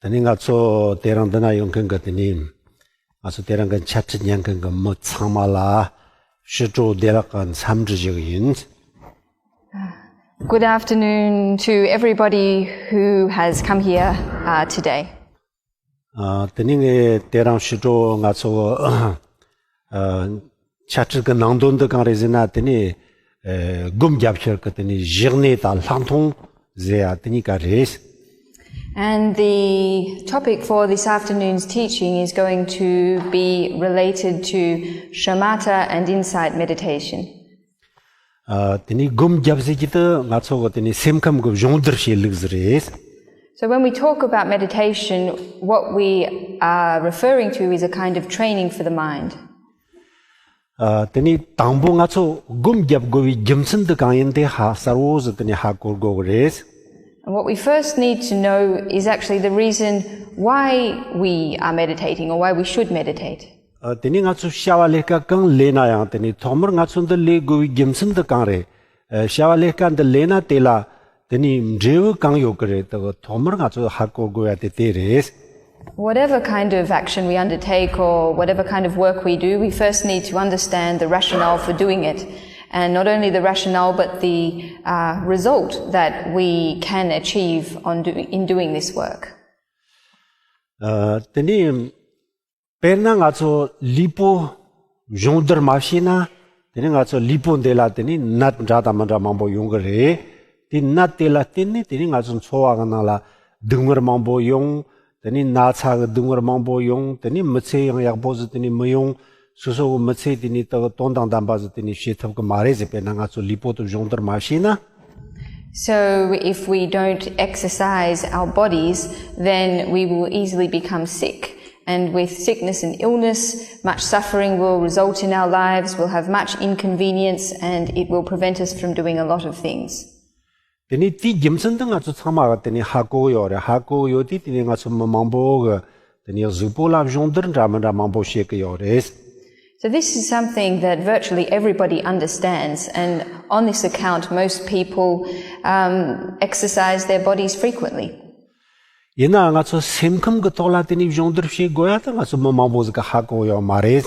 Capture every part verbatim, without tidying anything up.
དེ་ནས་ང་ཚོ་དེ་རིང་འདི་ན་ཡོང་མཁན་གྱི་དེ་ནས་ང་ཚོ་དེ་རིང་གི་འཆད་ཁྲིད་ཉན་མཁན་གྱི་མི་ཚང་མ་ལ་ཕྱི་དྲོ་བདེ་ལེགས་ཀྱི་འཚམས་འདྲི་ཞུ་གི་ཡིན། Good afternoon to everybody who has come here uh, today. ཨ། དེ་ནས་ངས་དེ་རིང་ཕྱི་དྲོ་ང་ཚོ་ཨ། འཆད་ཁྲིད་ཀྱི་ནང་དོན་འདི་གང་རེད་ཟེར་ན། དེ་ནས་ཨ། སྒོམ་རྒྱབ་ཕྱིར་གྱི་དེ་ནས་བཞག་གནས་དང་ལྷག་མཐོང་ཟེར་ཡ་དེ་གཉིས་ཀ་རེད། And the topic for this afternoon's teaching is going to be related to shamatha and insight meditation. ཨ། དེ་ནས་སྒོམ་རྒྱབ་ཟེར་གྱི་དེ་ང་ཚོ་གི་དེ་ནས་སེམས་ཁམས་ཀྱི་སྦྱོང་བརྡར་བྱེད་ལུགས་ཟིག་རེད། So when we talk about meditation, what we are referring to is a kind of training for the mind. ཨ། དེ་ནས་དང་པོ་ང་ཚོ་སྒོམ་རྒྱབ་དགོས་པའི་རྒྱུ་མཚན་འདི་གང་ཡིན་དེ་ཧ་གསལ་བོ་ཟིག་དེ་ནས་ཧ་གོ་དགོས་གི་རེད། And what we first need to know is actually the reason why we are meditating or why we should meditate. ཨ། དེ་ནས་ང་ཚོ་བྱ་བ་ལས་ཀ་གང་ལས་ན་ཡང་དེ་ནས་ཐོག་མར་ང་ཚོ་འདི་ལས་དགོས་པའི་རྒྱུ་མཚན་འདི་གང་རེད། ཨ། བྱ་བ་ལས་ཀ་འདི་ལས་ན་དེ་ལ་དེ་ནས་འབྲས་བུ་གང་ཡོད་ཀྱི་རེད། དེ་གི་ཐོག་མར་ང་ཚོ་ཧ་གོ་དགོས་ཡ་དེ་དེ་རེད། Whatever kind of action we undertake or whatever kind of work we do, we first need to understand the rationale for doing it. And not only the rationale, but the uh, result that we can achieve on do- in doing this work. ཨ། དེ་ནས་དཔེར་ན་ང་ཚོ་ལུས་པོ་སྦྱོང་བརྡར་མ་བྱས་ན། དེ་ནས་ང་ཚོ་ལུས་པོ་འདི་ལ་དེ་ནས་ནད་འདྲ་དང་མི་འདྲ་མང་པོ་ཡོང་གི་རེད། དེ་ནད་དེ་ལ་བརྟེན་ནས་དེ་ནས་ང་ཚོ་འཚོ་བ་གི་ནང་ལ་སྡུག་བསྔལ་མང་པོ་ཡོང་། དེ་ནས་ན་ཚ་གི་སྡུག་བསྔལ་མང་པོ་ཡོང་། དེ་ནས་མི་ཚེ་ཡང་ཡག་པོ་ཟིག་དེ་ནས་མི་ཡོང་། སོ་སོ་གི་མི་ཚེ་དེ་ནས་དག་དོན་དང་ལྡན་པ་ཟིག་དེ་ནས་བྱེད་ཐུབ་གི་མ་རེད་ཟེར། དཔེར་ན་ང་ཚོ་ལུས་པོ་དེ་སྦྱོང་བརྡར་མ་བྱས་ན། So, if we don't exercise our bodies, then we will easily become sick. And with sickness and illness, much suffering will result in our lives, we'll have much inconvenience, and it will prevent us from doing a lot of things. དེ་ནས་དེའི་རྒྱུ་མཚན་དེ་ང་ཚོ་ཚང་མ་གི་དེ་ནས་ཧ་གོ་ཡོད་རེད། ཧ་གོ་ཡོད་དུས་དེ་ནས་ང་ཚོ་མི་མང་པོ་གི་དེ་ནས་གཟུགས་པོ་ལ་སྦྱོང་བརྡར་འདྲ་མི་འདྲ་མང་པོ་བྱེད་ཀྱི་ཡོད་རེད། So this is something that virtually everybody understands, and on this account, most people um, exercise their bodies frequently. ཡིན་ནའང་ང་ཚོ་སེམས་ཁམས་ཀྱི་ཐོག་ལ་དེ་ནས་སྦྱོང་བརྡར་བྱེད་དགོས་ཡ་དེ་ང་ཚོ་མི་མང་པོ་ཟིག་གི་ཧ་གོ་ཡོད་མ་རེད།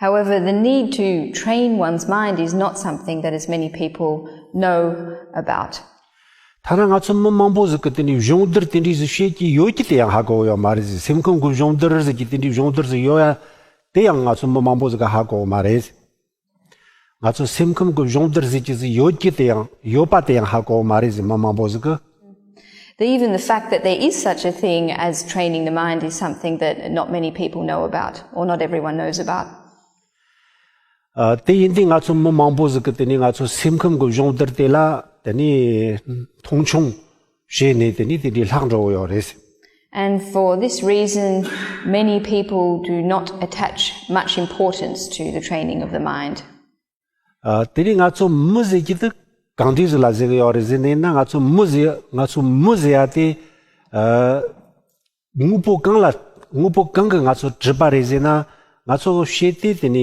However, the need to train one's mind is not something that as many people know about. ཐ་ན་ང་ཚོ་མི་མང་པོ་ཟིག་གི་དེ་འདྲའི་སྦྱོང་བརྡར་དེ་འདྲའི་ཟིག་བྱེད་ཀྱི་ཡོད་ཀྱི་དེ་ཡང་ཧ་གོ་ཡོད་མ་རེད་ཟེར། སེམས་ཁམས་ཀྱི་སྦྱོང་བརྡར་ཟིག་གི་དེ་འདྲའི་སྦྱོང་བརྡར་ཟིག་ཡོད་ཡ་དེ་ཡང་ང་ཚོ་མི་མང་པོ་ཟིག་གི་ཧ་གོ་མ་རེད། ང་ཚོ་སེམས་ཁམས་ཀྱི་སྦྱོང་བརྡར་ཟིག་ཅིག་ཟིག་ཡོད་ཀྱི་དེ་ཡང་ཡོད་པ་དེ་ཡང་ཧ་གོ་མ་རེད་ཟེར། མི་མང་པོ་ཟིག་གི That even the fact that there is such a thing as training the mind is something that not many people know about, or not everyone knows about. ཨ། དེ་ཡིན་དུས་ང་ཚོ་མི་མང་པོ་ཟིག་གི་དེ་ནས་ང་ཚོ་སེམས་ཁམས་ཀྱི་སྦྱོང་བརྡར་དེ་ལ་དེ་ནས་མཐོང་ཆུང་བྱས་ནས་དེ་ནས་དེ་འདྲའི་ལྷག་འགྲོ་གི་ཡོད་རེད། And for this reason, many people do not attach much importance to the training of the mind. ཨ། དེ་ནས་ང་ཚོ་མི་ཟེར་གྱི་དེ་གང་འདྲ་ཟིག་ལ་ཟེར་གི་ཡོད་རེད་ཟེར་ནས་ན། ང་ཚོ་མི་ཟེར་ང་ཚོ་མི་ཟེར་ཡ་དེ་ཨ། དངོས་པོ་གང་ལ་དངོས་པོ་གང་གིས་ང་ཚོ་གྲུབ་པ་རེད་ཟེར་ན། ང་ཚོ་ཤེས་དེ་དེ་ནས་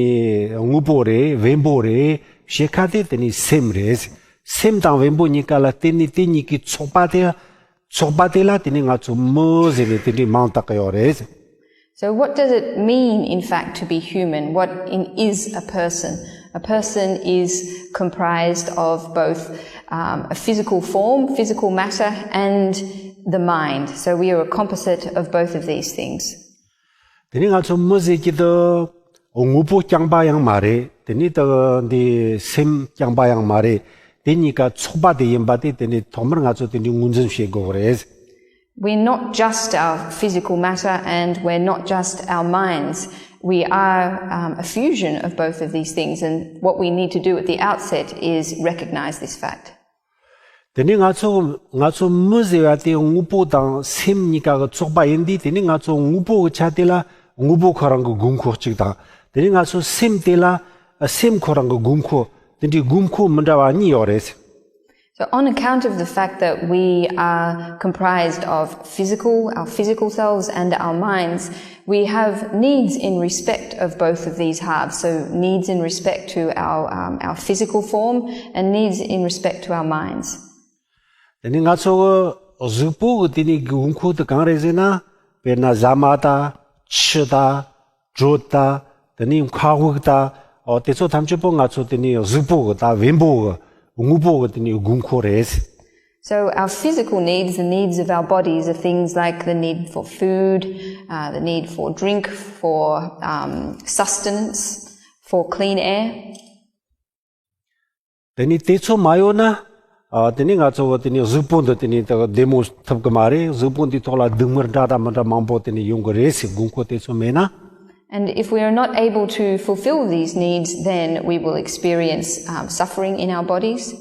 དངོས་པོ་རེད། བེམ་པོ་རེད། ཤེས་ཁ་དེ་དེ་ནས་སེམས་རེད། སེམས་དང་བེམ་པོ་གཉིས་ཀ་ལ་བརྟེན་ནས་དེ་གཉིས་ཀའི་ཚོགས་པ་དེ་ཚོགས་པ་དེ་ལ་དེ་ནས་ང་ཚོ་མི་ཟེར་ནས་དེ་འདྲའི་མིང་བཏགས་ཀྱི་ཡོད་རེད། So, what does it mean, in fact, to be human? What in, is a person? A person is comprised of both um, a physical form, physical matter, and the mind. So, we are a composite of both of these things. དེ་ནས་ང་ཚོ་མི་ཟེར་གྱི་དེ་དངོས་པོ་རྐྱང་པ་ཡང་མ་རེད། དེ་ནས་དེ་འདི་སེམས་རྐྱང་པ་ཡང་མ་རེད། དེ་གཉིས་ཀ་ཚོགས་པ་དེ་ཡིན་པ་དེ་དེ་ནས་ཐོག་མར་ང་ཚོ་དེ་འདྲའི་ངོས་འཛིན་བྱེད་དགོས་རེད། We're not just our physical matter and we're not just our minds. We are um, a fusion of both of these things, and what we need to do at the outset is recognize this fact. དེ་ནས་ང་ཚོ་ང་ཚོ་མི་ཟེར་བ་དེ་དངོས་པོ་དང་སེམས་གཉིས་ཀ་གི་ཚོགས་པ་ཡིན་དུས། དེ་ནས་ང་ཚོ་དངོས་པོ་གི་ཆ་དེ་ལ་དངོས་པོ་ཁོ་རང་གི་དགོས་མཁོ་གཅིག་དང་། དེ་ནས་ང་ཚོ་སེམས་དེ་ལ་སེམས་ཁོ་རང་གི་དགོས་མཁོ། དེ་འདྲའི་དགོས་མཁོ་མི་འདྲ་བ་གཉིས་ཡོད་རེད། So, on account of the fact that we are comprised of physical, our physical selves, and our minds, we have needs in respect of both of these halves. So, needs in respect to our, um, our physical form and needs in respect to our minds. དེ་ནས་ང་ཚོ་ གཟུགས་པོ་གི་དེ་ནི་དགོས་མཁོ་དེ་གང་རེད་ཟེར་ན། དཔེར་ན་ཟ་མ་དང་། ཆུ་དང་། དྲོད་དང་། དེ་ནི་མཁའ་དབུགས་དང་། འོ་དེ་ཚོ་ཐམས་ཅད་པོ་ང་ཚོ་དེ་ནི་གཟུགས་པོ་གི་དང་བེམ་པོ་གི་དངོས་པོ་གི་དེ་ནི་དགོས་མཁོ་རེད། So our physical needs, the needs of our bodies, are things like the need for food, uh, the need for drink, for um, sustenance, for clean air. དེ་ནི་དེ་ཚོ་མ་ཡོད་ན། ཨ། དེ་ནི་ང་ཚོ་དེ་ནི་གཟུགས་པོ་འདི་དེ་ནི་ད་བདེ་མོ་ཐུབ་གི་མ་རེད། གཟུགས་པོ་འདི་ཐོག་ལ་སྡུག་བསྔལ་འདྲ་དང་མི་འདྲ་མང་པོ་དེ་ནི་ཡོང་གི་རེད་ཟེར། དགོས་མཁོ་དེ་ཚོ་མེད་ན། And if we are not able to fulfill these needs, then we will experience um, suffering in our bodies.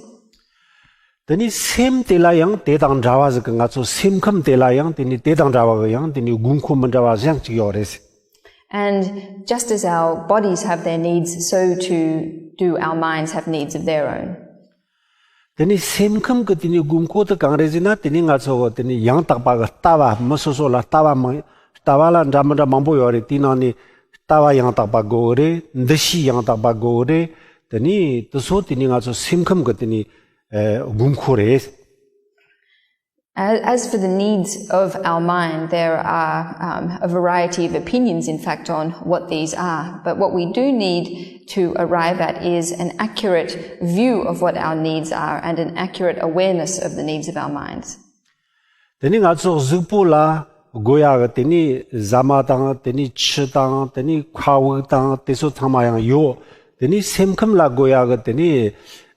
དེ་ནི་སེམས་དེ་ལ་ཡང་དེ་དང་འདྲ་བ་ཟིག་གི། ང་ཚོ་སེམས་ཁམས་དེ་ལ་ཡང་དེ་ནི་དེ་དང་འདྲ་བ་གི་ཡང་དེ་ནི་དགོས་མཁོ་མི་འདྲ་བ་གཞན་གཅིག་ཡོད་རེད། And just as our bodies have their needs, so too do our minds have needs of their own. དེ་ནི་སེམས་ཁམས་ཀྱི་དེ་ནི་དགོས་མཁོ་དེ་གང་རེད་ཟེར་ན། དེ་ནི་ང་ཚོ་དེ་ནི་ཡང་དག་པ་གི་ལྟ་བ། མི་སོ་སོ་ལ་ལྟ་བ་མི་ལྟ་བ་ལ་འདྲ་མི་འདྲ་མང་པོ་ཡོད་རེད། དེའི་ནང་ནས་ལྟ་བ་ཡང་དག་པ་དགོས་རེད། འདུ་ཤེས་ཡང་དག་པ་དགོས་རེད། དེ་ནི་དེ་ཚོ་དེ་ནི་ང་ཚོ་སེམས་ཁམས་ཀྱི་དེ་ནི་ཨ་དགོས་མཁོ་རེད། As as for the needs of our mind, there are um, a variety of opinions, in fact, on what these are. But what we do need to arrive at is an accurate view of what our needs are and an accurate awareness of the needs of our minds. དེ་ནི་ང་ཚོ་གཟུགས་པོ་ལ་དགོས་ཡག་གི་དེ་ནི་ཟ་མ་དང་། དེ་ནི་ཆུ་དང་། དེ་ནི་མཁའ་དབུགས་དང་། དེ་ཚོ་ཚང་མ་ཡང་ཡོད། དེ་ནི་སེམས་ཁམས་ལ་དགོས་ཡག་གི་དེ་ནི་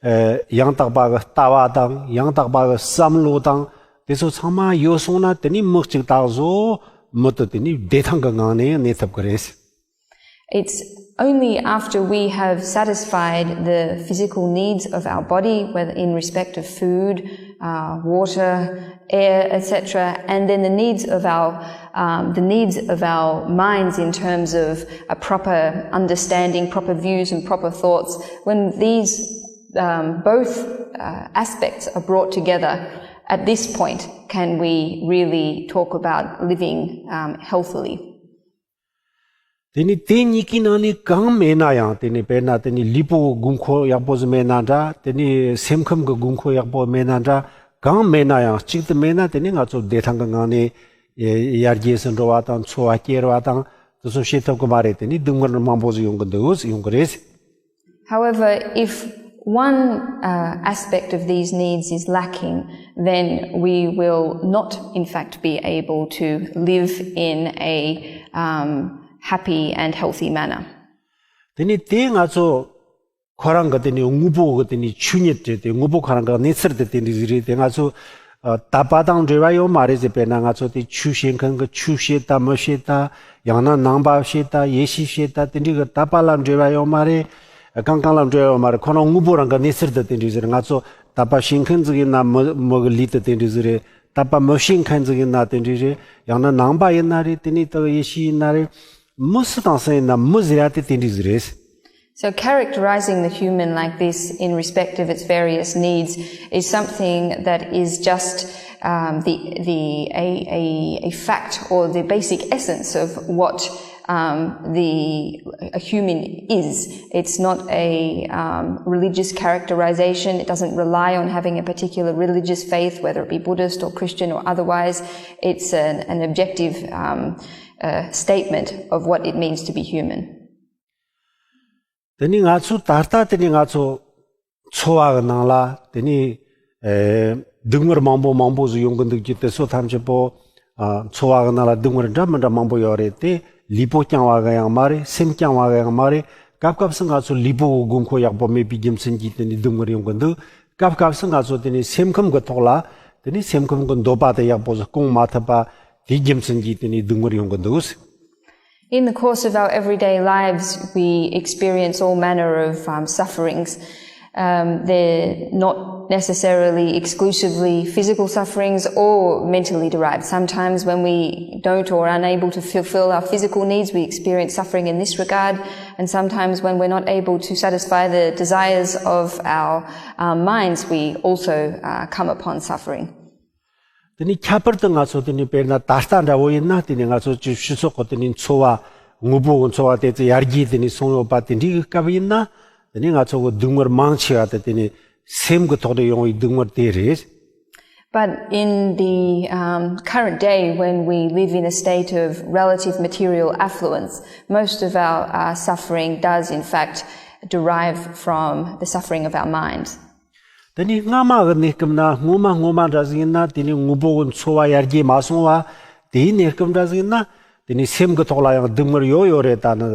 ཨ་ཡང་དག་པ་གི་ལྟ་བ་དང་། ཡང་དག་པ་གི་བསམ་བློ་དང་། དེ་ཚོ་ཚང་མ་ཡོད་སོང་ན། དེ་ནི་མི་གཅིག་ད་གཟོད་མི་དེ་དེ་ནི་བདེ་ཐང་གི་ངང་ནས་གནས་ཐུབ་ཀྱི་རེད། It's only after we have satisfied the physical needs of our body, whether in respect of food, uh, water, air, et cetera, and then the needs of our um, the needs of our minds in terms of a proper understanding, proper views, and proper thoughts. When these um, both uh, aspects are brought together, at this point, can we really talk about living um, healthily? དེ་ནི་དེ་གཉིས་ཀའི་ནང་ནས་གང་མེད་ན་ཡང་། དེ་ནི་དཔེར་ན་དེ་ནི་ལུས་པོ་དགོས་མཁོ་ཡག་པོ་ཟིག་མེད་ན་འདྲ། དེ་ནི་སེམས་ཁམས་ཀྱི་དགོས་མཁོ་ཡག་པོ་མེད་ན་འདྲ། གང་མེད་ན་ཡང་། གཅིག་དེ་མེད་ན་དེ་ནི་ང་ཚོ་བདེ་ཐང་གི་ངང་ནས་ཡར་རྒྱས་སུ་འགྲོ་བ་དང་། འཚོ་བ་སྐྱེལ་བ་དང་། དེ་ཚོ་བྱེད་ཐུབ་ཀྱི་མ་རེད། དེ་ནི་སྡུག་བསྔལ་མང་པོ་ཟིག་ཡོང་གི་འདུག་ཡོང་གི་རེད། However, if one uh, aspect of these needs is lacking, then we will not, in fact, be able to live in a um, happy and healthy manner. དེ་ནི་དེ་ང་ཚོ་ཁོ་རང་གི་དེ་ནི་དངོས་པོ་གི་དེ་ནི་ཆོས་ཉིད་རེད་དེ། དངོས་པོ་ཁོ་རང་གི་གནས་ཚུལ་དེ་དེ་འདྲ་ཟིག་རེད་དེ། ང་ཚོ་ཨ་དད་པ་དང་འབྲེལ་བ་ཡོད་མ་རེད་ཟེར། དཔེར་ན་ང་ཚོ་དེ་ཆོས་བྱེད་མཁན་གྱི་ཆོས་བྱེད་དང་མི་བྱེད་དང་། ཡང་ན་ནང་པ་བྱེད་དང་ཡེ་ཤུ་བྱེད་དང་། དེ་འདྲ་གི་དད་པ་ལ་འབྲེལ་བ་ཡོད་མ་རེད། གང་གང་ལ་འབྲེལ་བ་ཡོད་མ་རེད། ཁོ་རང་དངོས་པོ་རང་གི་གནས་ཚུལ་དེ་དེ་འདྲ་ཟིག་རེད། ང་ཚོ་དད་པ་བྱེད་མཁན་ཟིག་ཡིན་ན་མི་མི་གི་ལུས་དེ་དེ་འདྲ་ཟིག་རེད། དད་པ་མི་བྱེད་མཁན་ཟིག་ཡིན་ན་དེ་འདྲ་རེད། ཡང་ན་ནང་པ་ཡིན་ན་རེད། དེ་ནས་དེ་གི་ཡེ་ཤུ་ཡིན་ན་རེད། མི་སུ་དང་སུ་ཡིན་ན་མི་ཟེར་ཡ་དེ་དེ་འདྲ་ཟིག་རེད། So characterizing the human like this in respect of its various needs is something that is just um, the, the, a, a, a fact or the basic essence of what um, the a human is. It's not a um, religious characterization. It doesn't rely on having a particular religious faith, whether it be Buddhist or Christian or otherwise. It's an, an objective um, uh, statement of what it means to be human. དེ་ནི་ང་ཚོ་ད་ལྟ་དེ་ནི་ང་ཚོ་འཚོ་བ་གི་ནང་ལ་དེ་ནི་ཨེ་སྡུག་བསྔལ་མང་པོ་མང་པོ་ཟིག་ཡོང་གི་འདུག་གི། དེ་ཚོ་ཐམས་ཅད་པོ་ཨ་འཚོ་བ་གི་ནང་ལ་སྡུག་བསྔལ་འདྲ་མི་འདྲ་མང་པོ་ཡོད་རེད་དེ། ལུས་པོ་བསྐྱངས་པ་གི་ཡང་མ་རེད། སེམས་བསྐྱངས་པ་གི་ཡང་མ་རེད། སྐབས་སྐབས་སུ་ང་ཚོ་ལུས་པོ་གི་དགོས་མཁོ་ཡག་པོ་མེད་པའི་རྒྱུ་མཚན་གྱིས་དེ་ནི་སྡུག་བསྔལ་ཡོང་གི་འདུག་སྐབས་སྐབས་སུ་ང་ཚོ་དེ་ནི་སེམས་ཁམས་ཀྱི་ཐོག་ལ་དེ་ནི་སེམས་ཁམས་ཀྱི་འདོད་པ་དེ་ཡག་པོ་ཟིག་སྐོང་མ་ཐུབ་པ་དེའི་རྒྱུ་མཚན་གྱིས་དེ་ནི་སྡུག་བསྔལ་ཡོང་གི་འདུག In the course of our everyday lives, we experience all manner of um, sufferings. Um, they're not necessarily exclusively physical sufferings or mentally derived. Sometimes, when we don't or are unable to fulfill our physical needs, we experience suffering in this regard. And sometimes, when we're not able to satisfy the desires of our uh, minds, we also uh, come upon suffering. དེ་ནི་ཁྱད་པར་དུ་ང་ཚོ་དེ་ནི་དཔེར་ན་ད་ལྟ་འདྲ་བོ་ཡིན་ན། དེ་ནི་ང་ཚོ་སྤྱི་སྤྱི་ཚོགས་ཀྱི་དེ་ནི་འཚོ་བ་དངོས་པོ་གི་འཚོ་བ་དེ་ཚོ་ཡར་རྒྱས་དེ་ནི་སོང་ཡོད་པ་དེ་འདྲའི་གི་སྐབས་ཡིན་ན། དེ་ནི་ང་ཚོ་གི་སྡུག་བསྔལ་མང་ཆེ་བ་དེ་དེ་ནི་སེམས་ཀྱི་ཐོག་ནས་ཡོང་བའི་སྡུག་བསྔལ་དེ་རེད། But in the um, current day, when we live in a state of relative material affluence, most of our uh, suffering does, in fact, derive from the suffering of our mind. དེ་ནི་སྔ་མ་གི་གནས་སྐབས་ན་སྔོན་མ་སྔོན་མ་འདྲ་ཟིག་ཡིན་ན་དེ་ནི་དངོས་པོ་གི་འཚོ་བ་ཡར་རྒྱས་མ་སོང་བ། དེའི་གནས་སྐབས་འདྲ་ཟིག་ཡིན་ན་དེ་ནི་སེམས་གི་ཐོག་ལ་ཡང་སྡུག་བསྔལ་ཡོད་ཡོད་རེད། ད་ནི་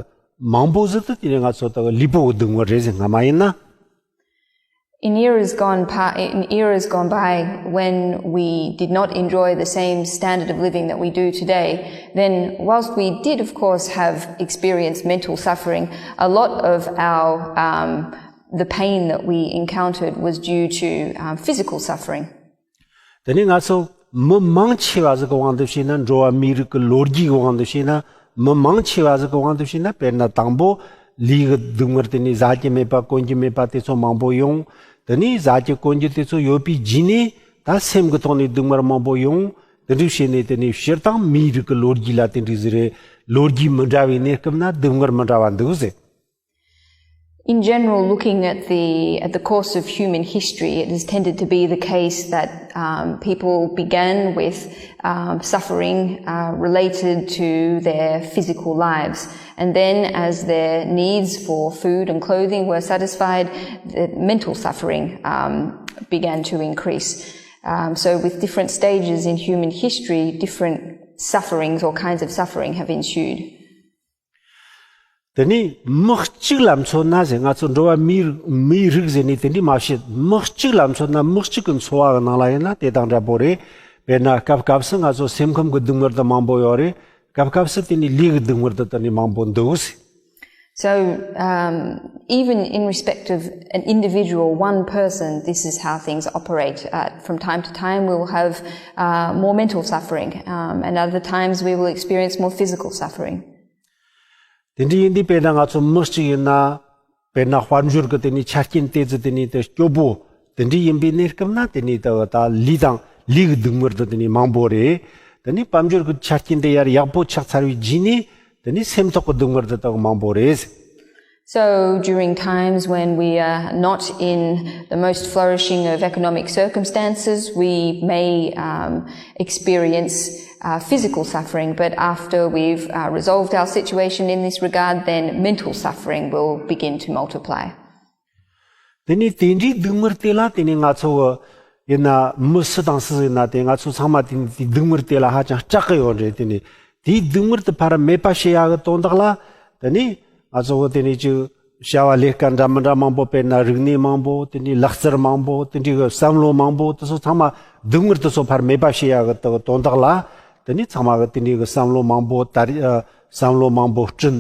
མང་པོ་ཟིག་ཏུ་དེ་ནི་ང་ཚོ་ད་ལུས་པོ་གི་སྡུག་བསྔལ་རེད་ཟེར། སྔ་མ་ཡིན་ན། In years gone by, in years gone by, when we did not enjoy the same standard of living that we do today, then whilst we did, of course, have experienced mental suffering, a lot of our um, the pain that we encountered was due to um, physical suffering. དེ་ནི་ང་ཚོ་མི་མང་ཆེ་བ་ཟིག་གི་དབང་དུ་བྱས་ན། འགྲོ་བ་མིའི་རིགས་ཀྱི་ལོ་རྒྱུས་ཀྱི་དབང་དུ་བྱས་ན། མི་མང་ཆེ་བ་ཟིག་གི་དབང་དུ་བྱས་ན། དཔེར་ན་དང་པོ་ལུས་ཀྱི་སྡུག་བསྔལ་དེ་ནི་ཟ་རྒྱུ་མེད་པ་གོན་རྒྱུ་མེད་པ་དེ་ཚོ་མང་པོ་ཡོང་། དེ་ནི་ཟ་རྒྱུ་གོན་རྒྱུ་དེ་ཚོ་ཡོད་པའི་རྗེས་ནས་ད་སེམས་ཀྱི་ཐོག་ནས་སྡུག་བསྔལ་མང་པོ་ཡོང་། དེ་འདྲ་བྱས་ནས་དེ་ནི་སྤྱིར་བཏང་མིའི་རིགས་ཀྱི་ལོ་རྒྱུས་ལ་དེ་འདྲ་ཟིག་རེད། ལོ་རྒྱུས་མི་འདྲ་བའི་གནས་སྐབས་ན་སྡུག་བསྔལ་མི་འདྲ་བ་འདུག་ཟེར། In general, looking at the at the course of human history, it has tended to be the case that um, people began with um, suffering uh, related to their physical lives, and then as their needs for food and clothing were satisfied, the mental suffering um, began to increase. Um, so, with different stages in human history, different sufferings or kinds of suffering have ensued. དེ་ནི་མི་གཅིག་ལ་མཚོན་ན་ཟེར། ང་ཚོ་འགྲོ་བ་མིའི་མིའི་རིགས་ཟེར་ནས་དེ་འདྲས་མ་བཤད། མི་གཅིག་ལ་མཚོན་ན་མི་གཅིག་གི་འཚོ་བ་གི་ནང་ལ་ཡིན་ན་དེ་དང་འདྲ་པོ་རེད། དཔེར་ན་སྐབས་སྐབས་སུ་ང་ཚོ་སེམས་ཁམས་ཀྱི་སྡུག་བསྔལ་དུ་མང་པོ་ཡོད་རེད། སྐབས་སྐབས་སུ་དེ་ནི་ལུས་ཀྱི་སྡུག་བསྔལ་དུ་དེ་ནི་མང་པོ་འདུག་ཟེར། So, um, even in respect of an individual, one person, this is how things operate. Uh, from time to time, we will have uh, more mental suffering, um, and other times, we will experience more physical suffering. དེ་འདྲ་ཡིན་དུས་དཔེར་ན་ང་ཚོ་མི་གཅིག་ཡིན་ན། དཔེར་ན་དཔལ་འབྱོར་གྱི་དེ་ནི་ཆ་རྐྱེན་དེ་ཚོ་དེ་ནི་དེ་སྐྱོ་པོ་དེ་འདྲ་ཡིན་པའི་གནས་སྐབས་ན། དེ་ནི་ད་ད་ལུས་དང་ལུས་ཀྱི་སྡུག་བསྔལ་དེ་དེ་ནི་མང་པོ་རེད། དེ་ནི་དཔལ་འབྱོར་གྱི་ཆ་རྐྱེན་དེ་ཡར་ཡག་པོ་ཆགས་ཚར་བའི་རྗེས་ནས་དེ་ནི་སེམས་ཐོག་གི་སྡུག་བསྔལ་དེ་དག་མང་པོ་རེད། So, during times when we are not in the most flourishing of economic circumstances, we may um, experience uh, physical suffering. But after we've uh, resolved our situation in this regard, then mental suffering will begin to multiply. དེ་ནི་དེ་འདྲའི་སྡུག་བསྔལ་དེ་ལ་དེ་ནི་ང་ཚོ་ཡིན་ན་མི་སུ་དང་སུ་ཡིན་ན་དེ་ང་ཚོ་ཚང་མ་དེ་ནི་དེ་སྡུག་བསྔལ་དེ་ལ་ཧ་ཅང་སྐྲག་གི་ཡོད་རེད། དེ་ནི་དེའི་སྡུག་བསྔལ་དེ་ཕར་མེད་པ་བྱེད་ཡག་གི་དོན་དག་ལ། དེ་ནི་ང་ཚོ་གི་དེ་ནི་ཅིག་བྱ་བ་ལས་ཀ་འདྲ་མི་འདྲ་མང་པོ། དཔེར་ན་རིག་གནས་མང་པོ། དེ་ནི་ལག་རྩལ་མང་པོ། དེ་འདྲའི་གི་བསམ་བློ་མང་པོ། དེ་ཚོ་ཚང་མ་སྡུག་བསྔལ་དེ་ཚོ་ཕར་མེད་པ་བྱེད་ཡག་གི་དོན་དག་ལ། དེ་ནི་ཚང་མ་གི་དེ་འདྲའི་གི་བསམ་བློ་མང་པོ་དར། བསམ་བློ་མང་པོ་བསྐྲུན།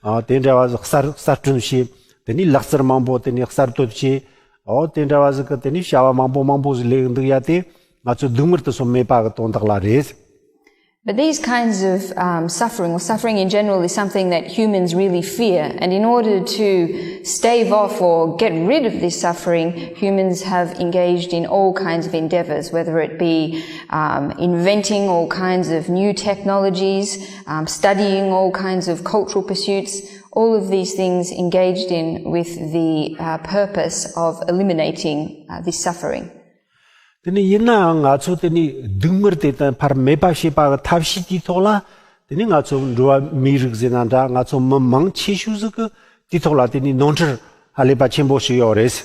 ཨ། དེ་འདྲ་བ་གསར་གསར་སྐྲུན་བྱས། དེ་ནས་ལག་རྩལ་མང་པོ་དེ་ནས་གསར་གཏོད་བྱས། ཨོ་དེ་འདྲ་བ་ཟིག་གི་དེ་ནས་བྱ་བ་མང་པོ་མང་པོ་ཟིག་ལས་འདུག་ཡ་དེ་ང་ཚོ་སྡུག་བསྔལ་དེ་ཚོ་མེད་པ་གི་དོན་དག་ལ་རེད། But these kinds of um, suffering, or suffering in general, is something that humans really fear. And in order to stave off or get rid of this suffering, humans have engaged in all kinds of endeavors, whether it be um, inventing all kinds of new technologies, um, studying all kinds of cultural pursuits, all of these things engaged in with the uh, purpose of eliminating uh, this suffering. དེ་ནི་ཡིན་ནའང་ང་ཚོ་དེ་ནི་སྡུག་བསྔལ་དེ་དང་ཕར་མེད་པ་བྱེད་པ་གི་ཐབས་ཤེས་དེའི་ཐོག་ལ། དེ་ནི་ང་ཚོ་འགྲོ་བ་མིའི་རིགས་ཟེར་ན་འདྲ། ང་ཚོ་མི་མང་ཆེ་ཤོས་ཟིག་གི་དེའི་ཐོག་ལ་དེ་ནི་ནོར་འཁྲུལ་ཧ་ལས་པ་ཆེན་པོ་ཞིག་ཡོད་རེད།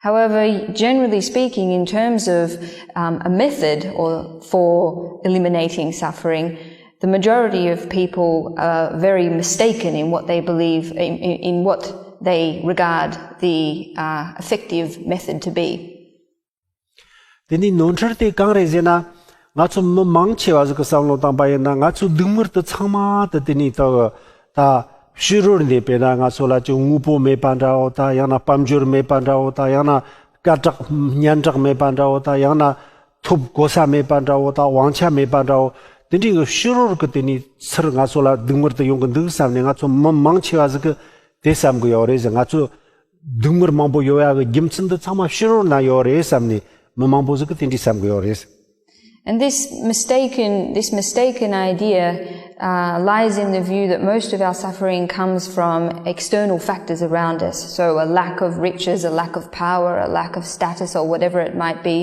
However, generally speaking, in terms of um, a method or for eliminating suffering, the majority of people are very mistaken in what they believe, in, in, in what they regard the uh, effective method to be. དེ་ནི་ནོར་འཁྲུལ་དེ་གང་རེད་ཟེར་ན། ང་ཚོ་མི་མང་ཆེ་བ་ཟིག་གི་བསམ་བློ་བཏང་པ་ཡིན་ན། ང་ཚོའི་སྡུག་བསྔལ་དེ་ཚང་མ་དེ་དེ་ནི་ད་ད་ཕྱི་རོལ་ནས། དཔེར་ན་ང་ཚོ་ལ་ཅིག་དངོས་པོ་མེད་པ་འདྲ་བོ་དང་། ཡང་ན་དཔལ་འབྱོར་མེད་པ་འདྲ་བོ་དང་། ཡང་ན་སྐད་གྲགས་སྙན་གྲགས་མེད་པ་འདྲ་བོ་དང་། ཡང་ན་ཐོབ་གོ་ས་མེད་པ་འདྲ་བོ་དང་། དབང་ཆ་མེད་པ་འདྲ་བོ། དེ་འདྲའི་གི་ཕྱི་རོལ་གི་དེ་ནི་ཚུར་ང་ཚོ་ལ་སྡུག་བསྔལ་དེ་ཡོང་གི་འདུག་བསམ་ནས། ང་ཚོ་མི་མང་ཆེ་བ་ཟིག་གི་དེ་བསམ་གི་ཡོད་རེད་ཟེར། ང་ཚོ་སྡུག་བསྔལ་མང་པོ་ཡོང་ཡག་གི་རྒྱུ་མཚན་འདི་ཚང་མ་ཕྱི་རོལ་ན་ཡོད་རེད་བསམ་ནས། མི་མང་པོ་ཟིག་གིས་དེ་འདྲ་བསམ་གི་ཡོད་རེད། And this mistaken, this mistaken idea uh, lies in the view that most of our suffering comes from external factors around us. So, a lack of riches, a lack of power, a lack of status, or whatever it might be.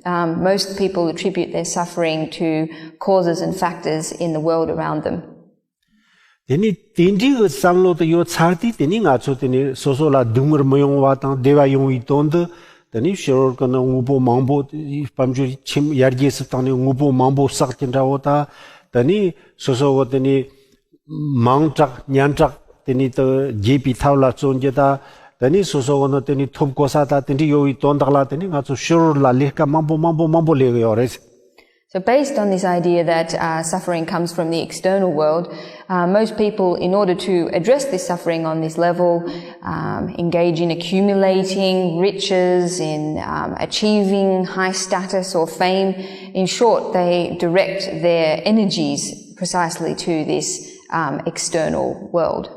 Um, most people attribute their suffering to causes and factors in the world around them. དེ་ནི་དེ་འདྲའི་གི་བསམ་བློ་དེ་ཡོད་ཚར་དུས་དེ་ནི་ང་ཚོ་དེ་ནི་སོ་སོ་ལ་སྡུག་བསྔལ་མི་ཡོང་བ་དང་བདེ་བ་ཡོང་བའི་དོན་དུ། དེ་ནི་ཕྱི་རོལ་གི་ནི་དངོས་པོ་མང་པོ་དཔལ་འབྱོར་ཆེན་ཡར་རྒྱས་སུ་བཏང་ནས་དངོས་པོ་མང་པོ་བསགས་ཀྱི་འདྲ་བོ་དང་། དེ་ནི་སོ་སོ་གི་དེ་ནི་མང་དྲགས་སྙན་གྲགས་དེ་ནི་དེ་རྒྱས་པའི་ཐབས་ལ་བརྩོན་རྒྱུ་དང་། དེ་ནི་སོ་སོ་གི་ནི་དེ་ནི་ཐོབ་གོ་ས་དང་དེ་འདྲ་ཡོད་པའི་དོན་དག་ལ་དེ་ནི་ང་ཚོ་ཕྱི་རོལ་ལ་ལས་ཀ་མང་པོ་མང་པོ་མང་པོ་ལས་གི་ཡོད་རེད། So, based on this idea that uh, suffering comes from the external world, uh, most people, in order to address this suffering on this level, um, engage in accumulating riches, in um, achieving high status or fame, in short, they direct their energies precisely to this um, external world.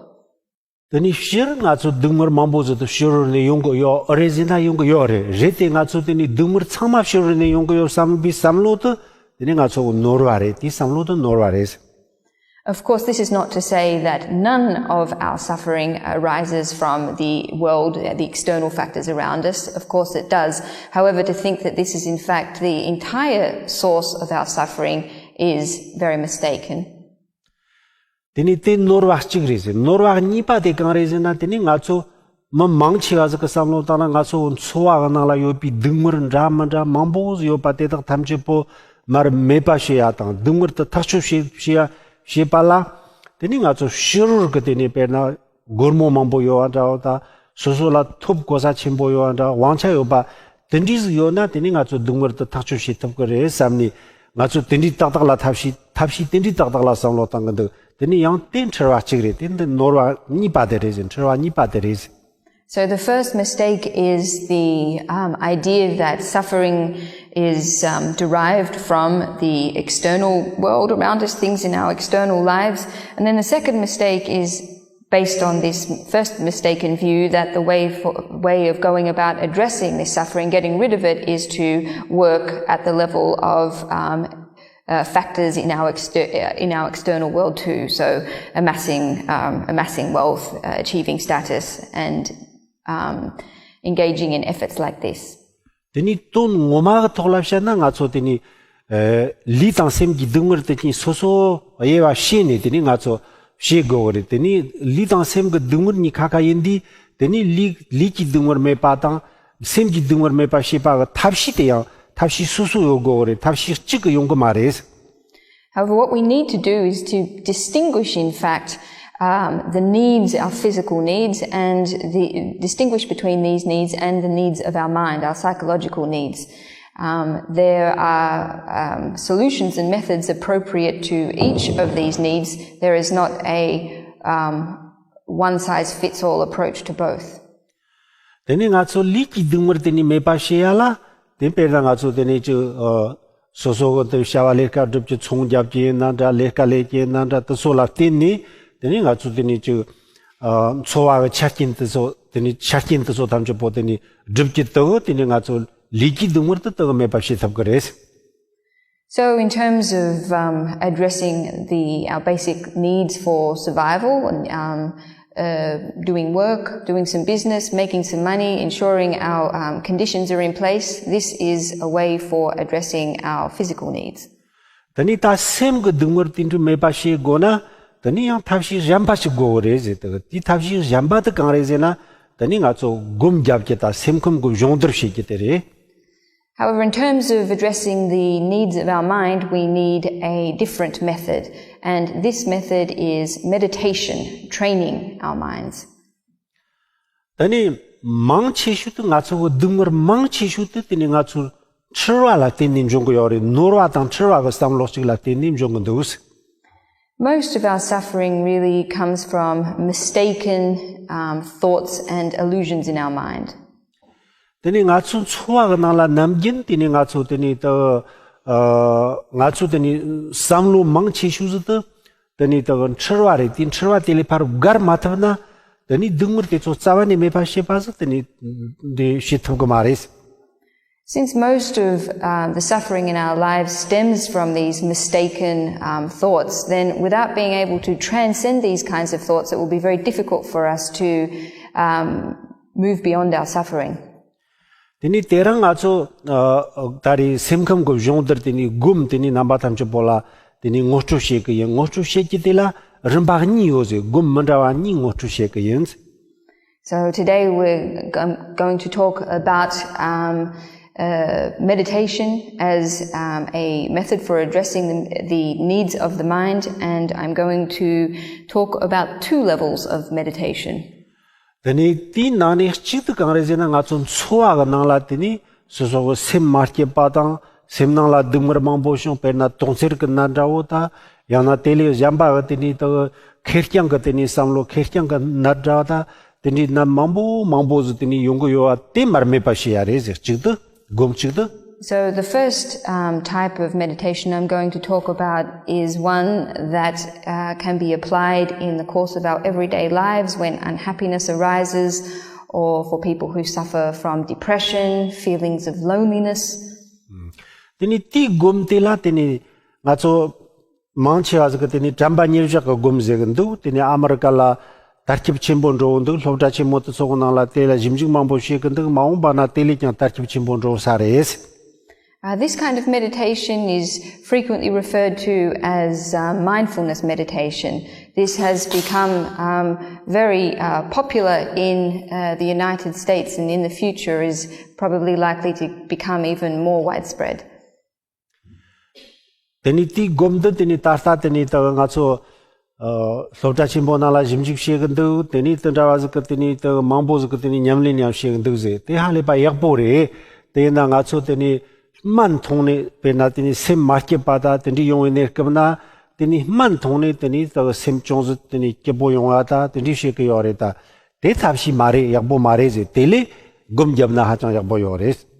དེ་ནི་སྤྱིར་ང་ཚོ་སྡུག་བསྔལ་མང་པོ་ཟིག་དེ་ཕྱི་རོལ་ནས་ཡོང་གི་ཡོད་རེད་ཟེར་ན་ཡོང་གི་ཡོད་རེད། རེད་དེ་ང་ཚོ་དེ་ནི་སྡུག་བསྔལ་ཚང་མ་ཕྱི་རོལ་ནས་ཡོང་གི་ཡོད་བསམ་པའི་བསམ་བློ་དེ་དེ་ནི་ང་ཚོ་གི་ནོར་བ་རེད། དེའི་བསམ་བློ་དེ་ནོར་བ་རེད། Of course, this is not to say that none of our suffering arises from the world, the external factors around us. Of course, it does. However, to think that this is in fact the entire source of our suffering is very mistaken. དེ་ནི་དེ་ནོར་བ་གཅིག་རེད་ཟེར། ནོར་བ་གཉིས་པ་དེ་གང་རེད་ཟེར་ན། དེ་ནི་ང་ཚོ་མི་མང་ཆེ་བ་ཟིག་གི་བསམ་བློ་བཏང་ན། ང་ཚོ་འཚོ་བ་གི་ནང་ལ་ཡོད་པའི་སྡུག་བསྔལ་འདྲ་མི་འདྲ་མང་པོ་ཟིག་ཡོད་པ་དེ་དག་ཐམས་ཅད་པོ་མར་མེད་པ་བྱེད་ཡ་དང་། སྡུག་བསྔལ་དེ་ཐག་གཅོད་བྱེད་བྱེད་ཡ་བྱེད་པ་ལ། དེ་ནི་ང་ཚོ་ཕྱི་རོལ་གི་དེ་ནི་དཔེར་ན་སྒོར་མོ་མང་པོ་ཡོད་པ་འདྲ་བོ་དང་། སོ་སོ་ལ་ཐོབ་གོ་ས་ཆེན་པོ་ཡོད་པ་འདྲ། དབང་ཆ་ཡོད་པ་དེ་འདྲའི་ཟིག་ཡོད་ན། དེ་ནི་ང་ཚོ་སྡུག་བསྔལ་དེ་ཐག་གཅོད་བྱེད་ཐུབ་ཀྱི་རེད་བསམ་ནས། ང་ཚོ་དེ་འདྲའི་ཏག་ཏག་ལ་ཐབས་ཤེས་ཐབས་ཤེས་དེ་འདྲའི་ཏག་ཏག་ལ་བསམ་བློ་བཏང་གི་འདུག་དེ་ནི་ཡང་དེ་འཁྲུལ་བ་གཅིག་རེད། དེ་འདི་ནོར་བ་གཉིས་པ་དེ་རེད་ཟེར། འཁྲུལ་བ་གཉིས་པ་དེ་རེད་ཟེར། So the first mistake is the um, idea that suffering is um, derived from the external world around us, things in our external lives. And then the second mistake is based on this first mistaken view that the way, for, way of going about addressing this suffering, getting rid of it, is to work at the level of um, uh, factors in our, exter- uh, in our external world too. So amassing, um, amassing wealth, uh, achieving status, and um, engaging in efforts like this. དེ་ནི་དོན་ངོ་མ་གི་ཐོག་ལ་བཤད་ན། ང་ཚོ་དེ་ནི་ཨ་ལུས་དང་སེམས་ཀྱི་སྡུག་བསྔལ་དེ་གཉིས་སོ་སོ་དབྱེ་བ་ཕྱེ་ནས་དེ་ནི་ང་ཚོ་བྱེད་དགོས་གི་རེད། དེ་ནི་ལུས་དང་སེམས་ཀྱི་སྡུག་བསྔལ་གཉིས་ཁ་ཁ་ཡིན་དུས། དེ་ནི་ལུས་ལུས་ཀྱི་སྡུག་བསྔལ་མེད་པ་དང་སེམས་ཀྱི་སྡུག་བསྔལ་མེད་པ་བྱེད་པ་གི་ཐབས་ཤེས་དེ་ཡང་ཐབས་ཤེས་སོ་སོ་ཡོད་དགོས་གི་རེད། ཐབས་ཤེས་གཅིག་གིས་ཡོང་གི་མ་རེད། However, what we need to do is to distinguish, in fact, um, the needs, our physical needs, and the, distinguish between these needs and the needs of our mind, our psychological needs. Um, there are um, solutions and methods appropriate to each of these needs. There is not a um, one size fits all approach to both. དེ་ནི་ང་ཚོ་ལུས་ཀྱི་སྡུག་བསྔལ་དེ་ནི་མེད་པ་བྱེད་ཡ་ལ། དེ་དཔེར་ན་ང་ཚོ་དེ་ནི་ཅིག་ཨ་སོ་སོ་གི་དེ་བྱ་བ་ལས་ཀ་སྒྲུབ་ཀྱི་ཚོང་རྒྱབ་ཀྱི་ཡིན་ན་འདྲ། ལས་ཀ་ལས་ཀྱི་ཡིན་ན་འདྲ། དེ་ཚོ་ལ་བརྟེན་ནས་དེ་ནི་ང་ཚོ་དེ་ནི་ཅིག་ཨ་འཚོ་བ་གི་ཆ་རྐྱེན་དེ་ཚོ་དེ་ནི་ཆ་རྐྱེན་དེ་ཚོ་ཐམས་ཅད་པོ་དེ་ནི་སྒྲུབ་ཀྱི་དེ་གི་དེ་ནི་ང་ཚོ་ལུས་ཀྱི་སྡུག་བསྔལ་དེ་དེ་གི་མེད་པ་བྱེད་ཐུབ་ཀྱི་རེད། So, in terms of um, addressing the our basic needs for survival, and um, uh, doing work, doing some business, making some money, ensuring our um, conditions are in place, this is a way for addressing our physical needs. དེ་ནི་ད་སེམས་ཀྱི་སྡུག་བསྔལ་དེ་འདྲ་མེད་པ་བྱེད་དགོས་ན། དེ་ནི་ཡང་ཐབས་ཤེས་གཞན་པ་ཞིག་དགོས་གི་རེད་ཟེར། དེ་དེའི་ཐབས་ཤེས་གཞན་པ་དེ་གང་རེད་ཟེར་ན། དེ་ནི་ང་ཚོ་སྒོམ་རྒྱབ་ཀྱི་དང་སེམས་ཁམས་ཀྱི་སྦྱོང་བརྡར་བྱེད་ཀྱི་དེ་རེད། However, in terms of addressing the needs of our mind, we need a different method. And this method is meditation, training our minds. ད་ནི་མང་ཆེ་ཤོས་དེ་ང་ཚོ་གི་སྡུག་བསྔལ་མང་ཆེ་ཤོས་དེ་དེ་ནི་ང་ཚོ་འཁྲུལ་བ་ལ་བརྟེན་ནས་འབྱུང་གི་ཡོད་རེད། ནོར་བ་དང་འཁྲུལ་བ་གི་བསམ་བློ་གཅིག་ལ་བརྟེན་ནས་འབྱུང་གི་འདུག Most of our suffering really comes from mistaken um, thoughts and illusions in our mind. དེ་ནི་ང་ཚོ་འཚོ་བ་གི་ནང་ལ་ནམ་རྒྱུན་དེ་ནི་ང་ཚོ་དེ་ནི་ད་ཨ་ང་ཚོ་དེ་ནི་བསམ་བློ་མང་ཆེ་ཤོས་ཟིག་དེ་དེ་ནི་ད་འཁྲུལ་བ་རེད། དེ་འཁྲུལ་བ་དེ་ལས་ཕར་བརྒལ་མ་ཐུབ་ན། དེ་ནི་སྡུག་བསྔལ་དེ་ཚོ་རྩ་བ་ནས་མེད་པ་བྱེད་པ་ཟིག་དེ་ནི་འདི་བྱེད་ཐུབ་གི་མ་རེད། Since most of um, the suffering in our lives stems from these mistaken um, thoughts, then without being able to transcend these kinds of thoughts, it will be very difficult for us to um, move beyond our suffering. དེ་ནས་དེ་རིང་ང་ཚོ་ཨ་ད་རེས་སེམས་ཁམས་ཀྱི་སྦྱོང་བརྡར། དེ་ནས་སྒོམ། དེ་ནས་རྣམ་པ་ཐམས་ཅད་པོ་ལ་དེ་ནས་ངོ་སྤྲོད་བྱེད་ཀྱི་ཡིན། ངོ་སྤྲོད་བྱེད་ཀྱི་དེ་ལ་རིམ་པ་གཉིས་ཡོད་ཟེར། སྒོམ་མི་འདྲ་བ་གཉིས་ངོ་སྤྲོད་བྱེད་ཀྱི་ཡིན། So today we're go- going to talk about um, uh, meditation as um, a method for addressing the, the needs of the mind, and I'm going to talk about two levels of meditation. དེ་ནས་དེའི་ནང་ནས་གཅིག་དེ་གང་རེད་ཟེར་ན། ང་ཚོ་འཚོ་བ་གི་ནང་ལ་དེ་ནས་སོ་སོ་གི་སེམས་མ་སྐྱིད་པ་དང་། སེམས་ནང་ལ་སྡུག་བསྔལ་མང་པོ་བྱུང་། དཔེར་ན་དོགས་འཚེར་གྱི་ནད་འདྲ་བོ་དང་། ཡང་ན་དེ་ལས་གཞན་པ་གི་དེ་ནས་དེ་ཁེར་རྐྱང་གི་དེ་ནས་བསམ་བློ་ཁེར་རྐྱང་གི་ནད་འདྲ་བ་དང་། དེ་འདྲའི་ནད་མང་པོ་མང་པོ་ཟིག་དེ་ནས་ཡོང་གི་ཡོད་པ་དེ་མར་མེད་པ་བྱེད་ཡ་རེད་ཟེར། གཅིག་དེ་སྒོམ་གཅིག་དེ། So the first um, type of meditation I'm going to talk about is one that uh, can be applied in the course of our everyday lives when unhappiness arises or for people who suffer from depression, feelings of loneliness. དེ་ནས་དེའི་སྒོམ་དེ་ལ་དེ་ནས་ང་ཚོ་མང་ཆེ་བ་ཟིག་གིས་དེ་ནས་དྲན་པ་ཉེར་བཞག་གི་སྒོམ་ཟེར་གི་འདུག་དེ་ནས་ཨ་མི་རི་ཀ་ལ་དར་ཁྱབ་ཆེན་པོ་འགྲོ་གི་འདུག་སློབ་གྲྭ་ཆེན་མོ་དེ་ཚོ་གི་ནང་ལ་དེ་ལ་ཞིབ་འཇུག་མང་པོ་བྱེད་གི་འདུག་མ་འོངས་པ་ན་དེ་ལས་ཀྱང་དར་ཁྱབ་ཆེན་པོ་འགྲོ་ས་རེད། Uh, this kind of meditation is frequently referred to as uh, mindfulness meditation. This has become um, very uh, popular in uh, the United States and in the future is probably likely to become even more widespread. དེ་ནས་དེའི་སྒོམ་འདི་དེ་ནས་ད་ལྟ་དེ་ནས་ད་ང་ཚོ་ཨ་སློབ་གྲྭ་ཆེན་པོ་ནང་ལ་ཞིབ་འཇུག་བྱེད་གི་འདུག་དེ་ནས་དེ་འདྲ་བ་ཟིག་གི་དེ་ནས་ད་མང་པོ་ཟིག་གིས་དེ་ནས་ཉམས་ལེན་ཡང་བྱེད་གི་འདུག་ཟེར། དེ་ཧ་ལས་པ་ཡག་པོ་རེད། དེ་ཡིན་ན་ང་ཚོ་དེ་ནས་སྨན་འཐུང་ནས། དཔེར་ན་དེ་ནས་སེམས་མ་སྐྱིད་པ་དང་དེ་འདྲ་ཡོང་བའི་གནས་སྐབས་ན། དེ་ནས་སྨན་འཐུང་ནས་དེ་ནས་ད་སེམས་ཅུང་ཟད་དེ་ནས་སྐྱིད་པོ་ཡོང་བ་དང་དེ་འདྲ་བྱེད་གི་ཡོད་རེད་ད། དེ་ཐབས་ཤེས་མ་རེད། ཡག་པོ་མ་རེད་ཟེར། དེ་ལས་སྒོམ་བརྒྱབ་ན་ཧ་ཅང་ཡག་པོ་ཡོད་རེད།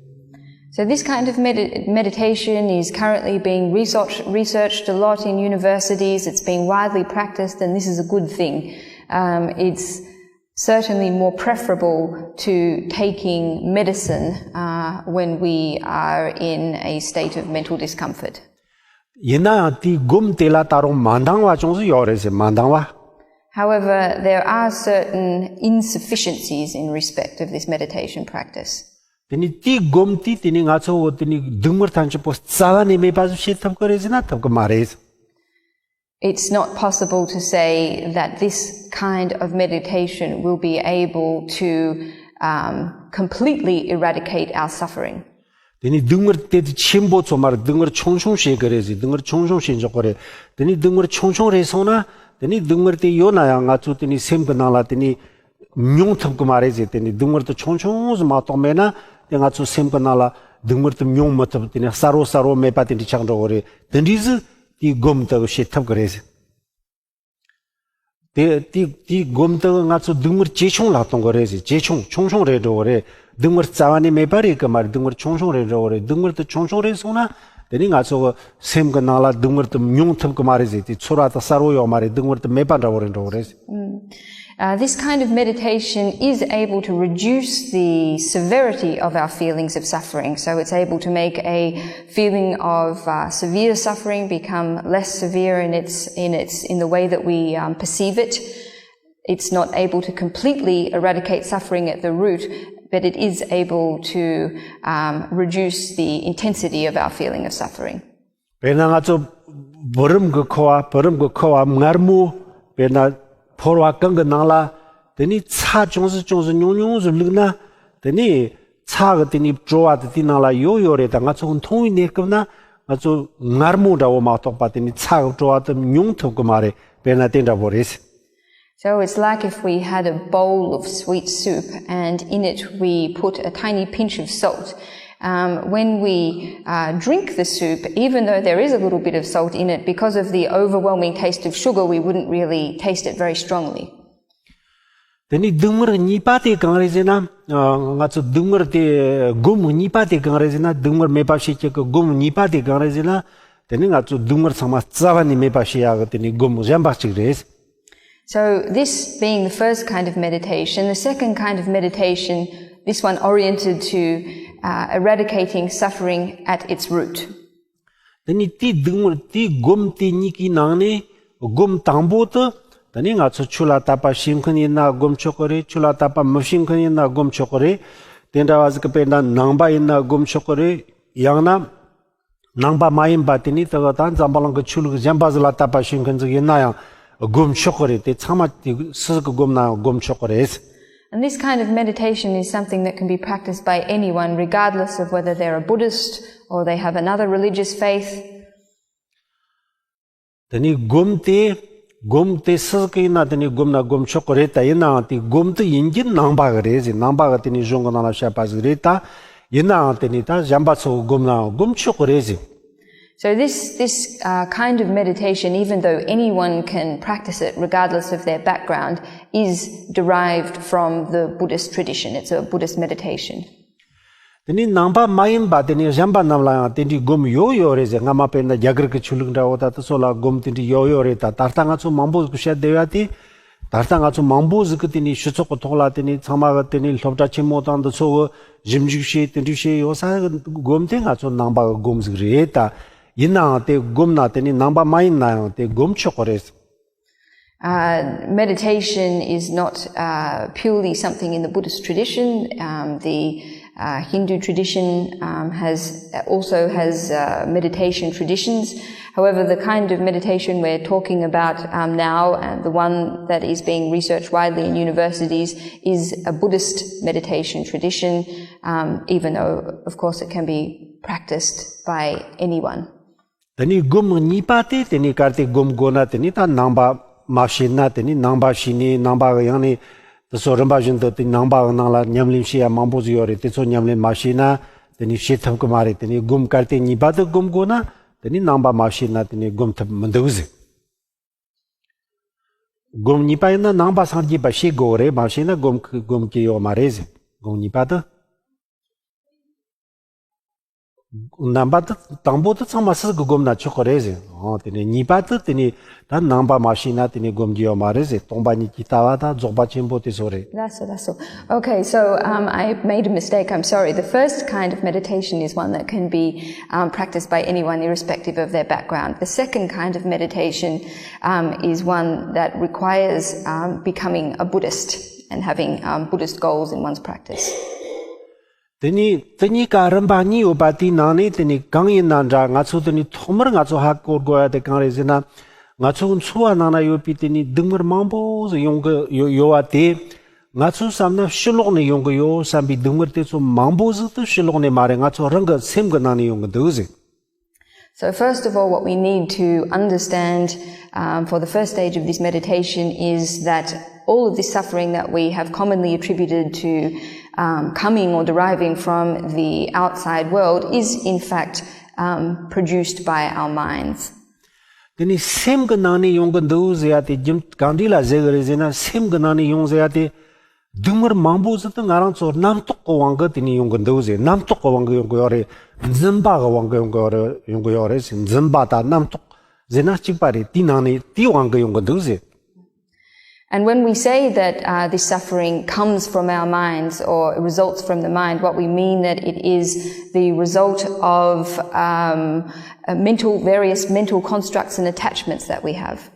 So this kind of medit- meditation is currently being researched, researched a lot in universities. It's being widely practiced, and this is a good thing. Um, it's certainly more preferable to taking medicine uh, when we are in a state of mental discomfort. ཡིན་ན་ཡང་དེའི་སྒོམ་དེ་ལ་ད་རུང་མ་འདང་བ་ཅུང་ཟད་ཡོད་རེད་ཟེར། མ་འདང་བ། However, there are certain insufficiencies in respect of this meditation practice. དེ་ནས་དེའི་སྒོམ་དེས་དེ་ནས་ང་ཚོ་བོ་དེ་ནས་སྡུག་བསྔལ་ཐམས་ཅད་པོ་རྩ་བ་ནས་མེད་པ་ཟིག་བྱེད་ཐུབ་ཀྱི་རེད་ཟེར་ན་ཐུབ་ཀྱི་མ་རེད། It's not possible to say that this kind of meditation will be able to um, completely eradicate our suffering. དེ་ནས་སྡུག་བསྔལ་དེ་ཆེན་པོ་ཚོ་མ་རེད། སྡུག་བསྔལ་ཆུང་ཆུང་བྱེད་ཀྱི་རེད་ཟེར། སྡུག་བསྔལ་ཆུང་ཆུང་བྱེད་འཇོག་གི་རེད། དེ་ནས་སྡུག་བསྔལ་ཆུང་ཆུང་རེད་སོང་ན། དེ་ནས་སྡུག་བསྔལ་དེ་ཡོད་ན་ཡང་ང་ཚོ་དེ་ནས་སེམས་ཀྱི་ནང་ལ་དེ་ནས་མྱོང་ཐུབ་ཀྱི་མ་རེད་ཟེར། དེ་ནས་སྡུག་བསྔལ་དེ་ཆུང་ཆུང་ཟིག་མ་གཏོགས་མེད་ན། དེ་ང་ཚོ་སེམས་ཀྱི་ནང་ལ་སྡུག་བསྔལ་དེ་མྱོང་མི་ཐུབ། དེ་ནས་གསལ་བོ་གསལ་བོ་མེད་པ་དེ་འདྲ་ཆགས་འགྲོ་གི་རེད། དེ་འདྲ་ཟིག་དེའི་སྒོམ་དེ་བྱེད་ཐུབ་ཀྱི་རེད་ཟེར། དེ་དེ་དེའི་སྒོམ་དེ་ང་ཚོ་སྡུག་བསྔལ་ཇེ་ཆུང་ལ་གཏོང་གི་རེད་ཟེར། ཇེ་ཆུང་། ཆུང་ཆུང་རེད་འགྲོ་གི་རེད། སྡུག་བསྔལ་རྩ་བ་ནས་མེད་པ་རེད་ཀྱི་མ་རེད། སྡུག་བསྔལ་ཆུང་ཆུང་རེད་འགྲོ་གི་རེད། སྡུག་བསྔལ་དེ་ཆུང་ཆུང་རེད་སོང་ན། དེ་ནས་ང་ཚོ་གི་སེམས་ཀྱི་ནང་ལ་སྡུག་བསྔལ་དེ་མྱོང་ཐུབ་ཀྱི་མ་རེད་ཟེར། དེ་ཚོར་བ་དེ་གསལ་བོ་ཡོད་མ་རེད། སྡུག་བསྔལ་དེ་མེད་པ་འདྲ་བོ་རེད་འགྲོ་གི་རེད་ཟེར། Uh, this kind of meditation is able to reduce the severity of our feelings of suffering. So it's able to make a feeling of uh, severe suffering become less severe in its in its in the way that we um, perceive it. It's not able to completely eradicate suffering at the root, but it is able to um, reduce the intensity of our feeling of suffering. དཔེར་ན་ང་ཚོ་བུ་རམ་གྱི་ཁུ་བ། བུ་རམ་གྱི་ཁུ་བ་མངར་མོ། དཔེར་ན་ཕོར་བ་གང་གི་ནང་ལ་དེ་ནས་ཚྭ་ཅུང་ཟད་ཅུང་ཟད་ཉུང་ཉུང་ཟིག་བླུགས་ན། དེ་ནས་ཚྭ་གི་དེ་ནས་བྲོ་བ་དེ་དེའི་ནང་ལ་ཡོད་ཡོད་རེད། ད་ང་ཚོ་འཐུང་བའི་གནས་སྐབས་ན་ང་ཚོ་མངར་མོ་འདྲ་བོ་མ་གཏོགས་པ་དེ་ནས་ཚྭ་གི་བྲོ་བ་དེ་མྱོང་ཐུབ་ཀྱི་མ་རེད། དཔེར་ན་དེ་འདྲ་བོ་རེད། So it's like if we had a bowl of sweet soup and in it we put a tiny pinch of salt. Um, when we uh, drink the soup, even though there is a little bit of salt in it, because of the overwhelming taste of sugar, we wouldn't really taste it very strongly. དེ་ནས་སྡུག་བསྔལ་གཉིས་པ་དེ་གང་རེད་ཟེར་ན། ང་ཚོ་སྡུག་བསྔལ་དེ་སྒོམ་གཉིས་པ་དེ་གང་རེད་ཟེར་ན། སྡུག་བསྔལ་མེད་པ་བྱེད་ཀྱི་སྒོམ་གཉིས་པ་དེ་གང་རེད་ཟེར་ན། དེ་ནས་ང་ཚོ་སྡུག་བསྔལ་ཚང་མ་རྩ་བ་ནས་མེད་པ་བྱེད་ཡག་གི་དེ་ནས་སྒོམ་གཞན་པ་གཅིག་རེད། So, this being the first kind of meditation, the second kind of meditation, this one oriented to uh, eradicating suffering at its root. དེ་ནི་དེའི་སྡུག་བསྔལ་དེའི་སྒོམ་དེ་གཉིས་ཀའི་ནང་ནས་སྒོམ་དང་པོ་དེ། དེ་ནི་ང་ཚོ་ཆོས་ལ་དད་པ་བྱེད་མཁན་ཡིན་ན་སྒོམ་ཆོག་གི་རེད། ཆོས་ལ་དད་པ་མི་བྱེད་མཁན་ཡིན་ན་སྒོམ་ཆོག་གི་རེད། དེ་འདྲ་བ་ཟིག་གི་དཔེར་ན་ནང་པ་ཡིན་ན་སྒོམ་ཆོག་གི་རེད། ཡང་ན་ནང་པ་མ་ཡིན་པ་དེ་ནི་དེ་ག་ད་འཛམ་བུ་གླིང་གི་ཆོས་ལུགས་གཞན་པ་ཟིག་ལ་དད་པ་བྱེད་མཁན་ཟིག་ཡིན་ན་ཡང་སྒོམ་ཆོག་གི་རེད། དེ་ཚང་མ་དེ་སུ་ཟིག་གི་སྒོམ་ན་ཡང་སྒོམ་ཆོག་གི་རེད། And this kind of meditation is something that can be practiced by anyone, regardless of whether they're a Buddhist or they have another religious faith. དེ་ནི་སྒོམ་དེ་སྒོམ་དེ་སུ་ཟིག་གི་ཡིན་ན་དེ་ནི་སྒོམ་ན་སྒོམ་ཆོག་གི་རེད། ད་ཡིན་ནའང་དེ་སྒོམ་དེ་ཡིན་རྒྱུ་ནང་པ་གི་རེད་ཟེར། ནང་པ་གི་དེ་ནི་གཞུང་གི་ནང་ལ་བཤད་པ་ཟིག་རེད། ད་ཡིན་ནའང་དེ་ནི་ད་གཞན་པ་ཚོ་གི་སྒོམ་ནའང་སྒོམ་ཆོག་གི་རེད་ཟེར། So this this uh, kind of meditation, even though anyone can practice it regardless of their background, is derived from the Buddhist tradition. It's a Buddhist meditation. དེ་ནི་ནང་པ་མ་ཡིན་པ་དེ་ནི་གཞན་པ་རྣམས་ལ་ཡང་དེ་འདྲའི་སྒོམ་ཡོད་ཡོད་རེད་ཟེར། སྔ་མ་དཔེར་ན་རྒྱ་གར་གྱི་ཆོས་ལུགས་འདྲ་བོ་ད་དེ་ཚོ་ལ་སྒོམ་དེ་འདྲའི་ཡོད་ཡོད་རེད། ད་ད་ལྟ་ང་ཚོ་མང་པོ་ཟིག་བཤད་བསྡད་ཡ་དེ། ད་ལྟ་ང་ཚོ་མང་པོ་ཟིག་གི་དེ་ནི་སྤྱི་ཚོགས་ཀྱི་ཐོག་ལ་དེ་ནི་ཚང་མ་གི་དེ་ནི་སློབ་གྲྭ་ཆེན་མོ་དང་འདི་ཚོ་གི་ཞིབ་འཇུག་བྱས་དེ་འདྲ་བྱས་ཡོད་ས་གི་སྒོམ་དེ་ང་ཚོ་ནང་པ་གི་སྒོམ་ཟིག་རེད། ད་ཡིན་ནའང་དེ་སྒོམ་ན་དེ་ནི་ནང་པ་མ་ཡིན་ན་ཡང་དེ་སྒོམ་ཆོག་གི་རེད། Uh, meditation is not uh, purely something in the Buddhist tradition. Um, the uh, Hindu tradition um, has also has uh, meditation traditions. However, the kind of meditation we're talking about um, now, and the one that is being researched widely in universities, is a Buddhist meditation tradition, um, even though, of course, it can be practiced by anyone. དེ་ནས་སྒོམ་གཉིས་པ་དེ་དེ་ནས་གལ་ཏེ་སྒོམ་དགོས་ན་དེ་ནས་ད་ནང་པ་མ་བྱས་ན། དེ་ནས་ནང་པ་བྱས་ནས་ནང་པ་གི་ཡང་ནས་དེ་ཚོ་རིམ་པ་བཞིན་དུ་དེ་ནང་པ་གི་ནང་ལ་ཉམས་ལེན་བྱེད་ཡ་མང་པོ་ཟིག་ཡོད་རེད། དེ་ཚོ་ཉམས་ལེན་མ་བྱས་ན་དེ་ནས་བྱེད་ཐུབ་གི་མ་རེད། དེ་ནས་སྒོམ་གལ་ཏེ་གཉིས་པ་དེ་སྒོམ་དགོས་ན་དེ་ནས་ནང་པ་མ་བྱས་ན་དེ་ནས་སྒོམ་ཐུབ་མི་འདུག་ཟེར། སྒོམ་གཉིས་པ་ཡིན་ན་ནང་པ་སངས་རྒྱས་པ་བྱེད་དགོས་རེད། མ་བྱས་ན་སྒོམ་སྒོམ་གི་ཡོད་མ་རེད་ཟེར། སྒོམ་གཉིས་པ་དེ། རྣམ་པ་དེ་དང་པོ་དེ་ཚང་མ་སུ་གི་སྒོམ་ན་ཆོག་གི་རེད་ཟེར། ཨོ་དེ་ནས་གཉིས་པ་དེ་དེ་ནས་ད་ནང་པ་མ་བྱས་ན་དེ་ནས་སྒོམ་རྒྱུ་ཡོད་མ་རེད་ཟེར། སྟོང་པ་ཉིད་ཀྱི་ལྟ་བ་དང་རྫོགས་པ་ཆེན་པོ་དེ་ཚོ་རེད། That's so, that's so. Okay, so um, I made a mistake. I'm sorry. The first kind of meditation is one that can be um, practiced by anyone, irrespective of their background. The second kind of meditation um, is one that requires um, becoming a Buddhist and having um, Buddhist goals in one's practice. དེ་ནས་དེ་གཉིས་ཀ་རིམ་པ་གཉིས་ཡོད་པ་དེའི་ནང་ནས་དེ་ནས་གང་ཡིན་ན་འདྲ། ང་ཚོ་དེ་ནས་ཐོག་མར་ང་ཚོ་ཧ་གོ་དགོས་ཡ་དེ་གང་རེད་ཟེར་ན། ང་ཚོ་འཚོ་བ་ནང་ན་ཡོད་པའི་དེ་ནས་སྡུག་བསྔལ་མང་པོ་ཟིག་ཡོང་གི་ཡོད་ཡོད་བ་དེ། ང་ཚོས་བསམ་ན་ཕྱི་ལོགས་ནས་ཡོང་གི་ཡོད་བསམ་པའི་སྡུག་བསྔལ་དེ་ཚོ་མང་པོ་ཟིག་དེ་ཕྱི་ལོགས་ནས་མ་རེད། ང་ཚོ་རང་གི་སེམས་ཀྱི་ནང་ནས་ཡོང་གི་འདུག་ཟེར། So, first of all, what we need to understand um, for the first stage of this meditation is that all of this suffering that we have commonly attributed to um, coming or deriving from the outside world is, in fact, um, produced by our minds. དེ་ནས་སེམས་ཀྱི་ནང་ནས་ཡོང་གི་འདུག་ཟེར་ཡ་དེ་རྒྱུ་གང་འདྲ་ལ་ཟེར་གི་རེད་ཟེར་ན། སེམས་ཀྱི་ནང་ནས་ཡོང་ཟེར་ཡ་དེ། སྡུག་བསྔལ་མང་པོ་ཟིག་དེ་ང་རང་ཚོ་རྣམ་རྟོག་གི་དབང་གིས་དེ་ནས་ཡོང་གི་འདུག་ཟེར། རྣམ་རྟོག་གི་དབང་གིས་ཡོང་གི་ཡོད་རེད། འཛིན་པ་གི་དབང་གིས་ཡོང་གི་ཡོད་རེད། ཡོང་གི་ཡོད་རེད་ཟེར། འཛིན་པ་དང་རྣམ་རྟོག་ཟེར་ན་གཅིག་པ་རེད། དེའི་ནང་ནས་དེའི་དབང་གིས་ཡོང་གི་འདུག་ཟེར། And when we say that uh, this suffering comes from our minds or results from the mind, what we mean that it is the result of um, uh, mental, various mental constructs and attachments that we have.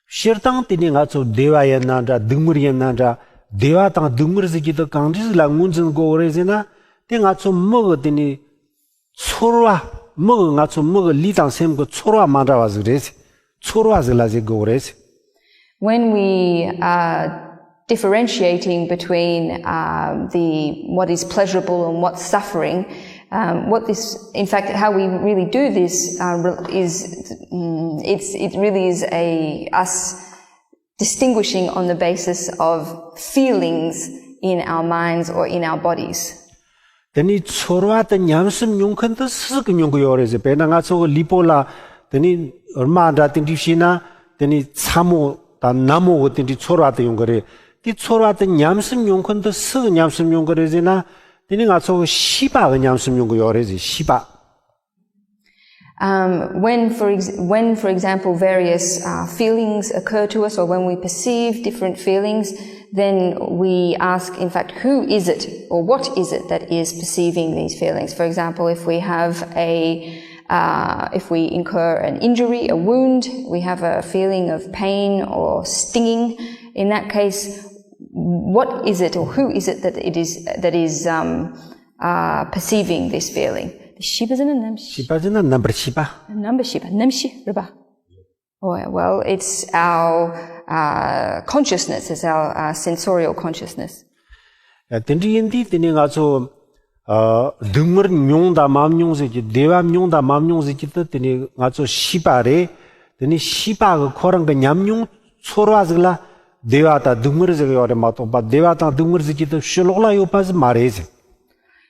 སྤྱིར་བཏང་དེ་ནས་ང་ཚོ་བདེ་བ་ཡིན་ན་འདྲ། སྡུག་བསྔལ་ཡིན་ན་འདྲ། བདེ་བ་དང་སྡུག་བསྔལ་ཟེར་གྱི་དེ་གང་འདྲ་ཟིག་ལ་ངོས་འཛིན་དགོས་རེད་ཟེར་ན། དེ་ང་ཚོ་མི་གི་དེ་ནས་ཚོར་བ། མི་གི་ང་ཚོ་མི་གི་ལུས་དང་སེམས་ཀྱི་ཚོར་བ་མ་འདྲ་བ་ཟིག་རེད། ཚོར་བ་ཟིག་ལ་ཟེར་དགོས་རེད། When we are differentiating between um, the what is pleasurable and what's suffering, um, what this, in fact, how we really do this uh, re- is, mm, it's it really is a us distinguishing on the basis of feelings in our minds or in our bodies. དེ་ནས་ཚོར་བ་དེ་ཉམས་སུ་མྱོང་མཁན་དེ་སུ་གིས་མྱོང་གི་ཡོད་རེད་ཟེར། དཔེར་ན་ང་ཚོ་གི་ལུས་པོ་ལ་དེ་ནས་རྨ་འདྲ་དེ་འདྲ་བྱས་ན། དེ་ནས་ཚ་མོ་དང་ན་མོ་གི་དེ་འདྲའི་ཚོར་བ་དེ་ཡོང་གི་རེད། དེ་ཚོར་བ་དེ་ཉམས་སུ་མྱོང་མཁན་དེ་སུ་གིས་ཉམས་སུ་མྱོང་གི་རེད་ཟེར་ན། དེ་ནས་ང་ཚོ་གི་ཤེས་པ་གིས་ཉམས་སུ་མྱོང་གི་ཡོད་རེད་ཟེར། ཤེས་པ། Um, when, for ex- when, for example, various uh, feelings occur to us, or when we perceive different feelings, then we ask, in fact, who is it or what is it that is perceiving these feelings? For example, if we have a uh, if we incur an injury, a wound, we have a feeling of pain or stinging. In that case, what is it or who is it that it is that is um, uh, perceiving this feeling? བཞི་པ་ཟེར་ན་རྣམ་ཤེས། བཞི་པ་ཟེར་ན་རྣམ་པར་ཤེས་པ། རྣམ་པར་ཤེས་པ། རྣམ་ཤེས་རེད་པ། Oh, well, it's our uh, consciousness, it's our uh, sensorial consciousness. ཡ། དེ་འདྲ་ཡིན་དུས་དེ་ནས་ང་ཚོ་ཨ་སྡུག་བསྔལ་མྱོང་དང་མ་མྱོང་ཟེར་གྱི། བདེ་བ་མྱོང་དང་མ་མྱོང་ཟེར་གྱི་དེ་དེ་ནས་ང་ཚོ་ཤེས་པ་རེད། དེ་ནས་ཤེས་པ་གི་ཁོ་རང་གི་ཉམས་མྱོང་ཚོར་བ་ཟིག་ལ་བདེ་བ་དང་སྡུག་བསྔལ་ཟེར་གི་ཡོད་རེད་མ་གཏོགས་པ། བདེ་བ་དང་སྡུག་བསྔལ་ཟེར་གྱི་དེ་ཕྱི་ལོགས་ལ་ཡོད་པ་ཟིག་མ་རེད་ཟེར།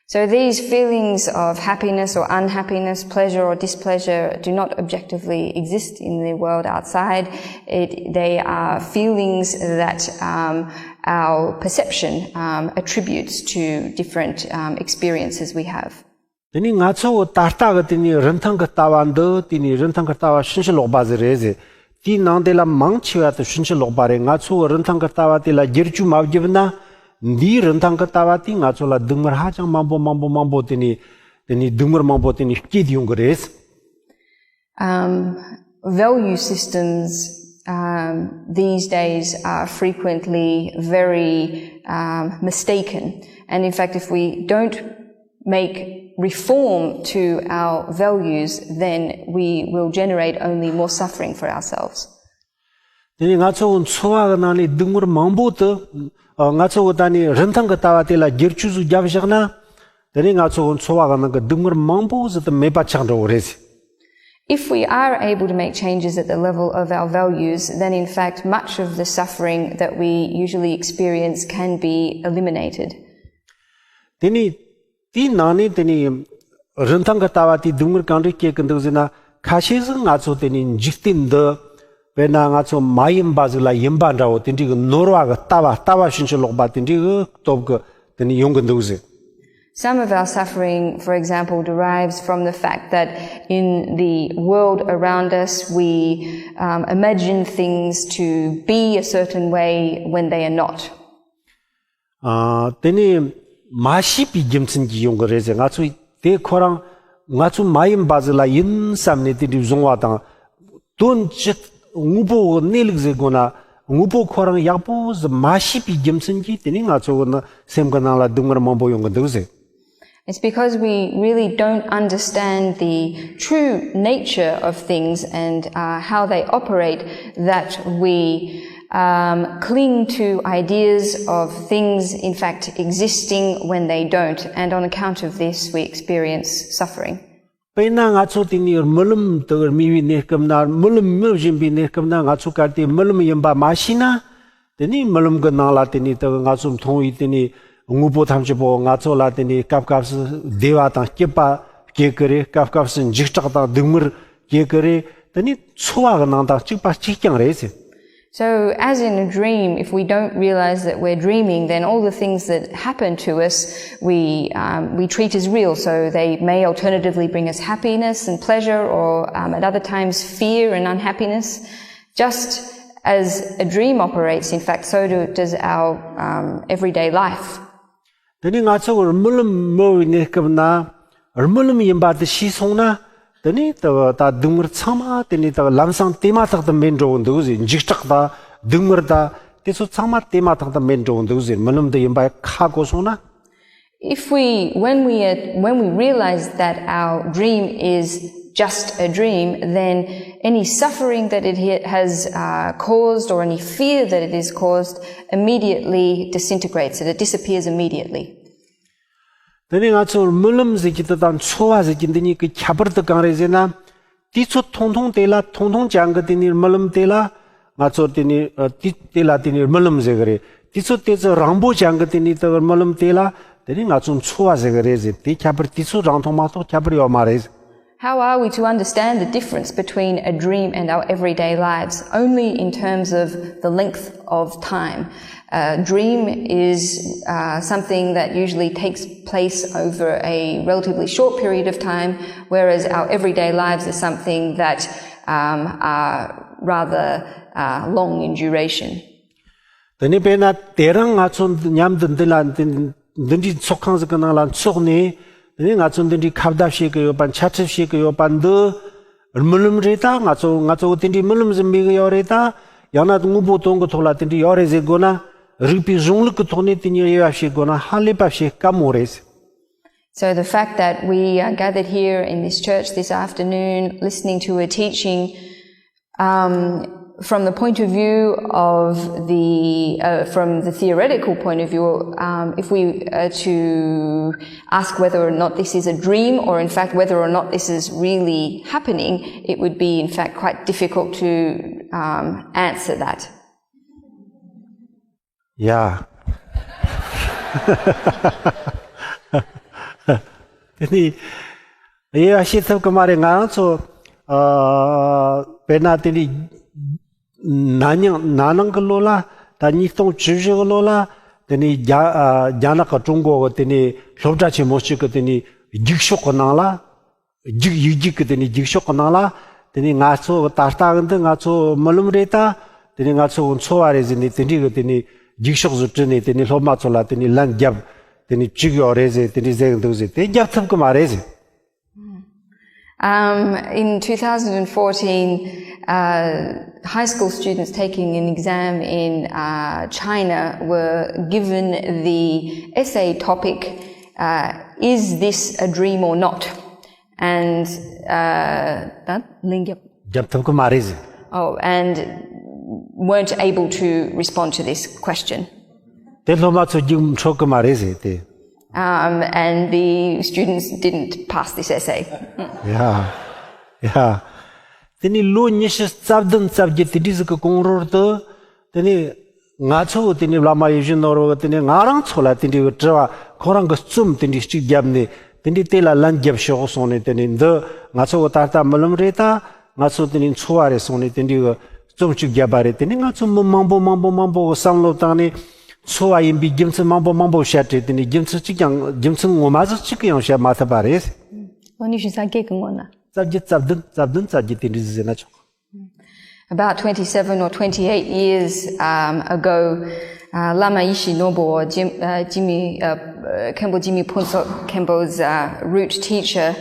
So these feelings of happiness or unhappiness, pleasure or displeasure, do not objectively exist in the world outside. It, they are feelings that um, our perception um, attributes to different um, experiences we have. དེ་ནས་ང་ཚོ་ད་ལྟ་གི་དེ་ནས་རིན་ཐང་གི་ལྟ་བ་འདི། དེ་ནས་རིན་ཐང་གི་ལྟ་བ་ཕྱིན་ཅི་ལོག་པ་ཟིག་རེད་ཟེར། དེའི་ནང་དེ་ལ་མང་ཆེ་བ་དེ་ཕྱིན་ཅི་ལོག་པ་རེད། ང་ཚོ་རིན་ཐང་གི་ལྟ་བ་དེ་ལ་བསྒྱུར་བཅོས་མ་བརྒྱབ་ན། འདིའི་རིན་ཐང་གི་ལྟ་བ་དེས་ང་ཚོ་ལ་སྡུག་བསྔལ་ཧ་ཅང་མང་པོ་མང་པོ་མང་པོ་དེ་ནས་དེ་ནས་སྡུག་བསྔལ་མང་པོ་དེ་ནས་སྐྱེས་ཡོང་གི་རེད། Um, value systems um, these days are frequently very um, mistaken. And in fact, if we don't make reform to our values, then we will generate only more suffering for ourselves. དེ་ནས་ང་ཚོ་གི་འཚོ་བ་གི་ནང་ནས་སྡུག་བསྔལ་མང་པོ་དེ། ཨ། ང་ཚོ་གི་ད་ནས་རིན་ཐང་གི་ལྟ་བ་དེ་ལ་བསྒྱུར་བཅོས་ཟིག་བརྒྱབ་བཞག་ན། དེ་ནས་ང་ཚོ་གི་འཚོ་བ་གི་ནང་གི་སྡུག་བསྔལ་མང་པོ་ཟིག་དེ་མེད་པ་ཆགས་འགྲོ་གི་རེད། If we are able to make changes at the level of our values, then in fact much of the suffering that we usually experience can be eliminated. དེ་ནས་དེའི་ནང་ནས་དེ་ནས་རིན་ཐང་གི་ལྟ་བ་དེས་སྡུག་བསྔལ་གང་འདྲ་སྐྱེ་གི་འདུག་ཟེར་ན། ཁ་ཤས་ཟིག་ང་ཚོ་དེ་ནས་འཇིག་རྟེན་འདི་དཔེར་ན་ང་ཚོ་མ་ཡིན་པ་ཟིག་ལ་ཡིན་པ་འདྲ་བོ་དེ་འདྲའི་གི་ནོར་བ་གི་ལྟ་བ། ལྟ་བ་ཕྱིན་ཅི་ལོག་པ་དེ་འདྲའི་གི་སྟོབས་གི་དེ་ནས་ཡོང་གི་འདུག་ཟེར། Some of our suffering, for example, derives from the fact that in the world around us, we um, imagine things to be a certain way when they are not. ཨ། དེ་ནས་མ་ཤེས་པའི་རྒྱུ་མཚན་གྱིས་ཡོང་གི་རེད་ཟེར། ང་ཚོས་དེ་ཁོ་རང་ང་ཚོ་མ་ཡིན་པ་ཟིག་ལ་ཡིན་བསམ་ནས་དེ་འདྲའི་བཟུང་བ་དང་། དོན་སྤྱི་དངོས་པོ་གི་གནས་ལུགས་ཟེར་དགོས་ན། དངོས་པོ་ཁོ་རང་ཡག་པོ་ཟིག་མ་ཤེས་པའི་རྒྱུ་མཚན་གྱིས་དེ་ནས་ང་ཚོ་གི་ནི་སེམས་གི་ནང་ལ་སྡུག་བསྔལ་མང་པོ་ཡོང་གི་འདུག་ཟེར། It's because we really don't understand the true nature of things and uh, how they operate that we um, cling to ideas of things, in fact, existing when they don't. And on account of this, we experience suffering. དཔེར་ན་ང་ཚོ་དེ་ནས་རྨི་ལམ་དུ་རྨི་བའི་གནས་སྐབས་ན། རྨི་ལམ་རྨི་བཞིན་པའི་གནས་སྐབས་ན། ང་ཚོ་གལ་ཏེ་རྨི་ལམ་ཡིན་པ་མ་ཤེས་ན། དེ་ནས་རྨི་ལམ་གྱི་ནང་ལ་དེ་ནས་དེ་ང་ཚོ་མཐོང་བའི་དེ་ནས་དངོས་པོ་ཐམས་ཅད་པོ་ང་ཚོ་ལ་དེ་ནས་སྐབས་སྐབས་སུ་བདེ་བ་དང་སྐྱིད་པ་སྐྱེ་གི་རེད། སྐབས་སྐབས་སུ་འཇིགས་སྐྲག་དང་སྡུག་བསྔལ་སྐྱེ་གི་རེད། དེ་ནས་འཚོ་བ་གི་ནང་དང་གཅིག་པ་གཅིག་རྐྱང་རེད་ཟེར། So, as in a dream, if we don't realize that we're dreaming, then all the things that happen to us, we, um, we treat as real. So, they may alternatively bring us happiness and pleasure, or um, at other times, fear and unhappiness. Just as a dream operates, in fact, so do, does our um, everyday life. དེ་ནས་ང་ཚོ་རྨི་ལམ་རྨི་བའི་གནས་སྐབས་ན། རྨི་ལམ་ཡིན་པ་དེ་ཤེས་སོང་ན། དེ་ནས་ད་ད་སྡུག་བསྔལ་ཚང་མ་དེ་ནས་ད་ལམ་སང་དེ་མ་ཐག་ཏུ་མེད་འགྲོ་གི་འདུག་ཟེར། འཇིགས་སྐྲག་དང་སྡུག་བསྔལ་དང་དེ་ཚོ་ཚང་མ་དེ་མ་ཐག་ཏུ་མེད་འགྲོ་གི་འདུག་ཟེར། རྨི་ལམ་དེ་ཡིན་པ་ཧ་གོ་སོང་ན། If we, when we, are, when we realize that our dream is just a dream, then any suffering that it ha- has uh, caused or any fear that it has caused immediately disintegrates, it disappears immediately. དེ་ནས་ང་ཚོ་རྨི་ལམ་ཟེར་གྱི་དེ་དང་འཚོ་བ་ཟེར་གྱི་འདི་གཉིས་ཀྱི་ཁྱད་པར་དེ་གང་རེད་ཟེར་ན། དུས་ཚོད་ཐུང་ཐུང་དེ་ལ་ཐུང་ཐུང་ཅན་གྱི་དེ་ནས་རྨི་ལམ་དེ་ལ་ང་ཚོ་དེ་ནས་ཨ་དུས་དེ་ལ་དེ་ནས་རྨི་ལམ་ཟེར་གི་རེད། དུས་ཚོད་དེ་ཚོ་རིང་པོ་ཅན་གྱི་དེ་ནས་དེ་རྨི་ལམ་དེ་ལ་དེ་ནས་ང་ཚོ་འཚོ་བ་ཟེར་གི་རེད་ཟེར། དེ་ཁྱད་པར་དུས་ཚོད་རིང་ཐུང་མ་གཏོགས་ཁྱད་པར་ཡོད་མ་རེད། How are we to understand the difference between a dream and our everyday lives? Only in terms of the length of time. A dream is uh, something that usually takes place over a relatively short period of time, whereas our everyday lives is something that um, are rather uh, long in duration. དེ་ནས་དཔེར་ན་དེ་རིང་ང་ཚོ་མཉམ་དུ་འདི་ལ་འདི་འདི་འདྲའི་ཚོགས་ཁང་ཟིག་གི་ནང་ལ་འཚོགས་ནས། དེ་ནས་ང་ཚོ་འདི་འདྲའི་ཁ་བརྡ་བྱེད་ཀྱི་ཡོད་པ། འཆད་ཁྲིད་བྱེད་ཀྱི་ཡོད་པ་འདི་རྨི་ལམ་རེད་ད། ང་ཚོ་ང་ཚོ་དེ་འདྲའི་རྨི་ལམ་ཟིག་མེད་གི་ཡོད་རེད་ད། ཡང་ན་དངོས་པོ་དོན་གྱི་ཐོག་ལ་དེ་འདྲའི་ཡོད་རེད་ཟེར་དགོས་ན། རིག་པའི་གཞུང་ལུགས་ཀྱི་ཐོག་ནས་དེ་གཉིས་དབྱེ་བ་ཕྱེ་དགོས་ན་ཧ་ལས་པ་བྱེད་དཀའ་མོ་རེད། So the fact that we are gathered here in this church this afternoon listening to a teaching um, from the point of view of the, uh, from the theoretical point of view, um, if we are to ask whether or not this is a dream or in fact whether or not this is really happening, it would be in fact quite difficult to um, answer that. ཡ། དེ་ནི་དབྱེ་བ་ཕྱེ་ཐུབ་ཀྱི་མ་རེད། ང་རང་ཚོ་ཨ་དཔེར་ན་དེ་ནི་ན་ནིང་ན་ནིང་གི་ལོ་ལ། ད་ཉིས་སྟོང་བཅུ་བཞི་གི་ལོ་ལ། དེ་ནི་རྒྱ་ཨ་རྒྱ་ནག་གི་ཀྲུང་གོ་གི་དེ་ནི་སློབ་གྲྭ་ཆེན་མོ་གཅིག་གི་དེ་ནི་རྒྱུགས་ཤོག་གི་ནང་ལ། རྒྱུགས་ཡིག་རྒྱུགས་ཀྱི་དེ་ནས་རྒྱུགས་ཤོག་གི་ནང་ལ། དེ་ནས་ང་ཚོ་ད་ལྟ་གི་འདི་ང་ཚོ་རྨི་ལམ་རེད་ད། དེ་ནས་ང་ཚོ་འཚོ་བ་རེད་ཟེར་ནས་དེ་འདྲའི་གི་དེ་ནས་རྒྱུགས་ཤོག་ཟིག་བྲིས་ནས། དེ་ནས་སློབ་མ་ཚོ་ལ་དེ་ནས་ལན་བརྒྱབ། དེ་ནས་བཅུག་ཡོད་རེད་ཟེར། དེ་འདྲའི་ཟེར་གི་འདུག་ཟེར། དེ་བརྒྱབ་ཐུབ་གི་མ་རེད་ཟེར། Um, in two thousand fourteen, uh, high school students taking an exam in uh, China were given the essay topic, uh, Is This a Dream or Not? And uh, that ལན་རྒྱབ། རྒྱབ་ཐུབ་གི་མ་རེད་ཟེར། Oh, and weren't able to respond to this question. དེ་སློབ་མ་ཚོ་རྒྱུགས་འཕྲོད་གི་མ་རེད་ཟེར་དེ། Um, and the students didn't pass this essay. ཡ། ཡ། དེ་ནས་ལོ་ཉི་ཤུ་རྩ་བདུན་རྩ་བརྒྱད་དེ་འདྲའི་ཟིག་གི་གོང་རོལ་དུ། དེ་ནས་ང་ཚོ་དེ་ནས་བླ་མ་ཡིད་བཞིན་ནོར་བུ་དེ་ནས་ང་རང་ཚོ་ལ་དེ་འདྲའི་དྲི་བ་ཁོ་རང་གི་རྩོམ་དེ་འདྲའི་གཅིག་བརྒྱབ་ནས། དེ་འདྲའི་དེ་ལ་ལན་རྒྱབ་ཤོག་གསུངས་ནས། དེ་ནས་འདི་ང་ཚོ་གི་ད་ལྟ་རྨི་ལམ་རེད་ད། ང་ཚོ་དེ་ནས་འཚོ་བ་རེད་གསུངས་ནས་དེ་འདྲའི་གི་རྩོམ་གཅིག་བརྒྱབ་པ་རེད། དེ་ནས་ང་ཚོ་མི་མང་པོ་མང་པོ་མང་པོ་གི་བསམ་བློ་བཏང་ནས། འཚོ་བ་ཡིན་པའི་རྒྱུ་མཚན་མང་པོ་མང་པོ་བཤད་དེ། དེ་ནས་རྒྱུ་མཚན་གཅིག་ཀྱང་རྒྱུ་མཚན་ངོ་མ་ཟིག་གཅིག་ཀྱང་བཤད་མ་ཐུབ་པ་རེད། ལོ་ཉི་ཤུ་རྩ་བརྒྱད་ཀྱི་སྔོན་ན། རྩ་བརྒྱད་རྩ་བདུན་རྩ་བདུན་རྩ་བརྒྱད་དེ་འདྲ་ཟིག་ཟེར་ན་ཆོག། About twenty-seven or twenty-eight years um, ago, uh, Lama Yeshe Nobuo, Jim, uh, Jimmy, uh, Khenpo Jimmy Phuntsok Khenpo's uh, root teacher,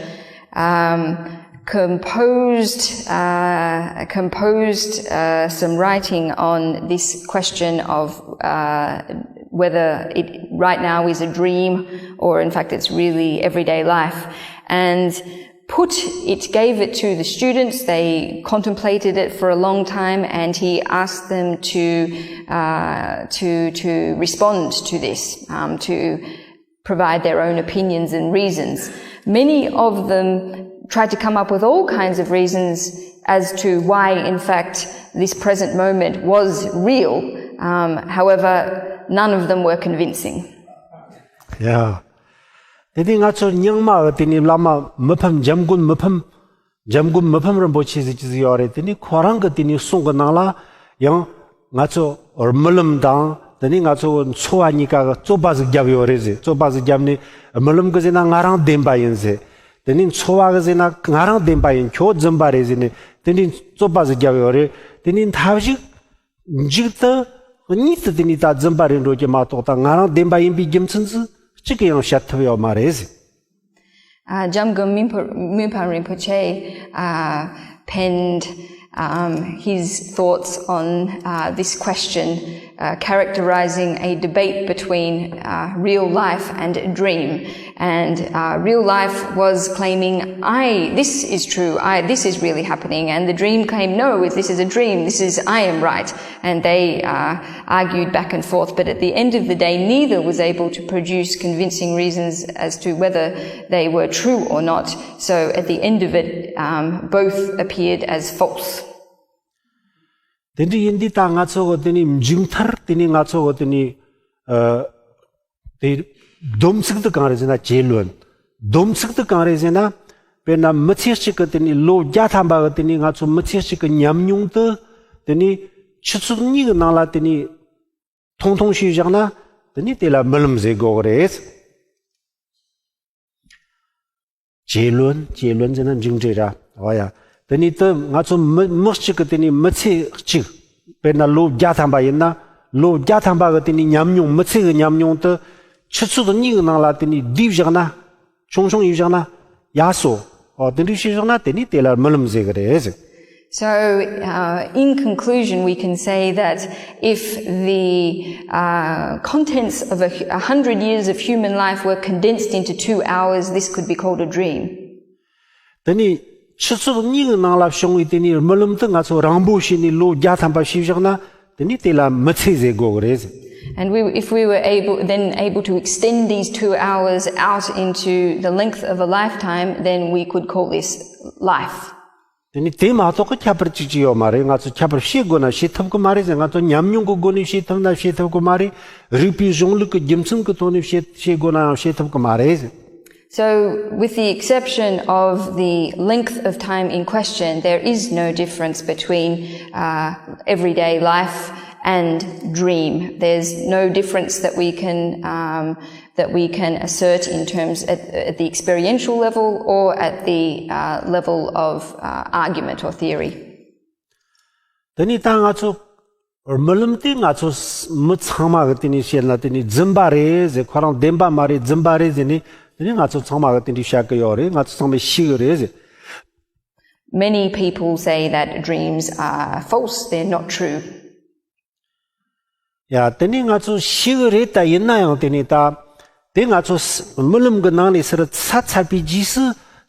um, composed uh, composed uh, some writing on this question of uh, whether it right now is a dream or in fact it's really everyday life, and put it, gave it to the students. They contemplated it for a long time, and he asked them to uh, to to respond to this, um, to provide their own opinions and reasons. Many of them tried to come up with all kinds of reasons as to why, in fact, this present moment was real. Um, however, none of them were convincing. ཡ། དེ་ནས་ང་ཚོ་རྙིང་མ་གི་དེ་ནས་བླ་མ་མི་ཕམ་འཇམ་མགོན་མི་ཕམ། འཇམ་མགོན་མི་ཕམ་རིན་པོ་ཆེ་ཟེར་གྱི་ཟིག་ཡོད་རེད། དེ་ནས་ཁོ་རང་གི་དེ་ནས་གསུང་གི་ནང་ལ་ཡང་ང་ཚོ་རྨི་ལམ་དང་དེ་ནས་ང་ཚོ་འཚོ་བ་གཉིས་ཀ་གི་རྩོད་པ་ཟིག་བརྒྱབ་ཡོད་རེད་ཟེར། རྩོད་པ་ཟིག་བརྒྱབ་ནས། རྨི་ལམ་གི་ཟེར་ན་ང་རང་བདེན་པ་ཡིན་ཟེར། དེ་ནས་འཚོ་བ་གི་ཟེར་ན་ང་རང་བདེན་པ་ཡིན། ཁྱོད་རྫུན་པ་རེད་ཟེར་ནས་དེ་འདྲའི་རྩོད་པ་ཟིག་བརྒྱབ་ཡོད་རེད། དེ་ནས་མཐའ་གཞུག་མཇུག་ཏུ་གཉིས་སུ་དེ་ནས་ད་རྫུན་པ་རེད་འགྲོ་གི་མ་གཏོགས། ད་ང་རང་བདེན་པ་ཡིན་པའི་རྒྱུ་མཚན་ཟིག་གཅིག་གིས་ཡང་བཤད་ཐུབ་ཡོད་མ་རེད་ཟེར། Uh, Jamgon Minpo- Minpan Rinpoche uh, penned um, his thoughts on uh, this question, uh, characterizing a debate between uh, real life and a dream. And uh, real life was claiming, I, this is true, I, this is really happening. And the dream claimed, no, this is a dream, this is, I am right. And they uh, argued back and forth, but at the end of the day, neither was able to produce convincing reasons as to whether they were true or not. So at the end of it, um, both appeared as false. དེ་འདྲ་ཡིན་དུས་ད་ང་ཚོ་གི་དེ་ནས་མཇུག་མཐར་དེ་ནས་ང་ཚོ་གི་དེ་ནས་ཨ། དེ་སྡོམ་ཚིག་དེ་གང་རེད་ཟེར་ན། རྒྱལ་བློན། སྡོམ་ཚིག་དེ་གང་རེད་ཟེར་ན། དཔེར་ན་མི་ཚེ་གཅིག་གི་དེ་ནི་ལོ་བརྒྱ་ཐམ་པ་གི་དེ་ནི་ང་ཚོ་མི་ཚེ་གཅིག་གི་ཉམས་མྱོང་དེ་དེ་ནི་ཆུ་ཚོད་གཉིས་ཀྱི་ནང་ལ་དེ་ནི་ཐུང་ཐུང་ཞིག་བཞག་ན་དེ་ནི་དེ་ལ་རྨི་ལམ་ཟེར་དགོས་ཀྱི་རེད། རྒྱུས་ལོན། རྒྱུས་ལོན་ཟེར་ན་མཇུག་འབྲས་ར། འོ་ཡ། དེ་ནི་དེ་ང་ཚོ་མི་མི་གཅིག་གི་དེ་ནི་མི་ཚེ་གཅིག་དཔེར་ན་ལོ་བརྒྱ་ཐམ་པ་ཡིན་ན། ལོ་བརྒྱ་ཐམ་པ་གི་དེ་ནི་ཉམས་མྱོང་། མི་ཚེ་གི་ཉམས་མྱོང་དེ་ཆུ་ཚོད་གཉིས་ཀྱི་ནང་ལ་དེ་ནི་བསྡུས་བཞག་ན། ཆུང་ཆུང་ཡིན་བཞག་ན། ཡག་སོ། འོ་དེ་འདྲ་བྱས་བཞག་ན་དེ་ནི་དེ་ལ་རྨི་ལམ་ཟེར་གི་རེད། So, uh, in conclusion, we can say that if the uh, contents of a, a hundred years of human life were condensed into two hours, this could be called a dream. དེ་ནི་ཆུ་ཚོད་གཉིས་ཀྱི་ནང་ལ་བྱུང་བའི་དེ་ནི་རྨི་ལམ་དེ་ང་ཚོ་རིང་པོ་བྱས་ནས་ལོ་བརྒྱ་ཐམ་པ་བྱས་བཞག་ན་དེ་ནི་དེ་ལ་མི་ཚེ་ཟེར་དགོས་ཀྱི་རེད། And we, if we were able, then able to extend these two hours out into the length of a lifetime, then we could call this life. དེ་ནི་དེ་མ་གཏོགས་ཀྱི་ཁྱད་པར་ཅིག་ཅིག་ཡོད་མ་རེད། ང་ཚོ་ཁྱད་པར་ཕྱེ་དགོས་ན་ཕྱེ་ཐུབ་ཀྱི་མ་རེད་ཟེར། ང་ཚོ་ཉམས་མྱོང་གི་སྒོ་ནས་ཕྱེ་ཐུབ་ན་ཕྱེ་ཐུབ་ཀྱི་མ་རེད། རིག་པའི་གཞུང་ལུགས་ཀྱི་རྒྱུ་མཚན་གྱི་ཐོག་ནས་ཕྱེ་ཕྱེ་དགོས་ན་ཡང་ཕྱེ་ཐུབ་ཀྱི་མ་རེད། So, with the exception of the length of time in question, there is no difference between uh, everyday life and dream. There's no difference that we can um, that we can assert in terms at, at the experiential level or at the uh, level of uh, argument or theory. དེ་ནི་ད་ང་ཚོ་རྨི་ལམ་དེ་ང་ཚོ་མི་ཚང་མ་གི་དེ་ནི་བཤད་ན་དེ་ནི་རྫུན་པ་རེད་ཟེར། ཁོ་རང་བདེན་པ་མ་རེད། རྫུན་པ་རེད་ཟེར་ནས་དེ་ནི་ང་ཚོ་ཚང་མ་གི་དེ་འདྲ་བཤད་གི་ཡོད་རེད། ང་ཚོ་ཚང་མས་ཤེས་གི་རེད་ཟེར། Many people say that dreams are false, they're not true. ཡ། དེ་ནི་ང་ཚོ་ཤེས་གི་རེད། ད་ཡིན་ན་ཡང་དེ་ནི་ད་དེ་ང་ཚོ་རྨི་ལམ་གི་ནང་ནས་ཚུར་ཚ་ཚར་བའི་རྗེས་སུ་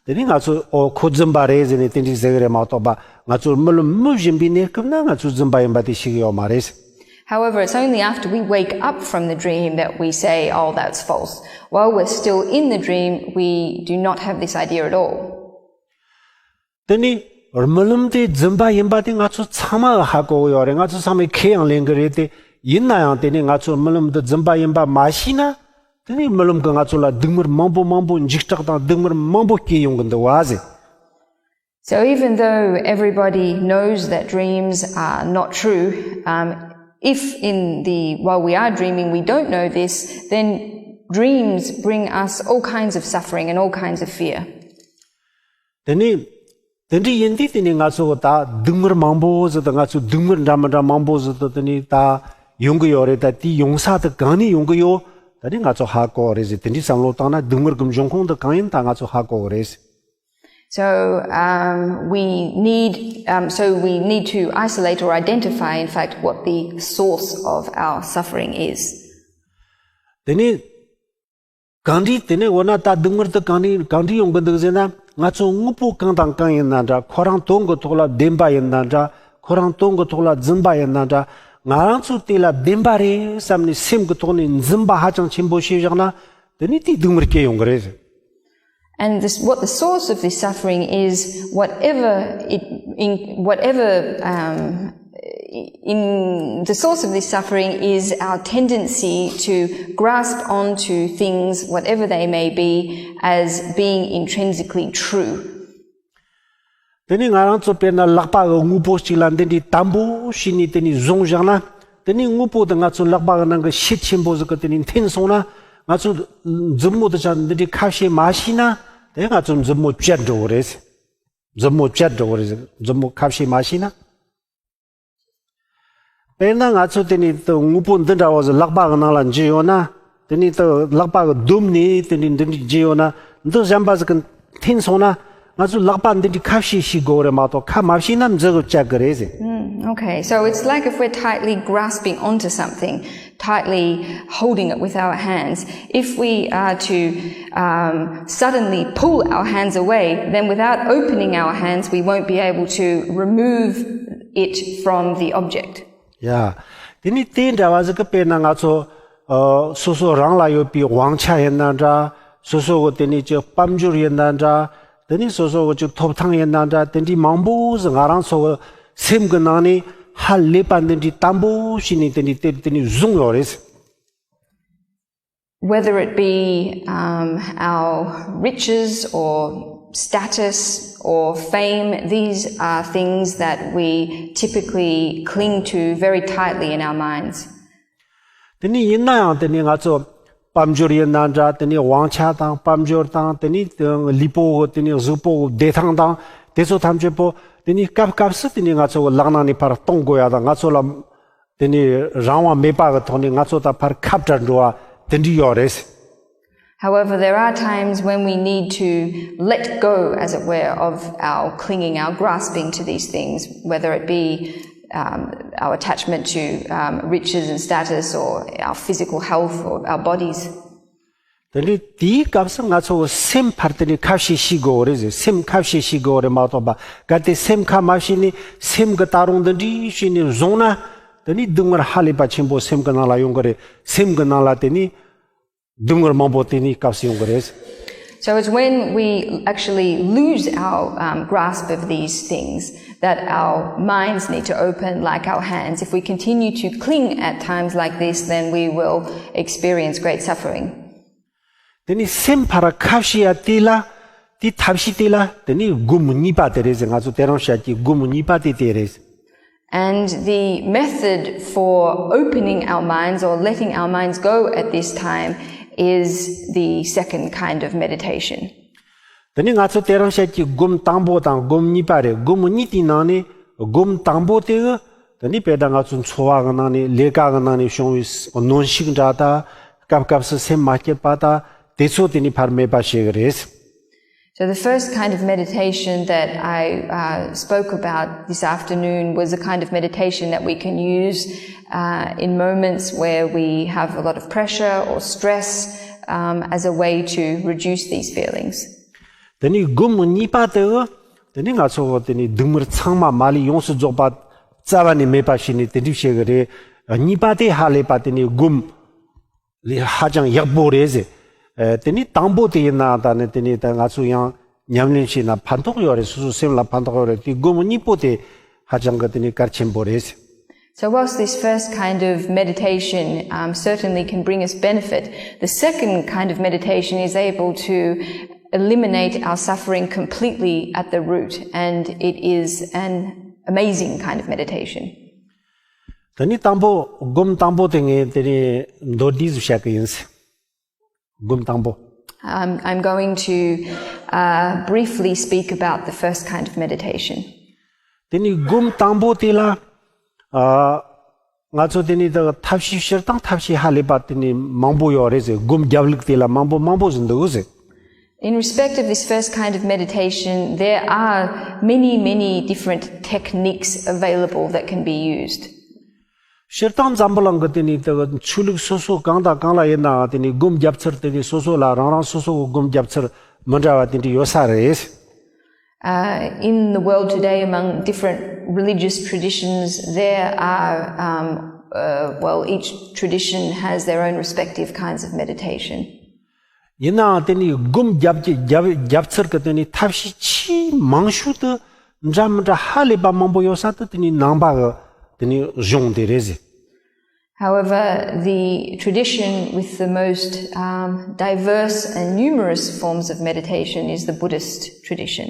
དེ་ནི་ང་ཚོ་ཨོ་ཁོ་རྫུན་པ་རེད་ཟེར་ནས་དེ་འདྲ་ཟེར་གི་རེད་མ་གཏོགས་པ། ང་ཚོ་རྨི་ལམ་རྨི་བཞིན་པའི་གནས་སྐབས་ན་ང་ཚོ་རྫུན་པ་ཡིན་པ་དེ་ཤེས་གི་ཡོད་མ་རེད། However, it's only after we wake up from the dream that we say, "Oh, that's false." While we're still in the dream, we do not have this idea at all. དེ་ནི་རྨི་ལམ་དེ་རྫུན་པ་ཡིན་པ་དེ་ང་ཚོ་ཚང་མ་ཧ་གོ་གི་ཡོད་རེད། ང་ཚོ་ཚང་མས་ཁས་ཡང་ལེན་གི་རེད་དེ། ཡིན་ན་ཡང་དེ་ནི་ང་ཚོ་རྨི་ལམ་འདི་རྫུན་པ་ཡིན་པ་མ་ཤེས་ན། དེ་ནི་རྨི་ལམ་གྱིས་ང་ཚོ་ལ་སྡུག་བསྔལ་མང་པོ་མང་པོ། འཇིགས་སྐྲག་དང་སྡུག་བསྔལ་མང་པོ་སྐྱེ་ཡོང་གི་འདུག་བ་ཟེར། So even though everybody knows that dreams are not true, um, if in the while we are dreaming we don't know this, then dreams bring us all kinds of suffering and all kinds of fear. དེ་ནི་དེ་འདྲ་ཡིན་དུས་དེ་ནི་ང་ཚོ་ད་སྡུག་བསྔལ་མང་པོ་ཟིག་དང་། ང་ཚོ་སྡུག་བསྔལ་འདྲ་མི་འདྲ་མང་པོ་ཟིག་དང་དེ་ནི་ད་ཡོང་གི་ཡོད་རེད། ད་དེ་ཡོང་ས་དེ་གང་ནས་ཡོང་གི་ཡོད། ད་ནི་ང་ཚོ་ཧ་གོ་རེད་ཟེར། དེ་འདྲའི་བསམ་བློ་བཏང་ན་སྡུག་བསྔལ་གྱི་འབྱུང་ཁུངས་དེ་གང་ཡིན་ད་ང་ཚོ་ཧ་གོ་གི་རེད། So um, we need um, so we need to isolate or identify, in fact, what the source of our suffering is. དེ་ནི་གང་འདྲའི་དེ་ནས་འོ་ན་ད་སྡུག་བསྔལ་དེ་གང་ནས་གང་འདྲའི་ཡོང་གི་འདུག་ཟེར་ན། ང་ཚོ་དངོས་པོ་གང་དང་གང་ཡིན་ན་འདྲ། ཁོ་རང་དོན་གྱི་ཐོག་ལ་བདེན་པ་ཡིན་ན་འདྲ། ཁོ་རང་དོན་གྱི་ཐོག་ལ་རྫུན་པ་ཡིན་ན་འདྲ། ང་རང་ཚོ་དེ་ལ་བདེན་པ་རེད་བསམ་ནས་སེམས་ཀྱི་ཐོག་ནས་འཛིན་པ་ཧ་ཅང་ཆེན་པོ་བྱས་བཞག་ན། དེ་ནི་དེའི་སྡུག་བསྔལ་སྐྱེ་ཡོང་གི་རེད། And this, what the source of this suffering is, whatever it, in, whatever um, in the source of this suffering is our tendency to grasp onto things, whatever they may be, as being intrinsically true. དེ་ནི་ང་རང་ཚོ་དཔེར་ན་ལག་པ་གི་དངོས་པོ་གཅིག་ལ་འདི་འདྲའི་དམ་པོ་བྱས་ནས་དེ་ནི་བཟུང་བཞག་ན། དེ་ནི་དངོས་པོ་དེ་ང་ཚོ་ལག་པ་གི་ནང་གི་ཤེད་ཆེན་པོ་ཟིག་གིས་དེ་ནི་འཐེན་སོང་ན། ང་ཚོ་མཛུབ་མོ་དེ་ཆ་འདི་འདྲའི་ཁ་ཕྱེ་མ་ཤེས་ན། དེ་ང་ཚོ་མཛུབ་མོ་བཅད་འགྲོ་གི་རེད། མཛུབ་མོ་བཅད་འགྲོ་གི་རེད། མཛུབ་མོ་ཁ་ཕྱེ་མ་ཤེས་ན། དཔེར་ན་ང་ཚོ་དེ་ནི་དངོས་པོ་འདི་འདྲ་བོ་ཟིག་ལག་པ་གི་ནང་ལ་འཇུས་ཡོད་ན། དེ་ནི་ལག་པ་གི་སྡོམ་ནས་དེ་ནི་འདི་འདྲ་འཇུས་ཡོད་ན། འདི་གཞན་པ་ཟིག་གིས་འཐེན་སོང་ན། ང་ཚོ་ལག་པ་འདི་འདྲའི་ཁ་ཕྱེ་ཤེས་དགོས་རེད་མ་གཏོགས་ཁ་མ་ཕྱེ་ན་མཛུབ་གིས་བཅད་གི་རེད་ཟེར། Mm, okay, so it's like if we're tightly grasping onto something, tightly holding it with our hands. If we are to um, suddenly pull our hands away, then without opening our hands, we won't be able to remove it from the object. ཡ། དེ་ནི་དེ་འདྲ་བ་ཟིག་གི་དཔེར་ན་ང་ཚོ་ཨ་སོ་སོ་རང་ལ་ཡོད་པའི་དབང་ཆ་ཡིན་ན་འདྲ། སོ་སོ་གི་དེ་ནི་ཅིག་དཔལ་འབྱོར་ཡིན་ན་འདྲ། དེ་ནི་སོ་སོ་གི་ཅིག་ཐོབ་ཐང་ཡིན་ན་འདྲ། དེ་འདྲའི་མང་པོ་ཟིག་ང་རང་ཚོ་གི་སེམས་གི་ནང་ནས་ཧ་ལས་པ་འདི་འདྲའི་དམ་པོ་བྱས་ནས་དེ་འདྲའི་དེ་དེ་ནི་བཟུང་ཡོད་རེད། Whether it be um, our riches or status or fame, these are things that we typically cling to very tightly in our minds. དེ་ནི་ཡིན་ན་ཡང་དེ་ནི་ང་ཚོ་དཔལ་འབྱོར་ཡིན་ན་འདྲ། དེ་ནི་དབང་ཆ་དང་དཔལ་འབྱོར་དང་། དེ་ནི་ལུས་པོ་དེ་ནི་གཟུགས་པོ་བདེ་ཐང་དང་། དེ་ཚོ་ཐམས་ཅད་པོ་དེ་ནི་སྐབས་སྐབས་སུ་དེ་ནི་ང་ཚོ་ལག་ནང་ནས་ཕར་གཏོང་དགོས་ཡ་དང་། ང་ཚོ་ལ་དེ་ནི་རང་དབང་མེད་པ་གི་ཐོག་ནས་ང་ཚོ་དང་ཕར་ཁ་བྲལ་འགྲོ་བ་དེ་འདྲ་ཡོད་རེད། However, there are times when we need to let go, as it were, of our clinging, our grasping to these things, whether it be um, our attachment to um, riches and status, or our physical health, or our bodies. དེ་འདྲའི་དེའི་སྐབས་སུ་ང་ཚོ་སེམས་ཕར་དེ་ནས་ཁ་བཤད་ཤེས་དགོས་རེད་ཟེར། སེམས་ཁ་བཤད་ཤེས་དགོས་རེད་མ་གཏོགས་པ། གལ་ཏེ་སེམས་ཁ་མ་བཤད་ནས་སེམས་ཀྱི་ད་རུང་འདི་འདྲའི་བྱས་ནས་བཟུང་ན། དེ་ནས་སྡུག་བསྔལ་ཧ་ལས་པ་ཆེན་པོ་སེམས་ཀྱི་ནང་ལ་ཡོང་གི་རེད། སེམས་ཀྱི་ནང་ལ་དེ་ནས་སྡུག་བསྔལ་མང་པོ་དེ་ནས་སྐབས་སུ་ཡོང་གི་རེད། So it's when we actually lose our um, grasp of these things that our minds need to open like our hands. If we continue to cling at times like this, then we will experience great suffering. དེ་ནི་སེམས་ཕར་ཁ་བཤད་ཡ་དེ་ལ། དེ་ཐབས་ཤེས་དེ་ལ་དེ་ནི་སྒོམ་གཉིས་པ་དེ་རེད་ཟེར། ང་ཚོ་དེ་རིང་བཤད་ཀྱི་སྒོམ་གཉིས་པ་དེ་དེ་རེད། And the method for opening our minds or letting our minds go at this time is the second kind of meditation. དེ་ནི་ང་ཚོ་དེ་རིང་བཤད་ཀྱི་སྒོམ་དང་པོ་དང་སྒོམ་གཉིས་པ་རེད། སྒོམ་གཉིས་དེའི་ནང་ནས་སྒོམ་དང་པོ་དེ་གི་དེ་ནི་དཔེར་ན་ང་ཚོ་འཚོ་བ་གི་ནང་ནས་ལས་ཀ་གི་ནང་ནས་བྱུང་བའི་གནོན་ཤུགས་འདྲ་ད། སྐབས་སྐབས་སུ་སེམས་མ་སྐྱིད་པ་ད། དེ་ཚོ་དེ་ནི་ཕར་མེད་པ་བྱེད་གི་རེད། So the first kind of meditation that I uh, spoke about this afternoon was a kind of meditation that we can use uh, in moments where we have a lot of pressure or stress um, as a way to reduce these feelings. དེ་ནི་སྒོམ་གཉིས་པ་དེ་གི་དེ་ནི་ང་ཚོ་དེ་ནི་སྡུག་བསྔལ་ཚང་མ་མ་ལུས་ཡོངས་སུ་རྫོགས་པ་རྩ་བ་ནས་མེད་པ་བྱས་ནས་དེ་འདྲ་བྱེད་གི་རེད། གཉིས་པ་དེ་ཧ་ལས་པ་དེ་ནི་སྒོམ་ལས་ཧ་ཅང་ཡག་པོ་རེད་ཟེར། ཨ། དེ་ནི་དང་པོ་དེ་ཡིན་ན་ད་ནི་དེ་ནི་ད་ང་ཚོ་ཡང་ཉམས་ལེན་བྱས་ན་ཕན་ཐོགས་ཡོད་རེད། སོ་སོའི་སེམས་ལ་ཕན་ཐོགས་ཡོད་རེད། དེ་སྒོམ་གཉིས་པོ་དེ་ཧ་ཅང་གི་དེ་ནི་གལ་ཆེན་པོ་རེད། So, whilst this first kind of meditation um, certainly can bring us benefit, the second kind of meditation is able to eliminate our suffering completely at the root, and it is an amazing kind of meditation. དེ་ནི་དང་པོ་སྒོམ་དང་པོ་དེ་ངས་དེ་ནི་མདོར་བསྡུས་སུ་བཤད་གི་ཡིན། སྒོམ་དང་པོ། Um, I'm going to uh, briefly speak about the first kind of meditation. དེ་ནི་སྒོམ་དང་པོ་དེ་ལ། ཨ། ང་ཚོ་དེ་ནི་ད་ཐབས་ཤེས་སྤྱིར་བཏང་ཐབས་ཤེས་ཧ་ལས་པ་དེ་ནི་མང་པོ་ཡོད་རེད་ཟེར། སྒོམ་རྒྱབ་ལུགས་དེ་ལ་མང་པོ་མང་པོ་ཟིག་འདུག་ཟེར། In respect of this first kind of meditation, there are many, many different techniques available that can be used. སྤྱིར་བཏང་འཛམ་བུ་གླིང་གི་དེ་ནི་ད་ཆོས་ལུགས་སོ་སོ་གང་དང་གང་ལ་ཡིན་ནའང་དེ་ནི་སྒོམ་རྒྱབ་ཚུལ་དེ་ནི་སོ་སོ་ལ་རང་རང་སོ་སོ་གི་སྒོམ་རྒྱབ་ཚུལ་མི་འདྲ་བ་དེ་འདྲ་ཡོད་ས་རེད། Uh, in the world today, among different religious traditions, there are, um, uh, well, each tradition has their own respective kinds of meditation. ཡིན་ནའང་དེ་ནི་སྒོམ་རྒྱབ་ཀྱི་རྒྱབ་རྒྱབ་ཚུལ་གྱི་དེ་ནི་ཐབས་ཤེས་ཆེས་མང་ཤོས་དེ་འདྲ་མི་འདྲ་ཧ་ལས་པ་མང་པོ་ཡོད་ས་དེ་དེ་ནི་ནང་པ་གི་དེ་ནི་གཞུང་དེ་རེད་ཟེར། However, the tradition with the most um, diverse and numerous forms of meditation is the Buddhist tradition.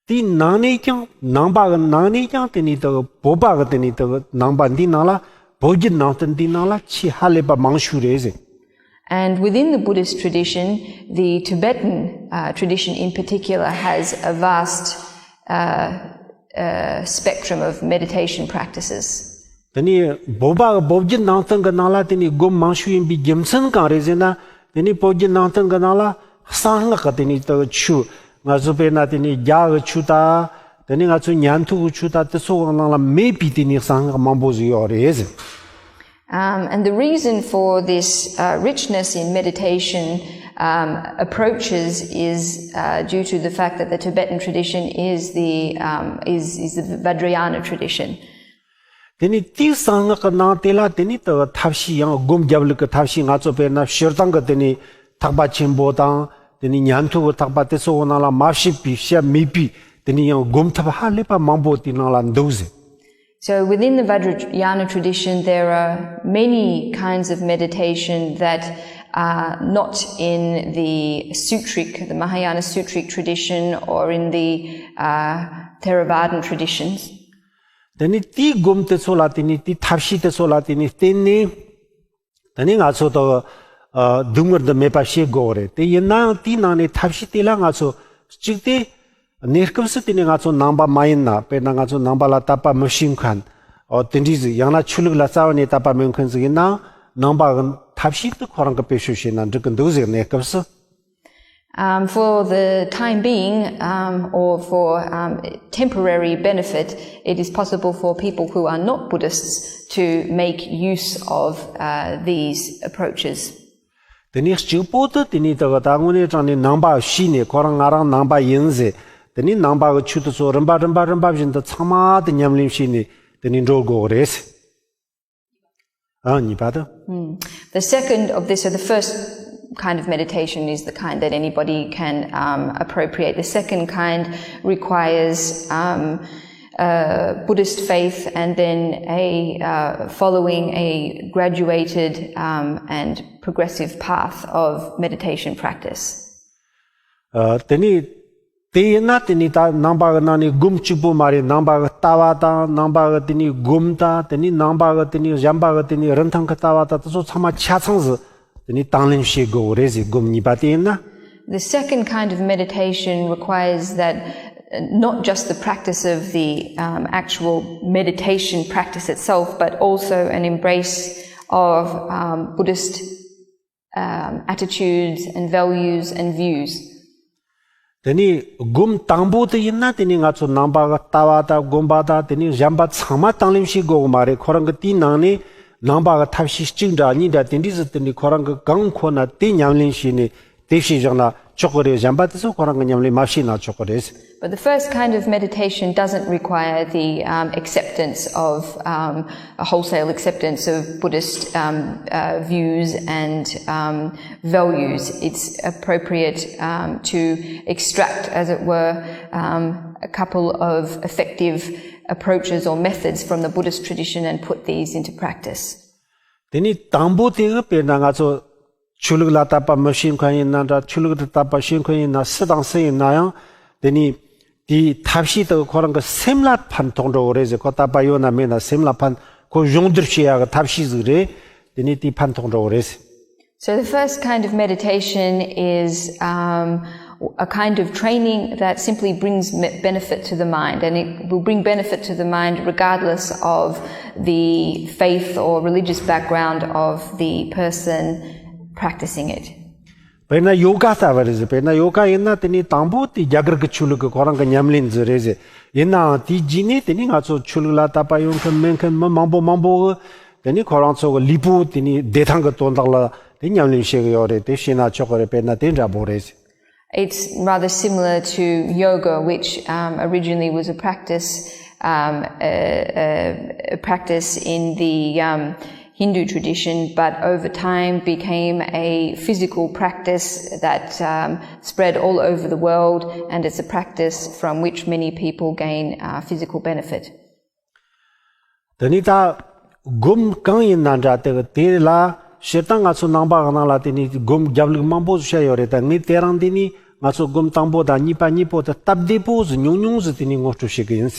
དེའི་ནང་ནས་ཀྱང་ནང་པ་གི་ནང་ནས་ཀྱང་དེ་ནི་ད་བོད་པ་གི་དེ་ནི་ད་ནང་པ་འདིའི་ནང་ལ་བོད་བརྒྱུད་ནང་བསྟན་འདིའི་ནང་ལ་ཆེས་ཧ་ལས་པ་མང་ཤོས་རེད་ཟེར། And within the Buddhist tradition, the Tibetan uh, tradition in particular has a vast uh, uh, spectrum of meditation practices. དེ་ནི་བོད་པ་གི་བོད་བརྒྱུད་ནང་བསྟན་གི་ནང་ལ་དེ་ནི་སྒོམ་མང་ཤོས་ཡིན་པའི་རྒྱུ་མཚན་གང་རེད་ཟེར་ན། དེ་ནི་བོད་བརྒྱུད་ནང་བསྟན་གི་ནང་ལ་གསང་སྔགས་གི་དེ་ནི་ད་ཆོས། ང་ཚོ་དཔེར་ན་དེ་ནི་རྒྱ་གི་ཆོས་དང་། དེ་ནི་ང་ཚོའི་ཉན་ཐོས་གི་ཆོས་དང་དེ་ཚོ་གི་ནང་ལ་མེད་པའི་དེ་ནི་གསང་སྔགས་མང་པོ་ཟིག་ཡོད་རེད་ཟེར། Um, and the reason for this uh, richness in meditation um, approaches is uh, due to the fact that the Tibetan tradition is the um, is is the Vajrayana tradition. དེ་ནི་དེའི་གསང་སྔགས་ཀྱི་ནང་དེ་ལ་དེ་ནི་ད་ཐབས་ཤེས་ཡང་སྒོམ་རྒྱབ་ལུགས་ཀྱི་ཐབས་ཤེས། ང་ཚོ་དཔེར་ན་སྤྱིར་བཏང་གི་དེ་ནི་ཐེག་པ་ཆེན་པོ་དང་དེ་ནི་ཉན་ཐོས་ཀྱི་ཐེག་པ་དེ་ཚོ་གི་ནང་ལ་མ་བཤད་པའི་བཤད་མེད་པའི་དེ་ནི་ཡང་སྒོམ་ཐབས་ཧ་ལས་པ་མང་པོ་དེའི་ནང་ལ་འདུག་ཟེར། So within the Vajrayana tradition, there are many kinds of meditation that uh, not in the Sutric, the Mahayana Sutric tradition, or in the uh, Theravadan traditions. དེ་ནི་དེའི་སྒོམ་དེ་ཚོ་ལ་དེ་ནི་དེའི་ཐབས་ཤེས་དེ་ཚོ་ལ་དེ་ནི་བརྟེན་ནས། དེ་ནི་ང་ཚོ་དག་ཨ་སྡུག་བསྔལ་འདི་མེད་པ་བྱེད་དགོས་རེད། དེ་ཡིན་ནའང་དེའི་ནང་ནས་ཐབས་ཤེས་དེ་ལ་ང་ཚོ་གཅིག་དེ་གནས་སྐབས་སུ་དེ་ནི་ང་ཚོ་ནང་པ་མ་ཡིན་ན། དཔེར་ན་ང་ཚོ་ནང་པ་ལ་དད་པ་མི་བྱེད་མཁན། ཨོ་དེ་འདྲའི་ཟིག་ཡང་ན་ཆོས་ལུགས་ལ་རྩ་བ་ནས་དད་པ་མེད་མཁན་ཟིག་ཡིན་ནའང་ནང་པ་གི་ཐབས་ཤེས་དེ་ཁོ་རང་གི་དཔེ་བྱོས་བྱས་ན་འགྲིག་གི་འདུག་ཟེར། གནས་སྐབས་སུ། Um, for the time being, um, or for um, temporary benefit, it is possible for people who are not Buddhists to make use of uh, these approaches. དེ་ནས་གཅིག་པོ་དེ་དེ་ནས་ད་ད་དངོས་གནས་དྲང་ནས་ནང་པ་བྱས་ནས་ཁོ་རང་ང་རང་ནང་པ་ཡིན་ཟེར། དེ་ནས་ནང་པ་གི་ཆོས་དེ་ཚོ་རིམ་པ་རིམ་པ་རིམ་པ་བཞིན་དུ་ཚང་མ་དེ་ཉམས་ལེན་བྱས་ནས་དེ་ནས་འགྲོ་དགོས་རེད། ཨ་གཉིས་པ་དེ། The second of this, so the first kind of meditation is the kind that anybody can um, appropriate. The second kind requires um, uh, Buddhist faith and then a uh, following a graduated um, and progressive path of meditation practice. ཨ་དེ་ནས་དེ་ཡིན་ན་དེ་ནས་ད་ནང་པ་གི་ནང་ནས་སྒོམ་གཅིག་པོ་མ་རེད། ནང་པ་གི་ལྟ་བ་དང་ནང་པ་གི་དེ་ནས་སྒོམ་དང་དེ་ནས་ནང་པ་གི་དེ་ནས་གཞན་པ་གི་དེ་ནས་རིན་ཐང་གི་ལྟ་བ་དང་དེ་ཚོ་ཚང་མ་ཆ་ཚང་ཟིག་དེ་ནས་དང་ལེན་བྱེད་དགོས་རེད་ཟེར། སྒོམ་གཉིས་པ་དེ་ཡིན་ན། The second kind of meditation requires that uh, not just the practice of the um, actual meditation practice itself, but also an embrace of um, Buddhist um, attitudes and values and views. དེ་ནས་སྒོམ་དང་པོ་དེ་ཡིན་ན་དེ་ནས་ང་ཚོ་ནང་པ་གི་ལྟ་བ་དང་སྒོམ་པ་དང་དེ་ནས་གཞན་པ་ཚང་མ་དང་ལེན་བྱེད་དགོས་གི་མ་རེད། ཁོ་རང་གི་དེའི་ནང་ནས་ནང་པ་གི་ཐབས་ཤེས་གཅིག་འདྲ་གཉིས་འདྲ་དེ་འདྲས་ཟིག་དེ་འདྲས་ཁོ་རང་གི་གང་མཁོ་ན་དེ་ཉམས་ལེན་བྱས་ནས་དེ་བྱས་བཞག་ན་ཆོག་གི་རེད། གཞན་པ་དེ་ཚོ་ཁོ་རང་གི་ཉམས་ལེན་མ་བྱས་ན་ཆོག་གི་རེད། But the first kind of meditation doesn't require the um, acceptance of um, a wholesale acceptance of Buddhist um, uh, views and um, values. It's appropriate um, to extract, as it were, um, a couple of effective approaches or methods from the Buddhist tradition and put these into practice. དེ་ནས་དང་པོ་དེ་གི་དཔེར་ན་ང་ཚོ་ཆོས་ལུགས་ལ་དད་པ་མི་བྱེད་མཁན་ཡིན་ན་འདྲ། ཆོས་ལུགས་ལ་དད་པ་བྱེད་མཁན་ཡིན་ན་སུ་དང་སུ་ཡིན་ན་ཡང་དེ་ནས་དེའི་ཐབས་ཤེས་དག་ཁོ་རང་གི་སེམས་ལ་ཕན་ཐོགས་འགྲོ་གི་རེད་ཟེར། ཁོ་དད་པ་ཡོད་ན་མེད་ན་སེམས་ལ་ཕན། ཁོ་སྦྱོང་བརྡར་བྱེད་ཡག་གི་ཐབས་ཤེས་ཟིག་རེད། དེ་ནས་དེའི་ཕན་ཐོགས་འགྲོ་གི་རེད་ཟེར། So the first kind of meditation is um, a kind of training that simply brings benefit to the mind, and it will bring benefit to the mind regardless of the faith or religious background of the person practicing it. དཔེར་ན་ཡོ་ག་ལྟ་བུ་རེད་ཟེར། དཔེར་ན་ཡོ་ག་ཡིན་ན་དེ་ནས་དང་པོ་དེ་རྒྱ་གར་གྱི་ཆོས་ལུགས་ཀྱི་ཁོ་རང་གི་ཉམས་ལེན་ཟིག་རེད་ཟེར། ཡིན་ནའང་དེའི་རྗེས་ནས་དེ་ནས་ང་ཚོ་ཆོས་ལུགས་ལ་དད་པ་ཡོད་མཁན་མེད་མཁན་མི་མང་པོ་མང་པོ་གི་དེ་ནས་ཁོ་རང་ཚོ་གི་ལུས་པོ་དེ་ནས་བདེ་ཐང་གི་དོན་དག་ལ་དེ་ཉམས་ལེན་བྱེད་གི་ཡོད་རེད། དེ་བྱས་ན་ཆོག་གི་རེད། དཔེར་ན་དེ་འདྲ་པོ་རེད་ཟེར། It's rather similar to yoga, which um, originally was a practice, um, a, a, a practice in the um, Hindu tradition, but over time became a physical practice that um, spread all over the world, and it's a practice from which many people gain uh, physical benefit. དེ་ནས་ད་སྒོམ་གང་ཡིན་ན་འདྲ། དེ་དེ་ལ་སྤྱིར་བཏང་ང་ཚོ་ནང་པ་གི་ནང་ལ་དེ་ནས་སྒོམ་རྒྱབ་ལུགས་མང་པོ་བཤད་ཡོད་རེད། ད་ངས་དེ་རིང་འདི་ནས་ང་ཚོ་སྒོམ་དང་པོ་དང་གཉིས་པ་གཉིས་པོ་དེ་སྟབས་བདེ་པོ་ཟིག་ཉུང་ཉུང་ཟིག་དེ་ནས་ངོ་སྤྲོད་བྱེད་གི་ཡིན།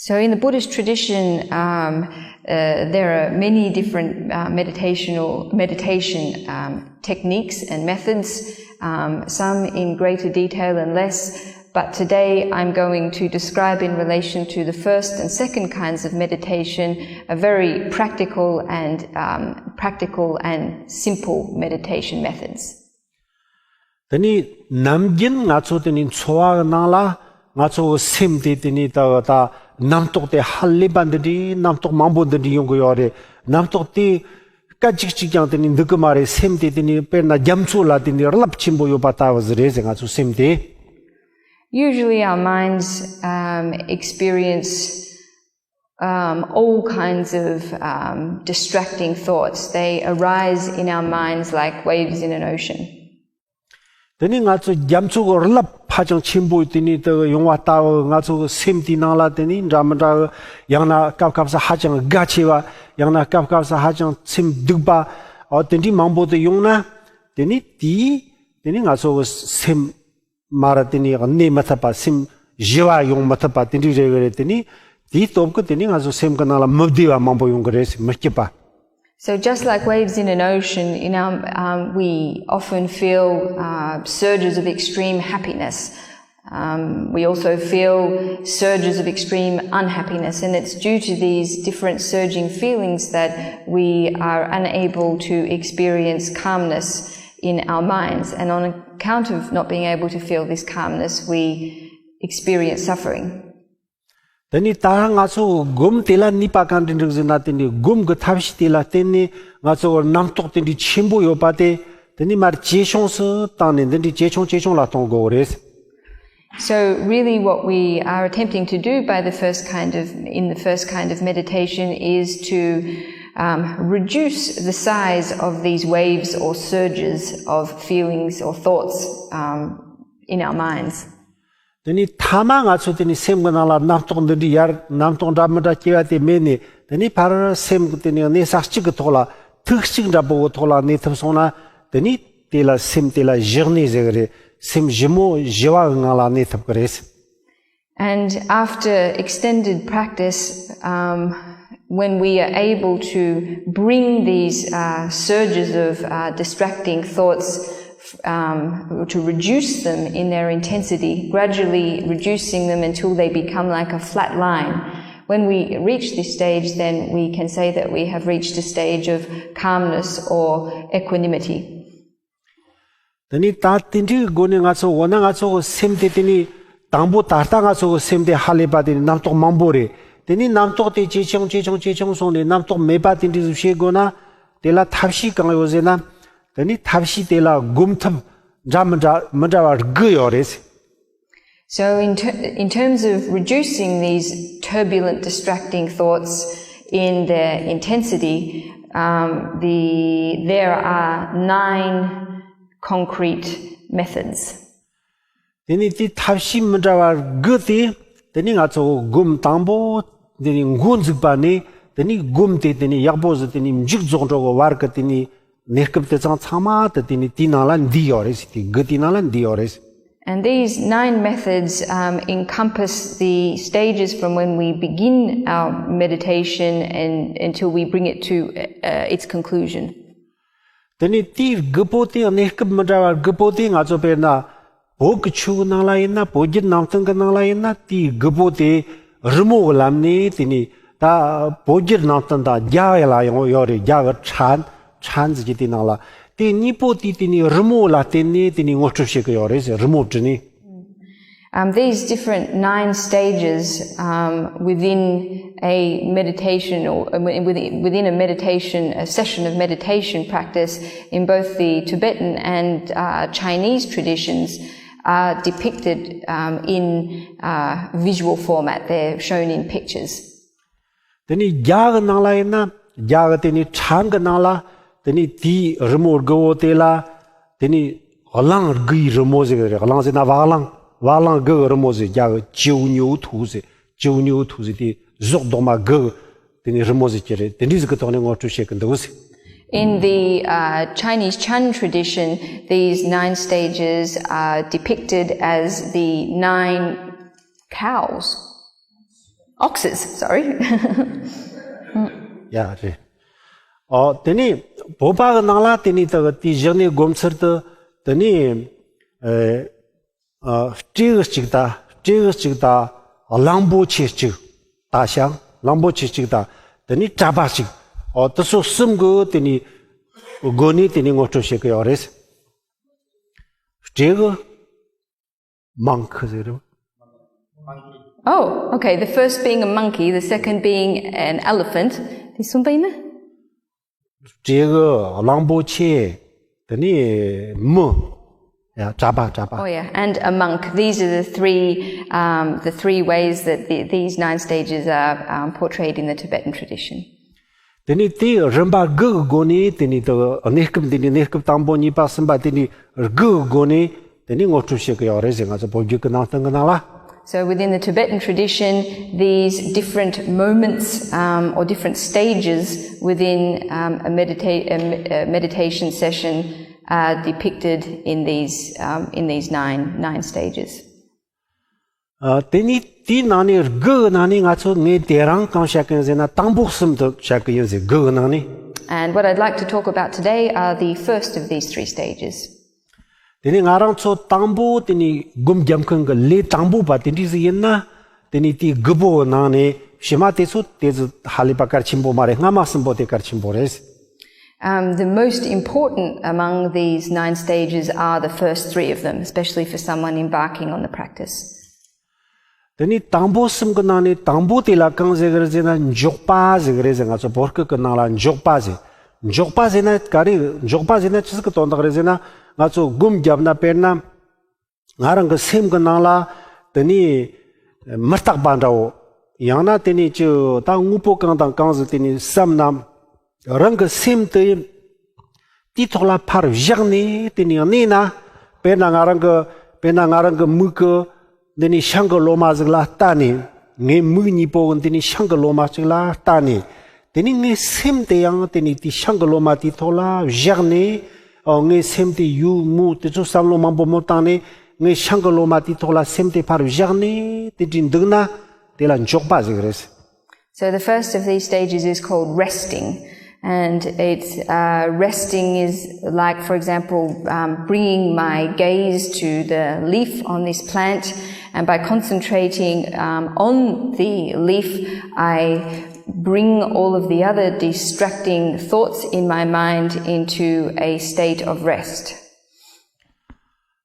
So in the Buddhist tradition, um, uh, there are many different uh, meditation meditation um, techniques and methods, um, some in greater detail and less. But today I'm going to describe, in relation to the first and second kinds of meditation, a very practical and um, practical and simple meditation methods. དེ་ནས་ནམ་རྒྱུན་ང་ཚོ་དེ་ནས་འཚོ་བ་གི་ནང་ལ་ང་ཚོ་གི་སེམས་དེ་དེ་ནས་ད་ད་རྣམ་རྟོག་དེ་ཧ་ལས་པ་འདི་འདྲའི་རྣམ་རྟོག་མང་པོ་འདི་འདྲའི་ཡོང་གི་ཡོད་རེད། རྣམ་རྟོག་དེ་སྐད་ཅིག་གཅིག་ཀྱང་དེ་ནས་འདུག་གི་མ་རེད། སེམས་དེ་དེ་ནས་དཔེར་ན་རྒྱ་མཚོ་ལ་དེ་ནས་རླབས་ཆེན་པོ་ཡོད་པ་ལྟ་བུ་ཟིག་རེད་ཟེར། ང་ཚོའི་སེམས་དེ། Usually our minds um, experience um, all kinds of um, distracting thoughts. They arise in our minds like waves in an ocean. དེ་ནས་ང་ཚོ་རྒྱ་མཚོ་གི་རླབས་ཧ་ཅང་ཆེན་པོ་དེ་ནས་དེ་ཡོང་བ་ལྟ་བུ། ང་ཚོ་གི་སེམས་དེའི་ནང་ལ་དེ་ནས་འདྲ་མི་འདྲ་གི་ཡང་ན་སྐབས་སྐབས་སུ་ཧ་ཅང་དགའ་ཆེ་བ། ཡང་ན་སྐབས་སྐབས་སུ་ཧ་ཅང་སེམས་སྡུག་པ། ཨོ་དེ་འདྲའི་མང་པོ་དེ་ཡོང་ན། དེ་ནི་དེའི་དེ་ནི་ང་ཚོ་གི་སེམས་མར་དེ་ནི་གནས་མི་ཐུབ་པ། སེམས་ཞི་བ་ཡོང་མི་ཐུབ་པ་དེ་འདྲའི་རེ་བ་རེད། དེ་ནི་དེའི་སྟོབས་ཀྱིས་དེ་ནི་ང་ཚོ་སེམས་ཀྱི་ནང་ལ་མི་བདེ་བ་མང་པོ་ཡོང་གི་རེད། མི་སྐྱིད་པ། So, just like waves in an ocean, in our, um, we often feel uh, surges of extreme happiness. Um, we also feel surges of extreme unhappiness, and it's due to these different surging feelings that we are unable to experience calmness in our minds. And on account of not being able to feel this calmness, we experience suffering. དེ་ནི་ད་ང་ཚོ་སྒོམ་དེ་ལ་ནུས་པ་གང་འདྲ་འདྲ་ཟེར་ན། དེ་ནི་སྒོམ་གྱི་ཐབས་ཤེས་དེ་ལ་བརྟེན་ནས་ང་ཚོ་རྣམ་རྟོག་དེ་འདྲའི་ཆེན་པོ་ཡོད་པ་དེ། དེ་ནི་མར་ཇེ་ཆུང་སུ་བཏང་ནས་འདི་འདྲའི་ཇེ་ཆུང་ཇེ་ཆུང་ལ་གཏོང་དགོས་རེད། So, really, what we are attempting to do by the first kind of, in the first kind of meditation is to um, reduce the size of these waves or surges of feelings or thoughts um, in our minds. དེ་ནི་མཐའ་མ་ང་ཚོ་དེ་ནི་སེམས་ཀྱི་ནང་ལ་རྣམ་རྟོག་འདི་འདྲའི་ཡར་རྣམ་རྟོག་འདྲ་མི་འདྲ་སྐྱེ་བ་དེ་མེད་ནས། དེ་ནི་ཕར་སེམས་ཀྱི་དེ་ནི་གནས་ས་གཅིག་གི་ཐོག་ལ། ཐིག་གཅིག་འདྲ་པོ་གི་ཐོག་ལ་གནས་ཐུབ་སོང་ན། དེ་ནི་དེ་ལ་སེམས་དེ་ལ་བཞི་གནས་ཟེར་གི་རེད། སེམས་ཞི་མོ་ཞི་བ་གི་ངང་ལ་གནས་ཐུབ་གི་རེད། And after extended practice, um, when we are able to bring these uh, surges of uh, distracting thoughts, um, to reduce them in their intensity, gradually reducing them until they become like a flat line. When we reach this stage, then we can say that we have reached a stage of calmness or equanimity. དེ་ནི་ད་དེ་འདྲའི་སྒོ་ནས་ང་ཚོ་འོ་ན་ང་ཚོ་གི་སེམས་དེ་དེ་ནི་དང་པོ་ད་ལྟ་ང་ཚོ་གི་སེམས་དེ་ཧ་ལས་པ་དེ་ནི་རྣམ་རྟོག་མང་པོ་རེད། དེ་ནི་རྣམ་རྟོག་དེ་ཇེ་ཆུང་ཇེ་ཆུང་ཇེ་ཆུང་སོང་ནས་རྣམ་རྟོག་མེད་པ་དེ་འདྲ་ཟིག་བྱེད་དགོས་ན། དེ་ལ་ཐབས་ཤེས་གང་ཡོད་ཟེར་ན། དེ་ནི་ཐབས་ཤེས་དེ་ལ་སྒོམ་ཐབས་འདྲ་མི་འདྲ་མི་འདྲ་བ་དགུ་ཡོད་རེད། So, in, ter- in terms of reducing these turbulent, distracting thoughts in their intensity, um, the, there are nine concrete methods. དེ་ནི་དེ་ཐབས་ཤེས་མི་འདྲ་བ་དགུ་དེ། དེ་ནི་ང་ཚོ་སྒོམ་དང་པོ་དེ་ནི་འགོ་འཛུགས་པ་ནས། དེ་ནི་སྒོམ་དེ་དེ་ནི་ཡག་པོ་ཟིག་དེ་ནི་མཇུག་རྫོགས་འགྲོ་གི་བར་གི་དེ་ནི་གནས་སྐབས་དེ་ཚང་ཚང་མ་དེ་དེ་ནི་དེའི་ནང་ལ་འདུས་ཡོད་རེད་ཟེར། དེ་དགུ་དེའི་ནང་ལ་འདུས་ཡོད་རེད། And these nine methods um, encompass the stages from when we begin our meditation and until we bring it to uh, its conclusion. དེ་ནི་དེའི་དགུ་པོ་དེ། གནས་སྐབས་མི་འདྲ་བ་དགུ་པོ་དེ་ང་ཚོ་དཔེར་ན་བོད་ཀྱི་ཆོས་ཀྱི་ནང་ལ་ཡིན་ན། བོད་བརྒྱུད་ནང་བསྟན་གྱི་ནང་ལ་ཡིན་ན། དེའི་དགུ་པོ་དེ་རི་མོ་གི་ལམ་ནས། དེ་ནི་ད་བོད་བརྒྱུད་ནང་བསྟན་དང་རྒྱ་གི་ལ་ཡང་ཡོད་རེད། རྒྱ་གི་ཁྲན་ཁྲན་ཟེར་གྱི་དེའི་ནང་ལ། དེ་གཉིས་པོ་དེ་དེ་ནི་རི་མོ་ལ་བརྟེན་ནས་དེ་ནི་ངོ་སྤྲོད་བྱེད་ཀྱི་ཡོད་རེད་ཟེར། རི་མོ་བྲིས་ནས། Um, these different nine stages um, within a meditation or uh, within, within a meditation, a session of meditation practice in both the Tibetan and uh, Chinese traditions are depicted um, in uh, visual format. They're shown in pictures. དེ་ནི་རྒྱ་གི་ནང་ལ་ཡིན་ན། རྒྱ་གི་དེ་ནི་ཁྲན་གི་ནང་ལ། དེ་ནི་དེའི་རི་མོ་དགུ་བོ་དེ་ལ། དེ་ནི་གླིང་དགུའི་རི་མོ་ཟེར་གི་རེད། གླིང་ཟེར་ན་བ་གླིང་། བ་གླིང་དགུ་གི་རི་མོ་ཟེར། རྒྱ་གི་ཅིའུ་ཉིའུ་ཐུའུ་ཟེར། ཅིའུ་ཉིའུ་ཐུའུ་ཟེར། དེ་གཟུགས་རྡོག་མ་དགུ་གི་དེ་ནི་རི་མོ་ཟེར་གྱི་རེད། དེ་འདྲའི་ཟིག་གི་ཐོག་ནས་ངོ་སྤྲོད་བྱེད་ཀྱི་འདུག་ཟེར། In the uh, Chinese Chan tradition, these nine stages are depicted as the nine cows. Oxes, sorry. ཡ་རེད། ཨོ་དེ་ནི་བོད་པ་གི་ནང་ལ་དེ་ནི་ད་དེའི་བཞག་ནས་སྒོམ་ཚུལ་དུ། དེ་ནི་ཨེ་ཨ་སྤྲེའུ་གཅིག་དང་། སྤྲེའུ་གཅིག་དང་། གླང་པོ་ཆེ་གཅིག་དང་། གླང་པོ་ཆེ་གཅིག་དང་། དེ་ནི་གྲྭ་པ་གཅིག་ཨོ་དེ་ཚོ་གསུམ་གི་དེ་ནི་སྒོ་ནས་དེ་ནི་ངོ་སྤྲོད་བྱེད་ཀྱི་ཡོད་རེད། སྤྲེའུ། མང་ཁི་ཟེར་རེད། Oh, okay. The first being a monkey, the second being an elephant. དེ་གསུམ་པ་ཡིན་ན། སྤྲེའུ། གླང་པོ་ཆེ། དེ་ནི་མི། ཡ་གྲྭ་པ། གྲྭ་པ། Oh, yeah. And a monk. These are the three, um, the three ways that the, these nine stages are um, portrayed in the Tibetan tradition. དེ་ནི་དེའི་རིམ་པ་དགུ་གི་སྒོ་ནས། དེ་ནི་དེ་གནས་སྐབས་འདི་ནི་གནས་སྐབས་དང་པོ་གཉིས་པ་གསུམ་པ་དེ་ནི་དགུ་གི་སྒོ་ནས་དེ་ནི་ངོ་སྤྲོད་བྱེད་ཀྱི་ཡོད་རེད་ཟེར། ང་ཚོ་བོད་བརྒྱུད་ཀྱི་ནང་བསྟན་གྱི་ནང་ལ། So within the Tibetan tradition, these different moments um, or different stages within um, a, medita- a, a meditation session are depicted in these um, in these nine nine stages. ཨ། དེ་ནི་དེའི་ནང་ནས་དགུ་གི་ནང་ནས་ང་ཚོ་ངས་དེ་རིང་གང་བཤད་གི་ཡིན་ཟེར་ན་དང་པོ་གསུམ་དུ་བཤད་གི་ཡིན་ཟེར། དགུ་གི་ནང་ནས། And what I'd like to talk about today are the first of these three stages. དེ་ནས་ང་རང་ཚོ་དང་པོ་དེ་ནས་སྒོམ་རྒྱབ་མཁན་གྱི་ལས་དང་པོ་པ་དེ་འདྲ་ཟིག་ཡིན་ན། དེ་ནས་དེའི་དགུ་པོ་གི་ནང་ནས་ཕྱི་མ་དེ་ཚོ་དེ་ཚོ་ཧ་ལས་པ་གལ་ཆེན་པོ་མ་རེད། སྔ་མ་གསུམ་པོ་དེ་གལ་ཆེན་པོ་རེད། Um, the most important among these nine stages are the first three of them, especially for someone embarking on the practice. དེ་ནས་དང་པོ་གསུམ་གྱི་ནང་ནས་དང་པོ་དེ་ལ་གང་ཟེར་གི་རེད་ཟེར་ན་འཇོག་པ་ཟེར་གི་རེད་ཟེར། ང་ཚོ་བོད་སྐད་ཀྱི་ནང་ལ་འཇོག་པ་ཟེར། འཇོག་པ་ཟེར་ན་ག་རེ། འཇོག་པ་ཟེར་ན་ཆི་ཟིག་གི་དོན་དག་རེད་ཟེར་ན། ང་ཚོ་སྒོམ་བརྒྱབ་ན་དཔེར་ན་ང་རང་གི་སེམས་ཀྱི་ནང་ལ་དེ་ནས་མི་རྟག་པ་འདྲ་བོ། ཡང་ན་དེ་ནས་ཅི་ད་དངོས་པོ་གང་དང་གང་ཟིག་དེ་ནས་བསམ་ན། རང་གི་སེམས་དེ་དེའི་ཐོག་ལ་ཕར་བཞག་ནས་དེ་ནས་གནས་ན། དཔེར་ན་ང་རང་གི་དཔེར་ན་ང་རང་གི་མིག་གི་འདི་ནས་ཤིང་གི་ལོ་མ་ཟིག་ལ་ལྟ་ནས། ངའི་མིག་གཉིས་པོ་གི་འདི་ནས་ཤིང་གི་ལོ་མ་གཅིག་ལ་ལྟ་ནས། དེ་ནས་ངའི་སེམས་དེ་ཡང་དེ་ནས་དེའི་ཤིང་གི་ལོ་མ་དེའི་ཐོག་ལ་བཞག་ནས། ཨོ། ངའི་སེམས་དེ་ཡུལ་མུ་དེ་ཚོ་བསམ་བློ་མང་པོ་མོ་བཏང་ནས། ངའི་ཤིང་གི་ལོ་མ་དེའི་ཐོག་ལ་སེམས་དེ་ཕར་བཞག་ནས་དེ་འདྲའི་འདུག་ན། དེ་ལ་འཇོག་པ་ཟེར་གི་རེད། So the first of these stages is called resting. And it's uh, resting is like, for example, um, bringing my gaze to the leaf on this plant. And by concentrating um, on the leaf, I bring all of the other distracting thoughts in my mind into a state of rest.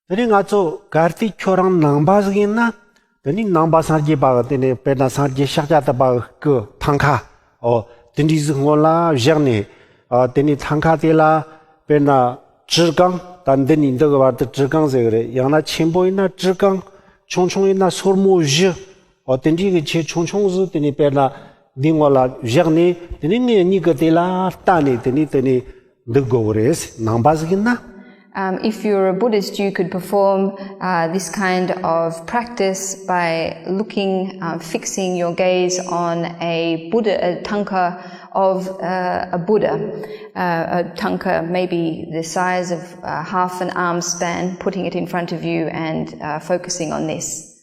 དེ་ནས་ང་ཚོ་གལ་ཏེ་ཁྱོད་རང་ནང་པ་ཟིག་ཡིན་ན། དེ་ནས་ནང་པ་སངས་རྒྱས་པ་གི་དེ་ནས་དཔེར་ན་སངས་རྒྱས་ཤཱཀྱ་ཐུབ་པ་གི་སྐུ་ཐང་ཁ། ཨོ། དེ་འདྲའི་ཟིག་སྔོན་ལ་བཞག་ནས། ཨ། དེ་ནས་ཐང་ཁ་དེ་ལ་དཔེར་ན་བྲུ་གང་། ད་འདི་ནས་འདི་གི་བར་དུ་བྲུ་གང་ཟེར་གི་རེད། ཡང་ན་ཆེན་པོ་ཡིན་ན་བྲུ་གང་། ཆུང་ཆུང་ཡིན་ན་སོར་མོ་བཞི། ཨོ། དེ་འདྲའི་གི་ཆེ་ཆུང་ཆུང་ཟིག་དེ་ནས་དཔེར་ན་འདི་སྔོན་ལ་བཞག་ནས། དེ་ནས་ངའི་མིག་གིས་དེ་ལ་ལྟ་ནས་དེ་ནས་དེ་ནས་འདུག་དགོས་གི་རེད། ནང་པ་ཟིག་ཡིན་ན། Um, if you're a Buddhist, you could perform uh, this kind of practice by looking, uh, fixing your gaze on a Buddha, a thangka of uh, a Buddha, uh, a thangka maybe the size of uh, half an arm span, putting it in front of you and uh, focusing on this.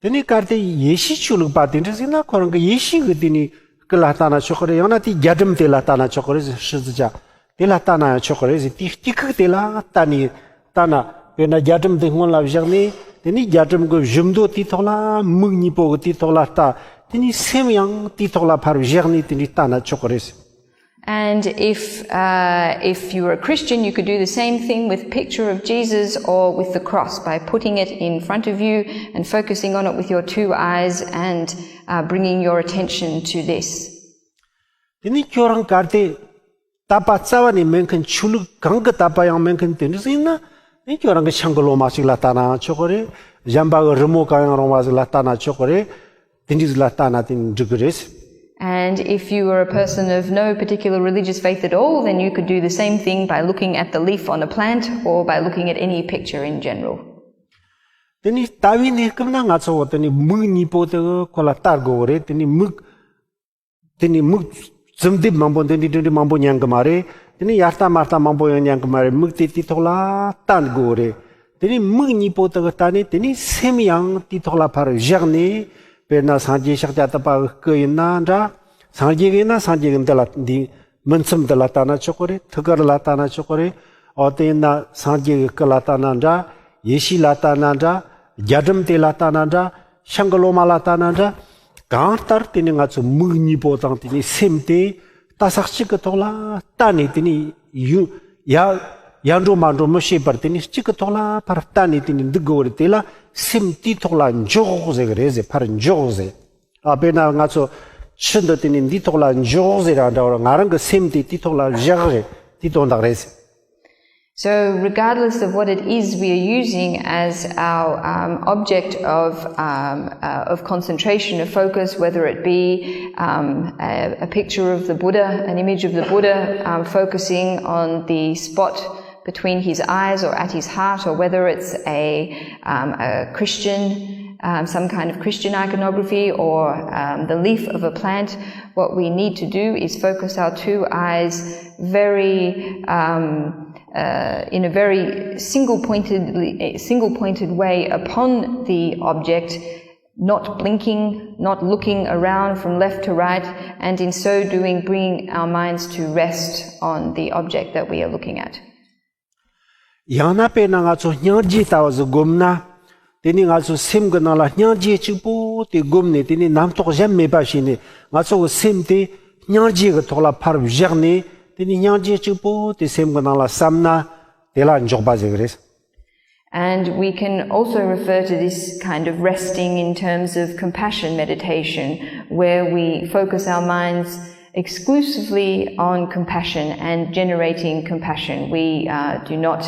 དེ་ནས་གལ་ཏེ་ཡེ་ཤེས་ཆོས་ལུགས་པ་དེ་འདྲ་ཟིག་ན། ཁོ་རང་གི་ཡེ་ཤེས་ཀྱི་དེ་ནས་སྐུ་ལ་ལྟ་ན་ཆོག་གི་རེད། ཡང་ན་དེའི་རྒྱ་གྲམ་དེ་ལ་ལྟ་ན་ཆོག་གི་རེད། ཧྲི་ཙི་ཅ་དེ་ལ་ལྟ་ན་ཡང་ཆོག་གི་རེད་ཟེར། དེའི་དཀྱིལ་ཁུག་དེ་ལ་ལྟ་ནས་ལྟ་ན། དཔེར་ན་རྒྱ་གྲམ་དེ་སྔོན་ལ་བཞག་ནས། དེ་ནས་རྒྱ་གྲམ་གྱི་བཞི་མདོ་དེའི་ཐོག་ལ། མིག་གཉིས་པོ་གི་དེའི་ཐོག་ལ་ལྟ། དེ་ནས་སེམས་ཡང་དེའི་ཐོག་ལ་ཕར་བཞག་ནས་དེ་འདྲའི་ལྟ་ན་ཆོག་གི་རེད། And if uh, if you were a Christian, you could do the same thing with picture of Jesus or with the cross by putting it in front of you and focusing on it with your two eyes and uh, bringing your attention to this. དེ་ནས་ཁྱོད་རང་གལ་ཏེ་དད་པ་རྩ་བ་ནས་མེད་མཁན། ཆོས་ལུགས་གང་གི་དད་པ་ཡང་མེད་མཁན་དེ་འདྲ་ཟིག་ཡིན་ན། ཨེ། ཁྱོད་རང་གི་ཤིང་གི་ལོ་མ་ཞིག་ལ་ལྟ་ན་ཆོག་གི་རེད། གཞན་པ་གི་རི་མོ་གང་ཡང་རུང་བ་ཟིག་ལ་ལྟ་ན་ཆོག་གི་རེད། དེ་འདྲ་ཟིག་ལ་ལྟ་ན་དེ་འགྲིག་གི་རེད། And if you were a person of no particular religious faith at all, then you could do the same thing by looking at the leaf on a plant or by looking at any picture in general. དེ་ནས་ལྟ་བའི་གནས་སྐབས་ན་ང་ཚོ་དེ་ནས་མིག་གཉིས་པོ་དེ་ཁོ་ལ་ལྟ་དགོས་གི་རེད། དེ་ནས་མིག་དེ་ནས་མིག་རྩུབ་འདེབས་མང་པོ་འདི་འདྲ་འདི་འདྲ་མང་པོ་ཉན་གི་མ་རེད། དེ་ནས་ཡར་ལྟ་མར་ལྟ་མང་པོ་ཡང་ཉན་གི་མ་རེད། མིག་དེ་དེའི་ཐོག་ལ་ལྟ་དགོས་རེད། དེ་ནས་མིག་གཉིས་པོ་དེ་གི་ལྟ་ནས། དེ་ནས་སེམས་ཡང་དེའི་ཐོག་ལ་ཕར་བཞག་ནས། དཔེར་ན་སངས་རྒྱས་ཤཱཀྱ་ཐུབ་པ་གི་སྐུ་ཡིན་ན་འདྲ། སངས་རྒྱས་ཡིན་ན་སངས་རྒྱས་ཀྱི་འདི་ལ་འདི་མིག་མཚམས་འདི་ལ་ལྟ་ན་ཆོག་གི་རེད། ཐུགས་ཀར་ལ་ལྟ་ན་ཆོག་གི་རེད། འོ། དེ་ཡིན་ན་སངས་རྒྱས་ཀྱི་སྐུ་ལ་ལྟ་ན་འདྲ། ཡེ་ཤེས་ལ་ལྟ་ན་འདྲ། རྒྱ་གྲམ་དེ་ལ་ལྟ་ན་འདྲ། ཤིང་གི་ལོ་མ་ལ་ལྟ་ན་འདྲ། གང་ལྟར་དེ་ནི་ང་ཚོ་མིག་གཉིས་པོ་དང་དེ་ནི་སེམས་དེ་ལྟ་ས་གཅིག་གི་ཐོག་ལ་ལྟ་ནས། དེ་ནི་ཡུ་ཡ་ཡར་འགྲོ་མར་འགྲོ་མི་ཤེས་པར་དེ་ནི་གཅིག་གི་ཐོག་ལ་ཕར་ལྟ་ནས་དེ་ནི་འདུག་དགོས་རེད། དེ་ལ་སེམས་དེའི་ཐོག་ལ་འཇོག་ཟེར་གི་རེད་ཟེར། ཕར་འཇོག་ཟེར། ཨ། དཔེར་ན་ང་ཚོ་ཆུ་འདི་དེ་ནི་འདིའི་ཐོག་ལ་འཇོག་ཟེར་ར་འདྲ་བར། ང་རང་གི་སེམས་དེ་དེའི་ཐོག་ལ་བཞག་རེད། དེའི་དོན་དག་རེད་ཟེར། So, regardless of what it is we are using as our um, object of, um, uh, of concentration, of focus, whether it be um, a, a picture of the Buddha, an image of the Buddha, um, focusing on the spot between his eyes or at his heart, or whether it's a, um, a Christian um, some kind of Christian iconography or um, the leaf of a plant, what we need to do is focus our two eyes very, um, uh, in a very single pointedly, single pointed way upon the object, not blinking, not looking around from left to right, and in so doing, bringing our minds to rest on the object that we are looking at. ཡང་ན་དཔེར་ན་ང་ཚོ་སྙིང་རྗེ་ལྟ་བུ་ཟིག་བསྒོམས་ན། དེ་ནས་ང་ཚོ་སེམས་ཀྱི་ནང་ལ་སྙིང་རྗེ་གཅིག་པོ་དེ་བསྒོམས་ནས། དེ་ནས་རྣམ་རྟོག་གཞན་མེད་པ་བྱས་ནས། ང་ཚོ་གི་སེམས་དེ་སྙིང་རྗེ་གི་ཐོག་ལ་ཕར་བཞག་ནས། དེ་ནས་སྙིང་རྗེ་གཅིག་པོ་དེ་སེམས་ཀྱི་ནང་ལ་བསམ་ན། དེ་ལ་འཇོག་པ་ཟེར་གི་རེད། And we can also refer to this kind of resting in terms of compassion meditation, where we focus our minds exclusively on compassion and generating compassion. We uh, do not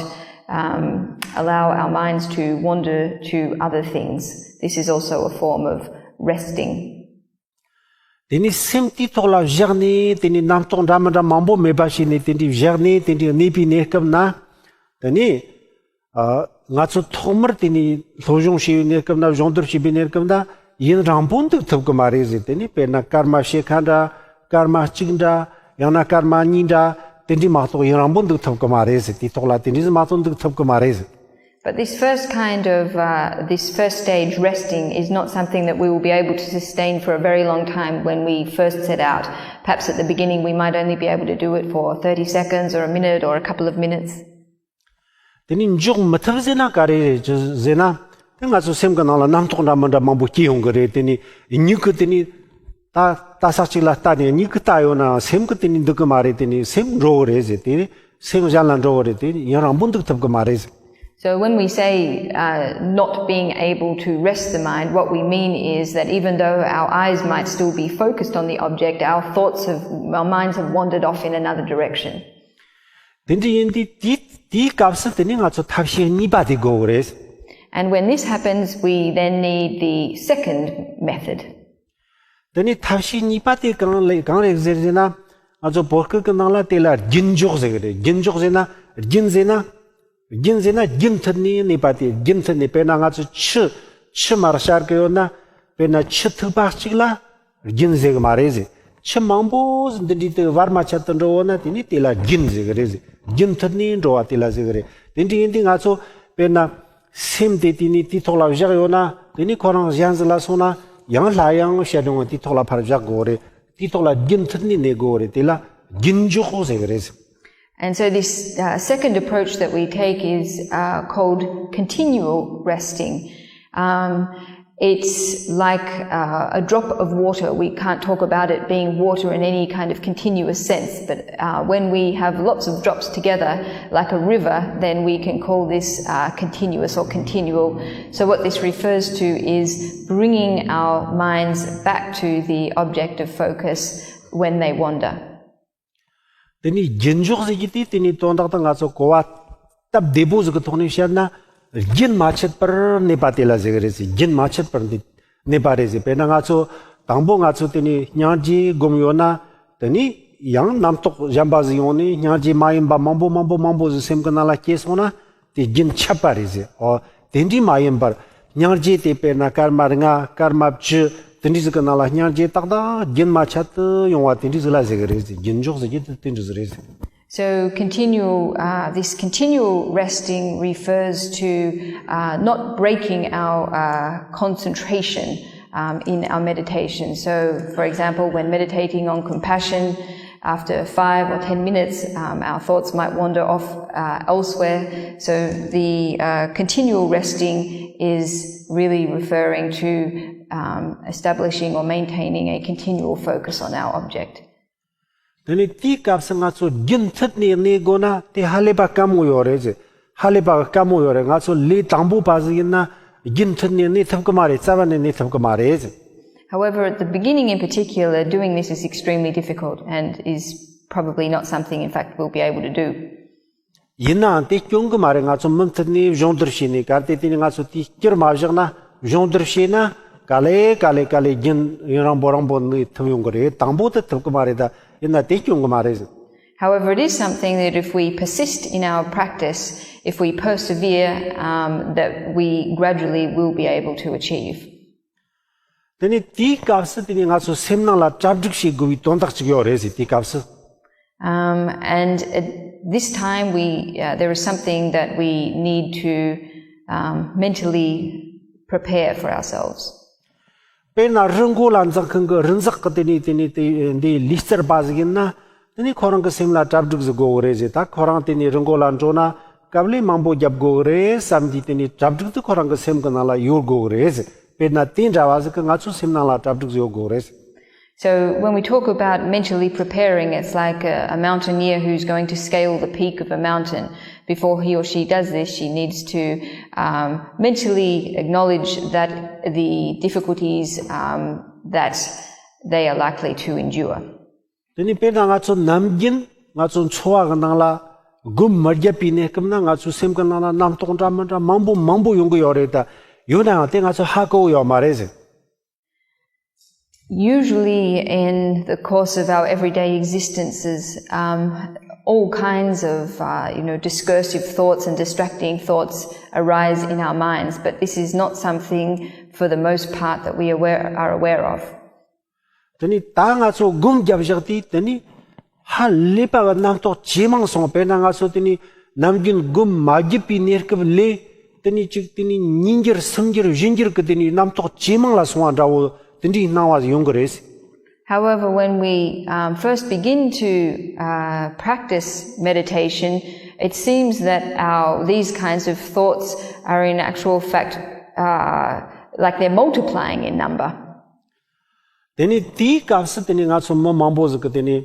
um, allow our minds to wander to other things. This is also a form of resting. དེ་ནས་སེམས་དེའི་ཐོག་ལ་བཞག་ནས། དེ་ནས་རྣམ་རྟོག་འདྲ་མི་འདྲ་མང་པོ་མེད་པ་བྱས་ནས། དེ་འདྲའི་བཞག་ནས་དེ་འདྲའི་གནས་པའི་གནས་སྐབས་ན། དེ་ནས་ཨ་ང་ཚོ་ཐོག་མར་དེ་ནས་སློབ་སྦྱོང་བྱས་པའི་གནས་སྐབས་ན། སྦྱོང་བརྡར་བྱས་པའི་གནས་སྐབས་ན། ཡུན་རིང་པོ་འདུག་ཐུབ་ཀྱི་མ་རེད་ཟེར། དེ་ནས་དཔེར་ན་སྐར་མ་ཕྱེད་ཀ་འདྲ། སྐར་མ་གཅིག་འདྲ། ཡང་ན་སྐར་མ་གཉིས་འདྲ། དེ་འདྲའི་མ་གཏོགས་ཡུན་རིང་པོ་འདུག་ཐུབ་ཀྱི་མ་རེད་ཟེར། དེའི་ཐོག་ལ་དེ་འདྲའི་མ་གཏོགས་འདུག་ཐུབ་ཀྱི་མ་རེད་ཟེར། But this first kind of, uh, this first stage resting is not something that we will be able to sustain for a very long time when we first set out. Perhaps at the beginning we might only be able to do it for thirty seconds or a minute or a couple of minutes. དེ་ནས་འཇོག་མི་ཐུབ་ཟེར་ན་ག་རེ་རེད་ཟེར་ན། དེ་ང་ཚོ་སེམས་ཀྱི་ནང་ལ་རྣམ་རྟོག་འདྲ་མི་འདྲ་མང་པོ་སྐྱེ་ཡོང་གི་རེད། དེ་ནས་མྱིག་གིས་དེ་ནས་ལྟ་ལྟ་ས་གཅིག་ལ་ལྟ་ནས། མྱིག་གིས་ལྟ་ཡོད་ན་སེམས་ཀྱིས་དེ་ནས་འདུག་གི་མ་རེད། དེ་ནས་སེམས་འགྲོ་གི་རེད་ཟེར། དེ་ནས་སེམས་གཞན་ལ་འགྲོ་གི་རེད། དེ་ཡུན་རིང་པོ་འདུག་ཐུབ་གི་མ་རེད་ཟེར། So when we say uh, not being able to rest the mind, what we mean is that even though our eyes might still be focused on the object, our thoughts have, our minds have wandered off in another direction. དེ་འདྲ་ཡིན་དུས་དེའི་དེའི་སྐབས་སུ་དེ་ནས་ང་ཚོ་ཐབས་ཤེས་གཉིས་པ་དེ་དགོས་གི་རེད། And when this happens, we then need the second method. དེ་ནས་ཐབས་ཤེས་གཉིས་པ་དེ་གང་ལས་གང་རེད་ཟེར་ཟེར་ན། ང་ཚོ་བོད་སྐད་ཀྱི་ནང་ལ་དེ་ལ་རྒྱུན་འཇོག་ཟེར་གི་རེད། རྒྱུན་འཇོག་ཟེར་ན། རྒྱུན་ཟེར་ན། རྒྱུན་ཟེར་ན་རྒྱུན་མཐུད་ནས་གནས་པ་དེ། རྒྱུན་མཐུད་ནས། དཔེར་ན་ང་ཚོ་ཆུ་ཆུ་མར་བཞུར་གི་ཡོད་ན། དཔེར་ན་ཆུ་ཐིགས་པ་གཅིག་ལ་རྒྱུན་ཟེར་གི་མ་རེད་ཟེར། ཆུ་མང་པོ་ཟིག་འདི་འདྲའི་དེ་བར་མ་ཆད་དུ་འགྲོ་བ་ན། དེ་ནི་དེ་ལ་རྒྱུན་ཟེར་གི་རེད་ཟེར། རྒྱུན་མཐུད་ནས་འགྲོ་བ་དེ་ལ་ཟེར་གི་རེད། དེ་འདྲ་ཡིན་དུས་ང་ཚོ་དཔེར་ན་སེམས་དེ་དེ་ནི་དེའི་ཐོག་ལ་བཞག་ཡོད་ན། དེ་ནི་ཁོ་རང་གཞན་ཟིག་ལ་སོང་ན་ཡང་སླར་ཡང་ཞེ་སྡང་བ་དེའི་ཐོག་ལ་ཕར་བཞག་དགོས་རེད། དེའི་ཐོག་ལ་རྒྱུན་མཐུད་ནས་གནས་དགོས་རེད། དེ་ལ་རྒྱུན་འཇོག་ཟེར་གི་རེད། And so, this uh, second approach that we take is uh, called continual resting. Um, it's like uh, a drop of water. We can't talk about it being water in any kind of continuous sense, but uh, when we have lots of drops together, like a river, then we can call this uh, continuous or continual. So, what this refers to is bringing our minds back to the object of focus when they wander. དེ་ནས་རྒྱུན་འཇོག་ཟེར་གྱི་དེ། དེ་ནས་དོན་དག་ཏུ་ང་ཚོ་གོ་བ་སྟབས་བདེ་པོ་ཟིག་གི་ཐོག་ནས་བཤད་ན། རྒྱུན་མ་ཆད་པར་གནས་པ་དེ་ལ་ཟེར་གི་རེད་ཟེར། རྒྱུན་མ་ཆད་པར་འདི་གནས་པ་རེད་ཟེར། དཔེར་ན་ང་ཚོ་དང་པོ་ང་ཚོ་དེ་ནས་སྙིང་རྗེ་སྒོམ་ཡོད་ན། དེ་ནས་ཡང་རྣམ་རྟོག་གཞན་པ་ཟིག་ཡོང་ནས། སྙིང་རྗེ་མ་ཡིན་པ་མང་པོ་མང་པོ་མང་པོ་ཟིག་སེམས་ཀྱི་ནང་ལ་སྐྱེས་སོང་ན། དེ་རྒྱུན་ཆད་པ་རེད་ཟེར། ཨོ། དེ་འདྲའི་མ་ཡིན་པར། སྙིང་རྗེ་དེ་དཔེར་ན་སྐར་མ་ལྔ། སྐར་མ་བཅུ། དེ་འདྲའི་ཟིག་གི་ནང་ལ་སྙིང་རྗེ་ཏག་ཏག་རྒྱུན་མ་ཆད་དུ་ཡོང་བ་དེ་འདྲའི་ཟིག་ལ་ཟེར་གི་རེད་ཟེར། རྒྱུན་འཇོག་ཟེར་གྱི་དེ་དེ་འདྲའི་ཟིག་རེད་ཟེར། So continual, uh, this continual resting refers to uh, not breaking our uh, concentration um, in our meditation. So, for example, when meditating on compassion, after five or ten minutes, um, our thoughts might wander off uh, elsewhere. So, the uh, continual resting is really referring to um, establishing or maintaining a continual focus on our object. དེ་ནས་དེའི་སྐབས་སུ་ང་ཚོ་རྒྱུན་མཐུད་ནས་གནས་དགོས་ན། དེ་ཧ་ལས་པ་དཀའ་མོ་ཡོད་རེད་ཟེར། ཧ་ལས་པ་དཀའ་མོ་ཡོད་རེད། ང་ཚོ་ལས་དང་པོ་པ་ཟིག་ཡིན་ན་རྒྱུན་མཐུད་ནས་གནས་ཐུབ་ཀྱི་མ་རེད། རྩ་བ་ནས་གནས་ཐུབ་ཀྱི་མ་རེད་ཟེར། However, at the beginning in particular, doing this is extremely difficult and is probably not something, in fact, we'll be able to do. ཡིན་ནའང་དེ་སྐྱོན་གི་མ་རེད། ང་ཚོ་མུ་མཐུད་ནས་སྦྱོང་བརྡར་བྱས་ནས། གལ་ཏེ་དེ་ནས་ང་ཚོ་དེའི་སྐྱུར་མ་བཞག་ན། སྦྱོང་བརྡར་བྱས་ན་ག་ལེ་ག་ལེ་ག་ལེ་རྒྱུན་ཡུན་རིང་པོ་རིང་པོ་གནས་ཐུབ་ཡོང་གི་རེད། དང་པོ་དེ་ཐུབ་གི་མ་རེད། ད་ཡིན་ན་དེ་སྐྱོན་གི་མ་རེད། However, it is something that if we persist in our practice, if we persevere, um, that we gradually will be able to achieve. དེ་ནས་དེའི་སྐབས་སུ་དེ་ནས་ང་ཚོ་སེམས་ནང་ལ་གྲ་སྒྲིག་བྱེད་དགོས་པའི་དོན་དག་ཅིག་ཡོད་རེད་ཟེར། དེའི་སྐབས་སུ། Um, and at this time, we uh, there is something that we need to um, mentally prepare for ourselves. དཔེར་ན་རི་མགོ་ལ་འཛེག་མཁན་གྱི་རི་འཛེག་གི་དེ་ནས་དེ་ནས་དེ་འདི་ལུས་རྩལ་པ་ཟིག་ཡིན་ན། དེ་ནས་ཁོ་རང་གི་སེམས་ལ་གྲ་སྒྲིག་ཟིག་དགོས་གི་རེད་ཟེར། ད་ཁོ་རང་དེ་ནས་རི་མགོ་ལ་འགྲོ་ན་དཀའ་ལས་མང་པོ་རྒྱབ་དགོས་གི་རེད་བསམ་དུས། དེ་ནས་གྲ་སྒྲིག་དེ་ཁོ་རང་གི་སེམས་གི་ནང་ལ་ཡོད་དགོས་གི་རེད་ཟེར། དཔེར་ན་དེ་འདྲ་བ་ཟིག་གི་ང་ཚོའི་སེམས་ནང་ལ་གྲ་སྒྲིག་ཟིག་ཡོད་དགོས་གི་རེད་ཟེར། So when we talk about mentally preparing, it's like a, a mountaineer who's going to scale the peak of a mountain. Before he or she does this, she needs to um, mentally acknowledge that the difficulties um, that they are likely to endure. དེ་ནས་དཔེར་ན་ང་ཚོ་ནམ་རྒྱུན་ང་ཚོ་འཚོ་བ་གི་ནང་ལ་སྒོམ་མ་བརྒྱབ་པའི་གནས་སྐབས་ན། ང་ཚོའི་སེམས་ཀྱི་ནང་ལ་རྣམ་རྟོག་འདྲ་མི་འདྲ་མང་པོ་མང་པོ་ཡོང་གི་ཡོད་རེད། ད་ཡོད་ནའང་དེ་ང་ཚོ་ཧ་གོ་གི་ཡོད་མ་རེད་ཟེར། Usually, in the course of our everyday existences, um, all kinds of uh, you know discursive thoughts and distracting thoughts arise in our minds, but this is not something, for the most part, that we aware, are aware of. དེ་ནས་ད་ང་ཚོ་སྒོམ་རྒྱབ་བཞག་དུས། དེ་ནས་ཧ་ལས་པ་གི་རྣམ་རྟོག་ཇེ་མང་སོང་། དཔེར་ན་ང་ཚོ་དེ་ནས་ནམ་རྒྱུན་སྒོམ་མ་བརྒྱབ་པའི་གནས་སྐབས་ལས། དེ་ནས་གཅིག་དེ་ནས་ཉིས་འགྱུར་སུམ་འགྱུར་བཞི་འགྱུར་གི་དེ་ནས་རྣམ་རྟོག་ཇེ་མང་ལ་སོང་བ་འདྲ་བོ་དེ་འདྲའི་སྣང་བ་ཡོང་གི་རེད། However, when we um, first begin to uh, practice meditation, it seems that our these kinds of thoughts are in actual fact uh, like they're multiplying in number. དེ་ནས་དེའི་སྐབས་སུ་དེ་ནས་ང་ཚོ་མི་མང་པོ་ཟིག་གི་དེ་ནས་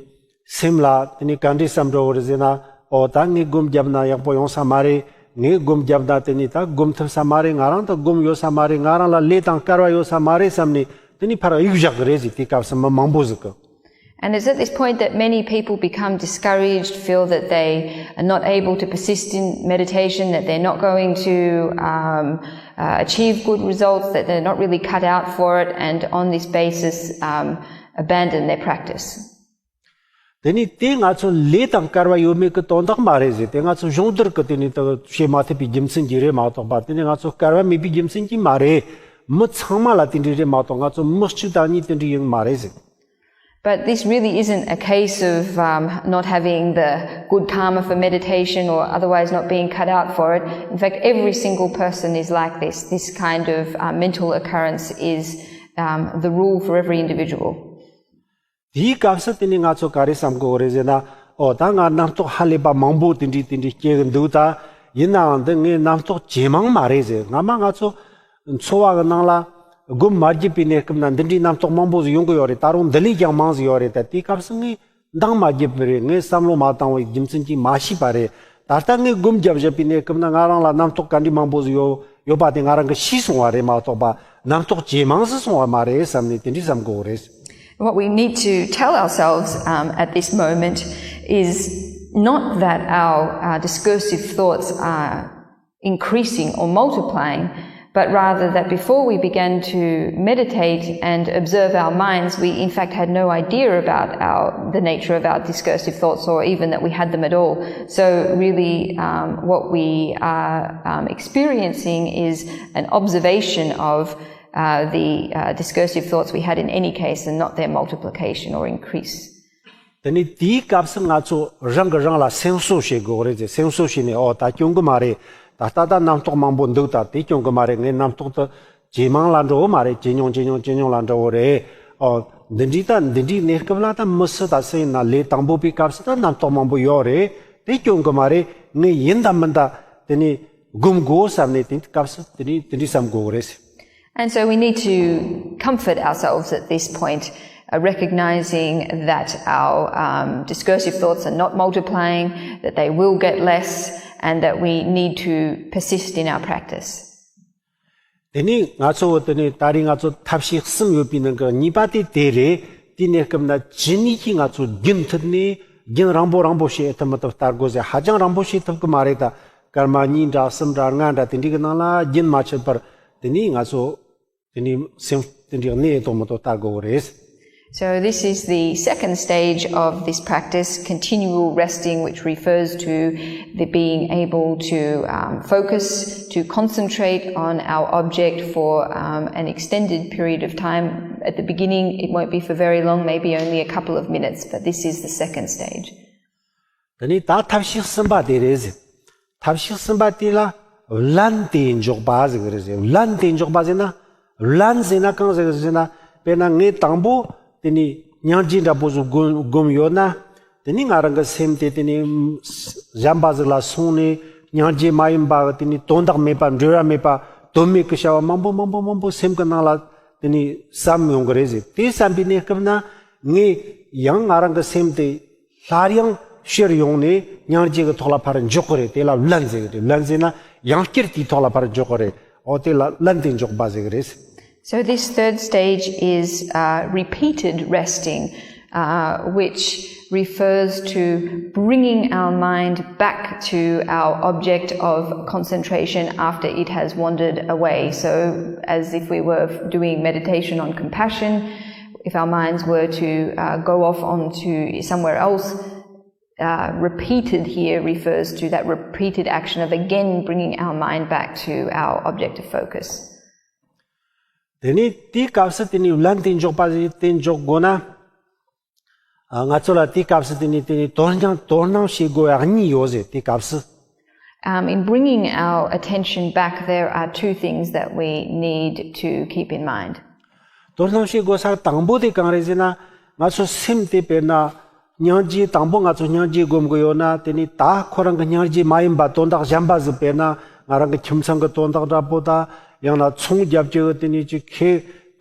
སེམས་ལ་དེ་ནས་ག་འདྲས་བསམ་འགྲོ་གི་རེད་ཟེར་ན། ཨོ་ད་ངས་སྒོམ་བརྒྱབ་ན་ཡག་པོ་ཡོང་ས་མ་རེད། ངས་སྒོམ་བརྒྱབ་ན་དེ་ནས་ད་སྒོམ་ཐུབ་ས་མ་རེད། ང་རང་ད་སྒོམ་ཡོད་ས་མ་རེད། ང་རང་ལ་ལས་དང་སྐལ་བ་ཡོད་ས་མ་རེད་བསམ་ནས་དེ་ནས་ཕར་གཡུག་བཞག་གི་རེད་ཟེར། དེའི་སྐབས་སུ་མི་མང་པོ་ཟིག་གི། And it's at this point that many people become discouraged, feel that they are not able to persist in meditation, that they're not going to um, uh, achieve good results, that they're not really cut out for it, and on this basis, um, abandon their practice. དེ་ནས་དེ་ང་ཚོ་ལས་དང་སྐལ་བ་ཡོད་མེད་ཀྱི་དོན་དག་མ་རེད་ཟེར། དེ་ང་ཚོ་སྦྱོང་བརྡར་གྱི་དེ་ནས་ད་བྱེད་མ་ཐུབ་པའི་རྒྱུ་མཚན་གྱིས་རེད་མ་གཏོགས་པ། དེ་ནས་ང་ཚོ་སྐལ་བ་མེད་པའི་རྒྱུ་མཚན་གྱིས་མ་རེད། མི་ཚང་མ་ལ་དེ་འདྲས་རེད་མ་གཏོགས། ང་ཚོ་མི་གཅིག་དང་གཉིས་དེ་འདྲས་ཡིན་མ་རེད་ཟེར། But this really isn't a case of um, not having the good karma for meditation or otherwise not being cut out for it. In fact, every single person is like this. This kind of uh, mental occurrence is um, the rule for every individual. དེའི་སྐབས་སུ་དེ་ནས་ང་ཚོ་ག་རེ་བསམ་དགོས་རེད་ཟེར་ན། ཨོ་ད་ང་རྣམ་རྟོག་ཧ་ལས་པ་མང་པོ་དེ་འདྲས་དེ་འདྲས་སྐྱེ་གི་འདུག་ད་ཡིན་ནའང་འདི་ངའི་རྣམ་རྟོག་ཇེ་མང་མ་རེད་ཟེར། སྔ་མ་ང་ཚོ་འཚོ་བ་གི་ནང་ལ་སྒོམ་མ་བརྒྱབ་པའི་གནས་སྐབས་ན་འདི་འདྲའི་རྣམ་རྟོག་མང་པོ་ཟིག་ཡོང་གི་ཡོད་རེད། ད་རུང་འདི་ལས་ཀྱང་མང་ཟིག་ཡོད་རེད། ད་དེའི་སྐབས་སུ་ངས་འདང་མ་བརྒྱབ་པ་རེད། ངས་བསམ་བློ་མ་བཏང་བའི་རྒྱུ་མཚན་གྱིས་མ་ཤེས་པ་རེད། ད་ལྟ་ངས་སྒོམ་རྒྱབ་བཞག་པའི་གནས་སྐབས་ན་ང་རང་ལ་རྣམ་རྟོག་ག་འདྲའི་མང་པོ་ཟིག་ཡོད་ཡོད་པ་དེ་ང་རང་གིས་ཤེས་སོང་བ་རེད་མ་གཏོགས་པ། རྣམ་རྟོག་ཇེ་མང་ཟིག་སོང་བ་མ་རེད་བསམ་ནས་དེ་འདྲའི་བསམ་དགོས་རེད། What we need to tell ourselves um, at this moment is not that our uh, discursive thoughts are increasing or multiplying, but rather that before we began to meditate and observe our minds, we in fact had no idea about our, the nature of our discursive thoughts or even that we had them at all. So, really, um, what we are um, experiencing is an observation of uh, the uh, discursive thoughts we had in any case and not their multiplication or increase. དེ་ནས་དེའི་སྐབས་སུ་ང་ཚོ་རང་གིས་རང་ལ་སེམས་གསོ་བྱེད་དགོས་རེད་ཟེར། སེམས་གསོ་བྱས་ནས། ཨོ་ད་སྐྱོན་གི་མ་རེད། ད་ལྟ་ད་རྣམ་རྟོག་མང་པོ་འདུག་ད་དེ་སྐྱོན་གི་མ་རེད། ངའི་རྣམ་རྟོག་དེ་ཇེ་མང་ལ་འགྲོ་གི་མ་རེད། ཇེ་ཉུང་ཇེ་ཉུང་ཇེ་ཉུང་ལ་འགྲོ་གི་རེད། ཨོ་འདི་འདྲའི་ད་འདི་འདྲའི་གནས་སྐབས་ལ་ད་མི་སུ་ད་སུ་ཡིན་ན་ལས་དང་པོ་པའི་སྐབས་སུ་ད་རྣམ་རྟོག་མང་པོ་ཡོད་རེད། དེ་སྐྱོན་གི་མ་རེད། ངས་ཡིན་ད་མིན་ད་དེ་ནས་སྒོམ་དགོས་བསམ་ནས་དེ་སྐབས་སུ་དེ་འདྲའི་དེ་འདྲའི་བསམ་དགོས་གི་རེད་ཟེར། And so we need to comfort ourselves at this point, uh, recognizing that our um, discursive thoughts are not multiplying, that they will get less, and that we need to persist in our practice. དེ་ནས་ང་ཚོ་དེ་ནས་ད་རེས་ང་ཚོ་ཐབས་ཤེས་གསུམ་ཡོད་པའི་ནང་གི་གཉིས་པ་དེ་དེ་རེད། དེའི་གནས་སྐབས་ན་ཇི་སྙེད་ཅིག་ང་ཚོ་རྒྱུན་མཐུད་ནས་རྒྱུན་རིང་པོ་རིང་པོ་བྱེད་ཐུབ་མི་ཐུབ་ལྟ་དགོས་ཟེར། ཧ་ཅང་རིང་པོ་བྱེད་ཐུབ་གི་མ་རེད། ད་སྐར་མ་གཉིས་འདྲ་གསུམ་འདྲ་ལྔ་འདྲ་དེ་འདྲའི་གི་ནང་ལ་རྒྱུན་མ་ཆད་པར་དེ་ནས་ང་ཚོ་དེ་ནས་སེམས་དེ་འདྲའི་གནས་ཐོག་མ་གཏོགས་ལྟ་དགོས་རེད། So, this is the second stage of this practice, continual resting, which refers to the being able to um, focus, to concentrate on our object for um, an extended period of time. At the beginning, it won't be for very long, maybe only a couple of minutes, but this is the second stage. དེ་ནས་ད་ཐབས་ཤེས་གསུམ་པ་དེ་རེད་ཟེར། ཐབས་ཤེས་གསུམ་པ་དེ་ལ་བླན་ཏེ་འཇོག་པ་ཟེར་གི་རེད་ཟེར། བླན་ཏེ་འཇོག་པ་ཟེར་ན། བླན་ཟེར་ན་གང་ཟེར་གི་ཟེར་ན། དཔེར་ན་ངས་དང་པོ་དེ་ནས་སྙིང་རྗེ་འདྲ་པོ་ཟིག་སྒོམ་སྒོམ་ཡོད་ན། དེ་ནས་ང་རང་གི་སེམས་དེ་དེ་ནས་གཞན་པ་ཟིག་ལ་སོང་ནས་སྙིང་རྗེ་མ་ཡིན་པ་དེ་ནས་དོན་དག་མེད་པ་འབྲེལ་བ་མེད་པ་དོན་མེད་གི་བྱ་བ་མང་པོ་མང་པོ་མང་པོ་སེམས་གི་ནང་ལ་དེ་ནས་བསམ་ཡོང་གི་རེད་ཟེར། དེ་བསམ་པའི་གནས་སྐབས་ན་ངས་ཡང་ང་རང་གི་སེམས་དེ་སླར་ཡང་ཕྱིར་ཡོང་ནས་སྙིང་རྗེ་གི་ཐོག་ལ་ཕར་འཇོག་གི་རེད། དེ་ལ་བླན་ཟེར་གི་རེད། བླན་ཟེར་ན་ཡང་བསྐྱར་དེའི་ཐོག་ལ་ཕར་འཇོག་གི་རེད། འོ་དེ་ལ་བླན་ཏེ་འཇོག་པ་ཟེར་གི་རེད། So, this third stage is uh, repeated resting, uh, which refers to bringing our mind back to our object of concentration after it has wandered away. So, as if we were doing meditation on compassion, if our minds were to uh, go off onto somewhere else, uh, repeated here refers to that repeated action of again bringing our mind back to our object of focus. དེ་ནས་དེའི་སྐབས་སུ་དེ་ནས་བླན་ཏེ་འཇོག་པ་ཟེར་དེ་འཇོག་དགོས་ན། ང་ཚོ་ལ་དེའི་སྐབས་སུ་དེ་ནས་དེ་ནས་དོ་སྣང་དོ་སྣང་བྱེད་དགོས་ཡ་གཉིས་ཡོད་ཟེར། དེའི་སྐབས་སུ། Um, in bringing our attention back, there are two things that we need to keep in mind. དོ་སྣང་བྱེད་དགོས་ས་དང་པོ་དེ་གང་རེད་ཟེར་ན། ང་ཚོ་སེམས་དེ་དཔེར་ན་སྙིང་རྗེ་དང་པོ་ང་ཚོ་སྙིང་རྗེ་སྒོམ་གི་ཡོད་ན། དེ་ནས་ད་ཁོ་རང་གི་སྙིང་རྗེ་མ་ཡིན་པ་དོན་དག་གཞན་པ་ཟིག་དཔེར་ན་ང་རང་གི་ཁྱིམ་ཚང་གི་དོན་དག་འདྲ་པོ་དང་། ཡང་ན་ཚོང་རྒྱབ་ཀྱི་དེ་ནས་ཅིག་ཁེ་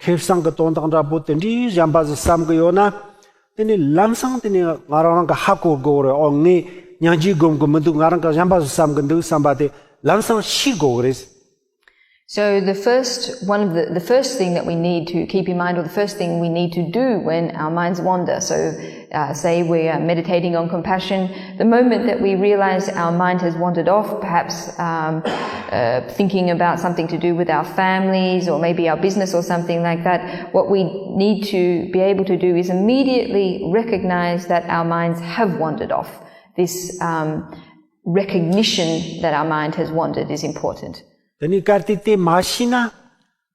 ཁེ་བཟང་གི་དོན་དག་འདྲ་པོ་དེ་འདྲའི་གཞན་པ་ཟིག་བསམ་གི་ཡོད་ན། དེ་ནས་ལམ་སང་དེ་ནས་ང་རང་རང་གི་ཧ་གོ་དགོས་རེད། ཨོ་ངས་སྙིང་རྗེ་སྒོམ་གི་མི་འདུག་ང་རང་གི་གཞན་པ་ཟིག་བསམ་གི་འདུག་བསམ་པ་དེ་ལམ་སང་ཤེས་དགོས་རེད། So the first one of the, the first thing that we need to keep in mind, or the first thing we need to do when our minds wander. So uh, say we are meditating on compassion, the moment that we realize our mind has wandered off, perhaps um, uh, thinking about something to do with our families or maybe our business or something like that, what we need to be able to do is immediately recognize that our minds have wandered off. This um, recognition that our mind has wandered is important. དེ་ནས་གལ་ཏེ་དེ་མ་ཤེས་ན།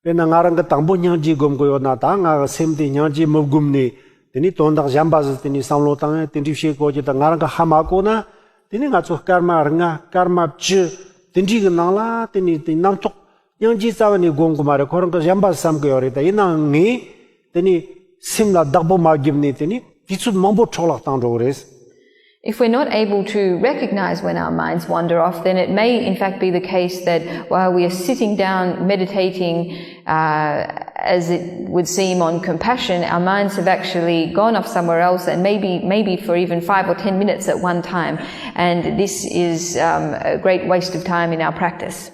དཔེར་ན་ང་རང་གི་དང་པོ་སྙིང་རྗེ་སྒོམ་གི་ཡོད་ན། ད་ང་གི་སེམས་དེ་སྙིང་རྗེ་མི་སྒོམ་ནས་དེ་ནས་དོན་དག་གཞན་པ་ཟིག་དེ་ནས་བསམ་བློ་བཏང་ཡ་དེ་འདྲའི་བྱེད་དགོས་ཀྱི། ད་ང་རང་གི་ཧ་མ་གོ་ན། དེ་ནས་ང་ཚོ་སྐར་མ་ལྔ་སྐར་མ་བཅུ་དེ་འདྲའི་གི་ནང་ལ་དེ་ནས་དེ་རྣམ་རྟོག་སྙིང་རྗེ་རྩ་བ་ནས་སྒོམ་གི་མ་རེད། ཁོ་རང་གི་གཞན་པ་བསམ་གི་ཡོད་རེད། ད་ཡིན་ནའང་ངས་དེ་ནས་སེམས་ལ་བདག་པོ་མ་བརྒྱབ་ནས་དེ་ནས་དུས་ཚོད་མང་པོ་འཕྲོ་བརླག་བཏང་འགྲོ་གི་རེད། If we're not able to recognize when our minds wander off, then it may in fact be the case that while we are sitting down meditating, uh, as it would seem on compassion, our minds have actually gone off somewhere else and maybe, maybe for even five or ten minutes at one time. And this is um, a great waste of time in our practice.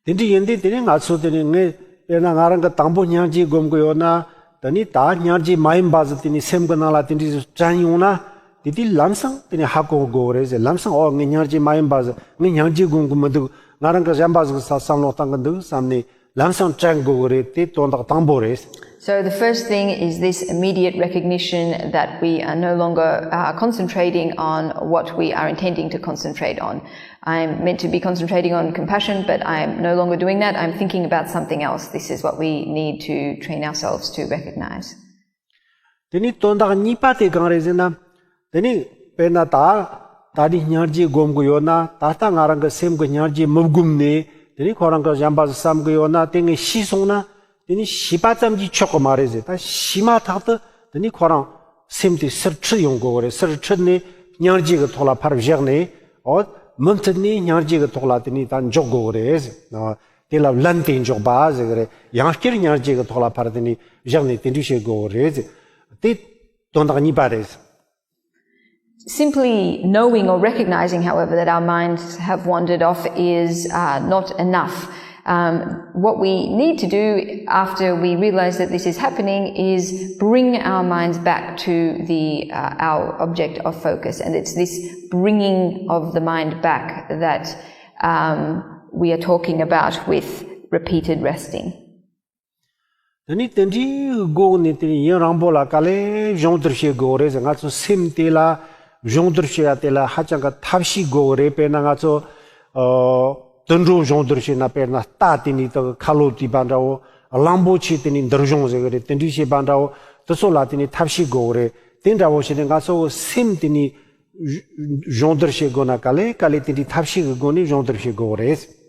དེ་འདྲ་ཡིན་དུས་དེ་ནས་ང་ཚོ་དེ་ནས་ངས་དཔེར་ན་ང་རང་གི་དང་པོ་སྙིང་རྗེ་སྒོམ་གི་ཡོད་ན། དེ་ནས་ད་སྙིང་རྗེ་མ་ཡིན་པ་ཟིག་དེ་ནས་སེམས་གི་ནང་ལ་དེ་འདྲ་ཟིག་དྲན་ཡོང་ན། དེ་དུས་ལམ་སང་དེ་ནས་ཧ་གོ་དགོས་རེད་ཟེར། ལམ་སང་ཨོ་ངས་སྙིང་རྗེ་མ་ཡིན་པ་ཟིག་ངས་སྙིང་རྗེ་སྒོམ་གི་མི་འདུག་ང་རང་གི་གཞན་པ་ཟིག་ས་བསམ་བློ་བཏང་གི་འདུག་བསམ་ནས་ལམ་སང་དྲན་དགོས་གི་རེད། དེ་དོན་དག་དང་པོ་རེད། So the first thing is this immediate recognition that we are no longer uh, concentrating on what we are intending to concentrate on. I'm meant to be concentrating on compassion, but I'm no longer doing that. I'm thinking about something else. This is what we need to train ourselves to recognize. དེ་ནས་དོན་དག་གཉིས་པ་དེ་གང་རེད་ཟེར་ན། དེ་ནས་དཔེར་ན་ད་ད་ནི་སྙིང་རྗེ་སྒོམ་གི་ཡོད་ན། ད་ལྟ་ང་རང་གི་སེམས་ཀྱི་སྙིང་རྗེ་མི་བསྒོམས་ནས་དེ་ནས་ཁོ་རང་གི་གཞན་པ་ཟིག་བསམ་གི་ཡོད་ན། དེ་ངས་ཤེས་སོང་ན། དེ་ནས་ཤེས་པ་ཙམ་གྱིས་ཆོག་གི་མ་རེད་ཟེར། ད་ཤེས་མ་ཐག་ཏུ་དེ་ནས་ཁོ་རང་སེམས་དེ་ཟུར་ཁྲིད་ཡོང་དགོས་གི་རེད། ཟུར་ཁྲིད་ནས་སྙིང་རྗེ་གི་ཐོག་ལ་ཕར་བཞག་ནས། ཨོ་མུ་མཐུད་ནས་སྙིང་རྗེ་གི་ཐོག་ལ་དེ་ནས་ད་འཇོག་དགོས་གི་རེད་ཟེར། དེ་ལ་བླན་ཏེ་འཇོག་པ་ཟེར་གི་རེད། ཡང་བསྐྱར་སྙིང་རྗེ་གི་ཐོག་ལ་ཕར་དེ་ནས་བཞག་ནས་དེ་འདྲ་བྱེད་དགོས་གི་རེད་ཟེར། དེ་དོན་དག་གཉིས་པ་རེད། Simply knowing or recognizing, however, that our minds have wandered off is uh, not enough. Um, what we need to do after we realize that this is happening is bring our minds back to the uh, our object of focus, and it's this bringing of the mind back that um, we are talking about with repeated resting. དེ་ནི་དེ་འདྲའི་སྒོ་ནས་དེ་ནི་ཡུན་རིང་པོ་ལ་ག་ལེ་སྦྱོང་བརྡར་བྱེད་དགོས་རེད་ཟེར། ང་ཚོ་སེམས་དེ་ལ་སྦྱོང་བརྡར་བྱེད་ཡ་དེ་ལ་ཧ་ཅང་གི་ཐབས་ཤེས་དགོས་རེད། དཔེར་ན་ང་ཚོ་ཨ་དུད་འགྲོ་སྦྱོང་བརྡར་བྱེད་ན། དཔེར་ན་རྟ་དེ་ནི་དག་ཁ་ལོ་བྲིས་པ་འདྲ་བོ། གླང་པོ་ཆེ་དེ་ནི་འདུལ་སྦྱོང་ཟེར་གི་རེད། དེ་འདྲའི་བྱེད་པ་འདྲ་བོ། དེ་ཚོ་ལ་དེ་ནི་ཐབས་ཤེས་དགོས་རེད། དེ་འདྲ་བོ་བྱས་ནས་ང་ཚོ་སེམས་དེ་ནི་སྦྱོང་བརྡར་བྱེད་དགོས་ན་ག་ལེ་ག་ལེ་དེ་འདྲའི་ཐབས་ཤེས་ཀྱི་སྒོ་ནས་སྦྱོང་བརྡར་བྱེད་དགོས་རེད།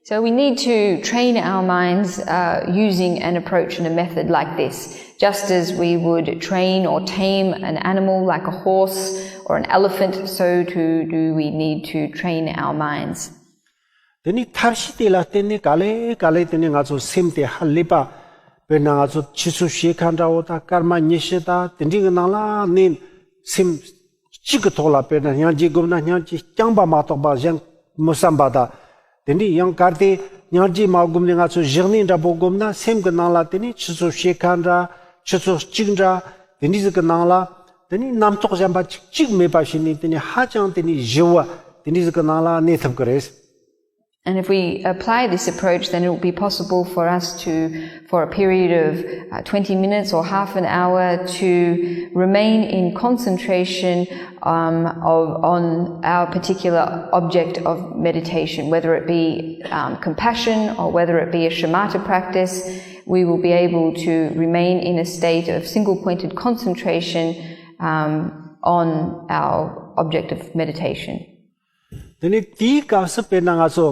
So we need to train our minds uh, using an approach and a method like this. Just as we would train or tame an animal like a horse or an elephant, so too do we need to train our minds. དེ་ནི་ཐབས་ཤེས་དེ་ལ་བརྟེན་ནས་ག་ལེ་ག་ལེ་དེ་ནི་ང་ཚོ་སེམས་དེ་ཧ་ལས་པ། དཔེར་ན་ང་ཚོ་ཆུ་ཚོད་ཕྱེད་ཀ་འདྲ་བོ་དང་སྐར་མ་ཉི་ཤུ་དང་དེ་འདྲའི་གི་ནང་ལ་ནི་སེམས་གཅིག་གི་ཐོག་ལ། དཔེར་ན་སྙིང་རྗེ་བསྒོམ་ན་སྙིང་རྗེ་རྐྱང་པ་མ་གཏོགས་པ་གཞན་མི་བསམ་པ་དང་། དེ་འདྲའི་ཡང་གལ་ཏེ་སྙིང་རྗེ་མ་བསྒོམས་ནས་ང་ཚོ་བཞག་ནས་འདྲ་པོ་བསྒོམ་ན། སེམས་ཀྱི་ནང་ལ་དེ་ནི་ཆུ་ཚོད་ཕྱེད་ཀ་འདྲ། ཆུ་ཚོད་གཅིག་འདྲ། དེ་འདྲའི་ཟིག་གི་ནང་ལ་དེ་ནི་རྣམ་རྟོག་གཞན་པ་གཅིག་གཅིག་མེད་པ་བྱས་ནས། དེ་ནི་ཧ་ཅང་དེ་ནི་ཞི་བ་དེ་འདྲའི་ཟིག་གི་ནང་ལ་གནས་ཐུབ་ཀྱི་རེད། And if we apply this approach, then it will be possible for us to, for a period of uh, twenty minutes or half an hour, to remain in concentration um, of, on our particular object of meditation, whether it be um, compassion or whether it be a shamatha practice. We will be able to remain in a state of single pointed concentration um, on our object of meditation. དེ་ནས་དེའི་སྐབས་སུ་དཔེར་ན་ང་ཚོ་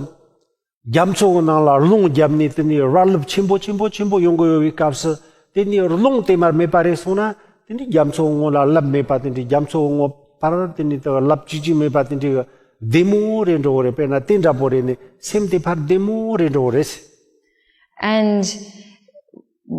རྒྱ་མཚོ་གི་ནང་ལ་རླུང་བརྒྱབ་ནས་དེ་ནས་རྦ་རླབས་ཆེན་པོ་ཆེན་པོ་ཆེན་པོ་ཡོང་གི་ཡོད་པའི་སྐབས་སུ། དེ་ནས་རླུང་དེ་མར་མེད་པ་རེད་སོང་ན། དེ་ནས་རྒྱ་མཚོ་ངོ་ལ་རླབས་མེད་པ་དེ་འདྲའི། རྒྱ་མཚོ་ངོ་ཕར་དེ་ནས་དེ་རླབས་གཅིག་གཅིག་མེད་པ་དེ་འདྲའི་བདེ་མོ་རེད་འགྲོ་གི་རེད། དཔེར་ན་དེ་འདྲ་པོ་རེད་ནས་སེམས་དེ་ཕར་བདེ་མོ་རེད་འགྲོ་གི་རེད། And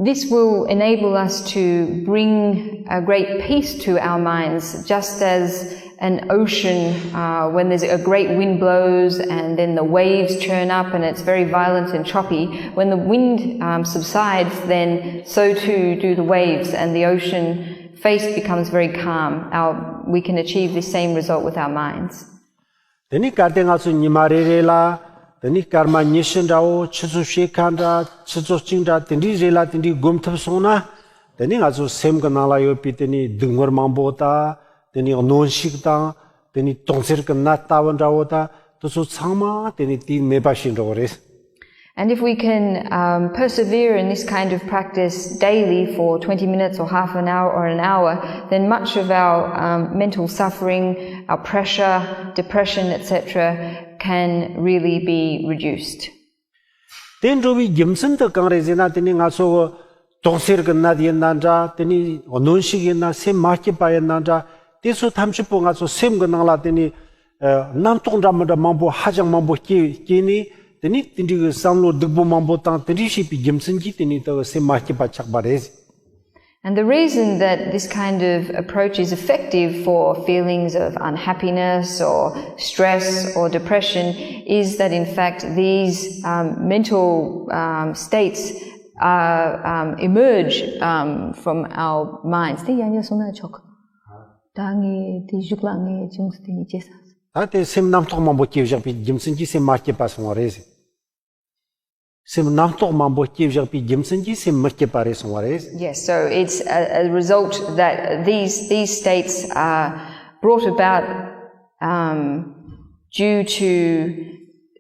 this will enable us to bring a great peace to our minds, just as an ocean, uh, when there's a great wind blows and then the waves churn up and it's very violent and choppy. When the wind um, subsides, then so too do the waves and the ocean face becomes very calm. Our, we can achieve the same result with our minds. དེ་ནས་གལ་ཏེ་ང་ཚོ་ཉི་མ་རེ་རེ་ལ་དེ་ནས་སྐར་མ་ཉི་ཤུ་འདྲ་བོ། ཆུ་ཚོད་ཕྱེད་ཀ་འདྲ། ཆུ་ཚོད་གཅིག་འདྲ། དེ་འདྲའི་རེ་ལ་དེ་འདྲའི་སྒོམ་ཐུབ་སོང་ན། དེ་ནས་ང་ཚོ་སེམས་ཀྱི་ནང་ལ་ཡོད་པའི་དེ་ནས་སྡུག་བསྔལ་མང་པོ་དང་། དེ་ནས་གནོན་ཤུགས་དང་། དེ་ནས་དུག་སེལ་གྱི་ནད་ལྟ་བུ་འདྲ་བོ་དང་། དེ་ཚོ་ཚང་མ་དེ་ནས་དེས་མེད་པ་བྱེད་འགྲོ་གི་རེད། And if we can um, persevere in this kind of practice daily for twenty minutes or half an hour or an hour, then much of our um, mental suffering, our pressure, depression, et cetera, can really be reduced. དེ་འགྲོ་བའི་རྒྱུ་མཚན་དེ་གང་རེད་ཟེར་ན། དེ་ནི་ང་ཚོ་དུག་སེལ་གྱི་ནད་ཡིན་ན་འདྲ། དེ་ནི་གནོན་ཤུགས་ཡིན་ན། སེམས་མ་སྐྱིད་པ་ཡིན་ན་འདྲ། དེ་ཚོ་ཐམས་ཅད་པོ་ང་ཚོ་སེམས་ཀྱི་ནང་ལ་དེ་ནི་ཨ་རྣམ་རྟོག་འདྲ་མི་འདྲ་མང་པོ་ཧ་ཅང་མང་པོ་སྐྱེ་སྐྱེས་ནས། དེ་ནི་དེ་འདྲའི་གི་བསམ་བློ་སྡུག་པོ་མང་པོ་དང་དེ་འདྲའི་བྱས་པའི་རྒྱུ་མཚན་གྱིས་དེ་ནི་དེ་སེམས་མ་སྐྱིད་པ་ཆགས་པ་རེད། And the reason that this kind of approach is effective for feelings of unhappiness or stress or depression is that, in fact, these um, mental um, states are um, emerge um, from our minds. དེ་ཡང་ཡང་གསུངས་ན་ཆོག་ད་ངས་དེ་བཞུགས་ལ་ངས་ཅུང་ཟད་དེ་ཉིད་བྱས་ས། ད་དེ་སེམས་རྣམ་རྟོག་མང་པོ་སྐྱེ་བཞག་པའི་རྒྱུ་མཚན་གྱིས་སེམས་མ་སྐྱིད་པ་སོང་བ་རེད། སེམས་རྣམ་རྟོག་མང་པོ་སྐྱེ་བཞག་པའི་རྒྱུ་མཚན་གྱིས་སེམས་མི་སྐྱིད་པ་རེད་སོང་བ་རེད། Yes, so it's a, a result that these these states are brought about um, due to